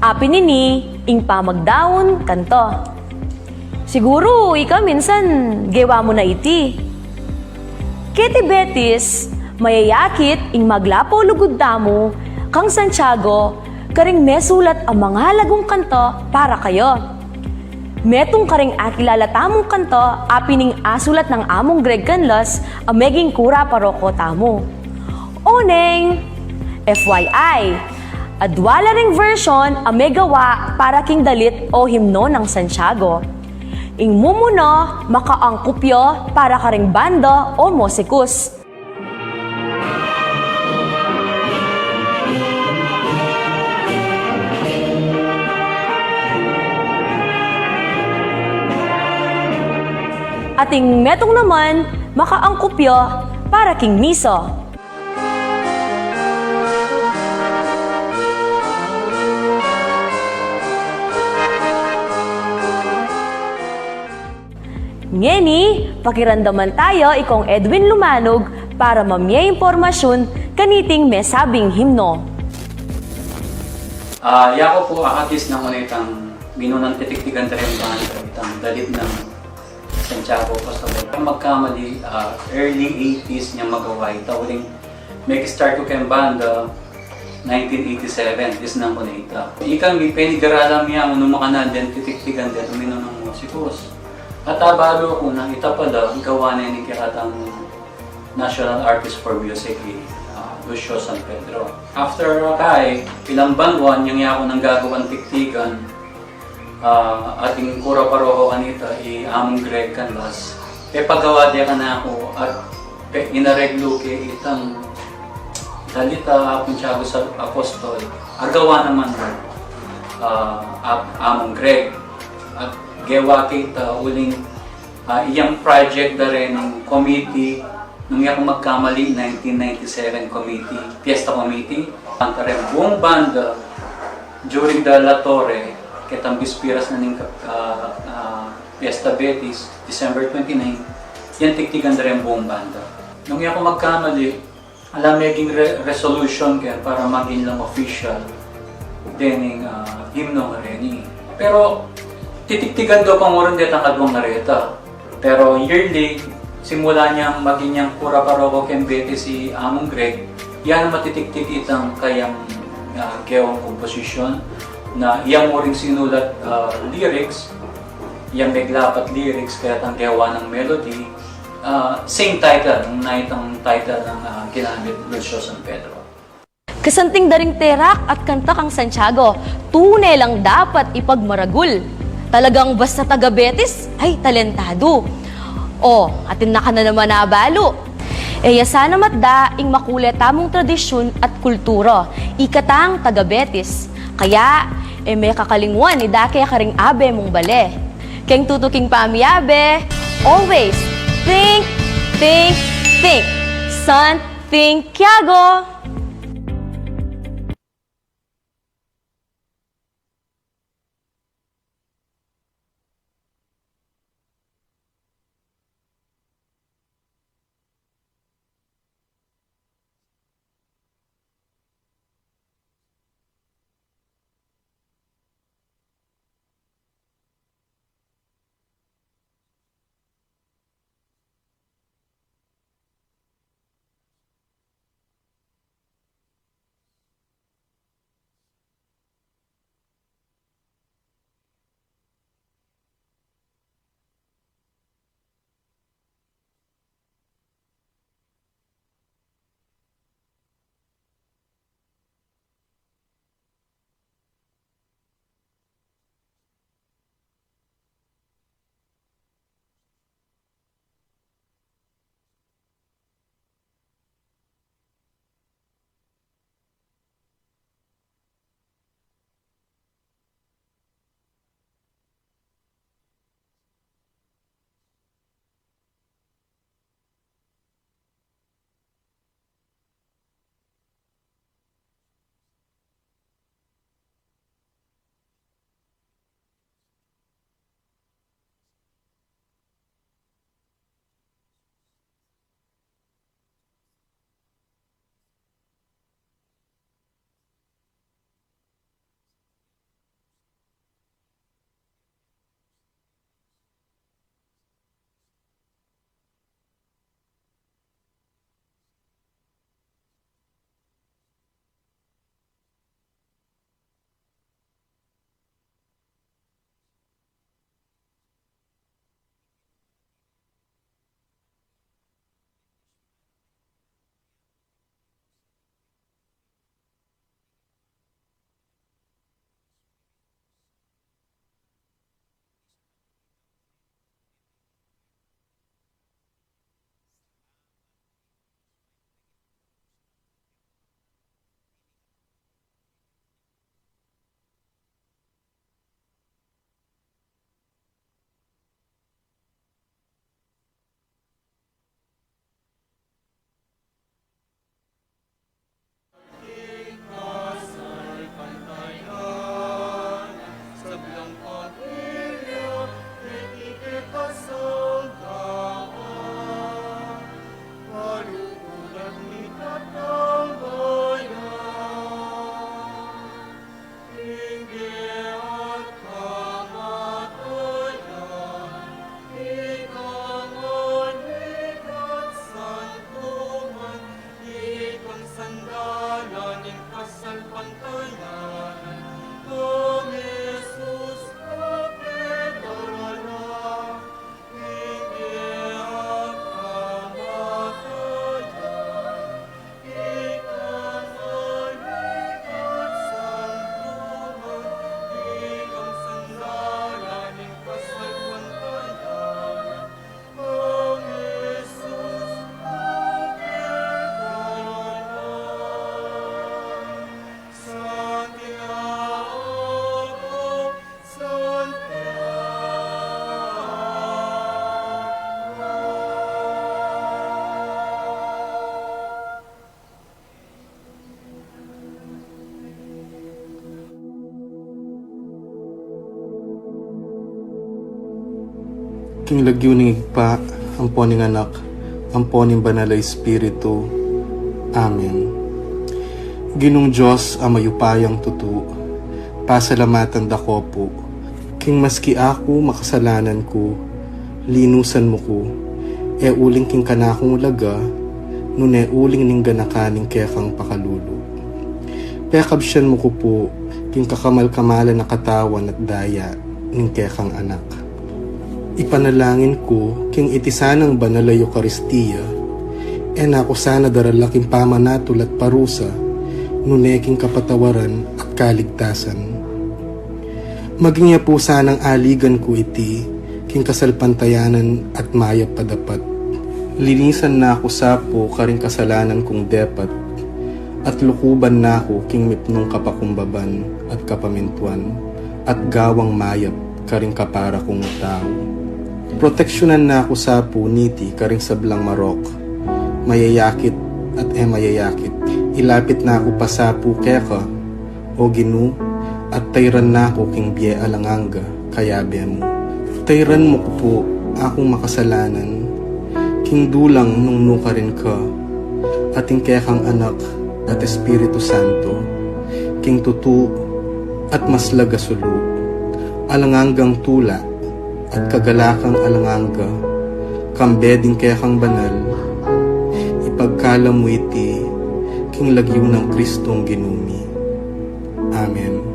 Apin ini ing pamagdaun kanta. Siguru ika minsan gewa mu na iti. Keti Betis, mayayakit ing maglapu lugud tamu kang Santiago karing mesulat a mangalagung kanta para kaya. Metung karing akilala tamung kanta a pining asulat nang Among Greg Canlas a meging kura paroko tamu. Oneng, F Y I, adwa la ring version a megawa para king dalit o himno nang Santiago. Ing mumuna, makaangkup ya para karing banda o musikus. At ing metung naman, makaangkup ya para king misa. Ngeni, pakiramdaman taya i Kong Edwin Lumanog para mamie impormasyun kaniting mesabing himno. Ah, yaku pu, akakit na ku na itang minunang titiktigan da reng banda, itang dalit nang Santiago Apostol. Kung magkamali, ah, early eighties niyang magawa ita, uling mekistart ku keng banda, nineteen eighty-seven, disnan ku na ita. Ikang mi penigaralan mi yang nung makanyan deng titiktigan deng minunang musikus. At abalu ku na ita pala, gawa na ning kekatang National Artist for Music, i, ah, Lucio San Pedro. After kay, ilang bangwan, yang yaku nang gagawang tiktigan, ah, ating kura paroho kanita, i Among Greg Canlas. Pepagawa de kanaku at pe, inareglu ke itang dalit a Santiago Apostol. Agawa naman, ah, Ap-, Among Greg. At gewa ke ita uling, ah, iyang project da reng committee, nung yaku magkamali, nineteen ninety-seven committee, Fiesta Committee. Ang kareng buong banda, during the La Torre, ketang bispiras na ning, ah, ah, Fiesta Betis, December twenty-nine, yang tiktigan da reng buong banda. Nung yaku magkamali, ala meging re-, resolution ke para maging lang official dening, ah, himno ngeni. Pero titiktigan da pa ngeni detang adwang areta. Pero yearly, simula niyang maging yang kura paroho keng Betis i Among Greg, yang matitiktik itang kayang, ah, gewang komposisyon na yang muring sinulat, ah, lyrics, yang meglapat lyrics, kekatang gewa nang melody, ah, same title, nung na itang title nang, ah, ginamit, Lucio San Pedro. Kasanting da ring terak at kanta kang Santiago, tune lang dapat ipagmaragul. Talagang basta taga Betis, ay talentado. O, atin na ka na naman abalu. E ya sana matda ing makule tamung tradisyun at kultura, ikatang taga Betis. Kaya, e me kakalingwan ida kekaring abe mung bale. Keng tutuking pamiyabe, always think, think, think. Santiago! King lagyu ning Ibpa, ampo ning Anak, ampo ning Banal a Espiritu. Amen. Ginung Dios a mayupayang tutu, pasalamatan da ka pu, king maski aku makasalanan ku, linusan mu ku, e uling king kanakung laga, nune uling ning ganakan ning kekang pakalulu. Pekabsian mu ku pu, king kakamal-kamalan a katawan at daya ning kekang Anak. Ipanalangin ku, king iti sanang banal a Eukaristia, e na ku sana darala king pamanatul at parusa, nune king kapatawaran at kaligtasan. Maging ya pu sanang aligan ku iti, king kasalpantayanan at mayap a dapat. Linisan na ku sa pu karing kasalanan kung depat, at lukuban na ku king mipnung kapakumbaban at kapamintuan, at gawang mayap karing kapara kung tau. Proteksyunan na ku sa pu niti karing sablang marok, mayayakit at e mayayakit. Ilapit na ku pa sa pu keka, O Ginu, at tayran na ku king bie alang angga, kayabe mu. Tayran mu ku pu akung makasalanan, king dulang nung nukarin ka, at ing kekang Anak at Espiritu Santo, king tutu at maslag a sulu, alang anggang tula at kagalakan alang angga, kambe ding kekang banal, ipagkalub mu iti, king lagyu nang Kristong Ginu mi. Amen.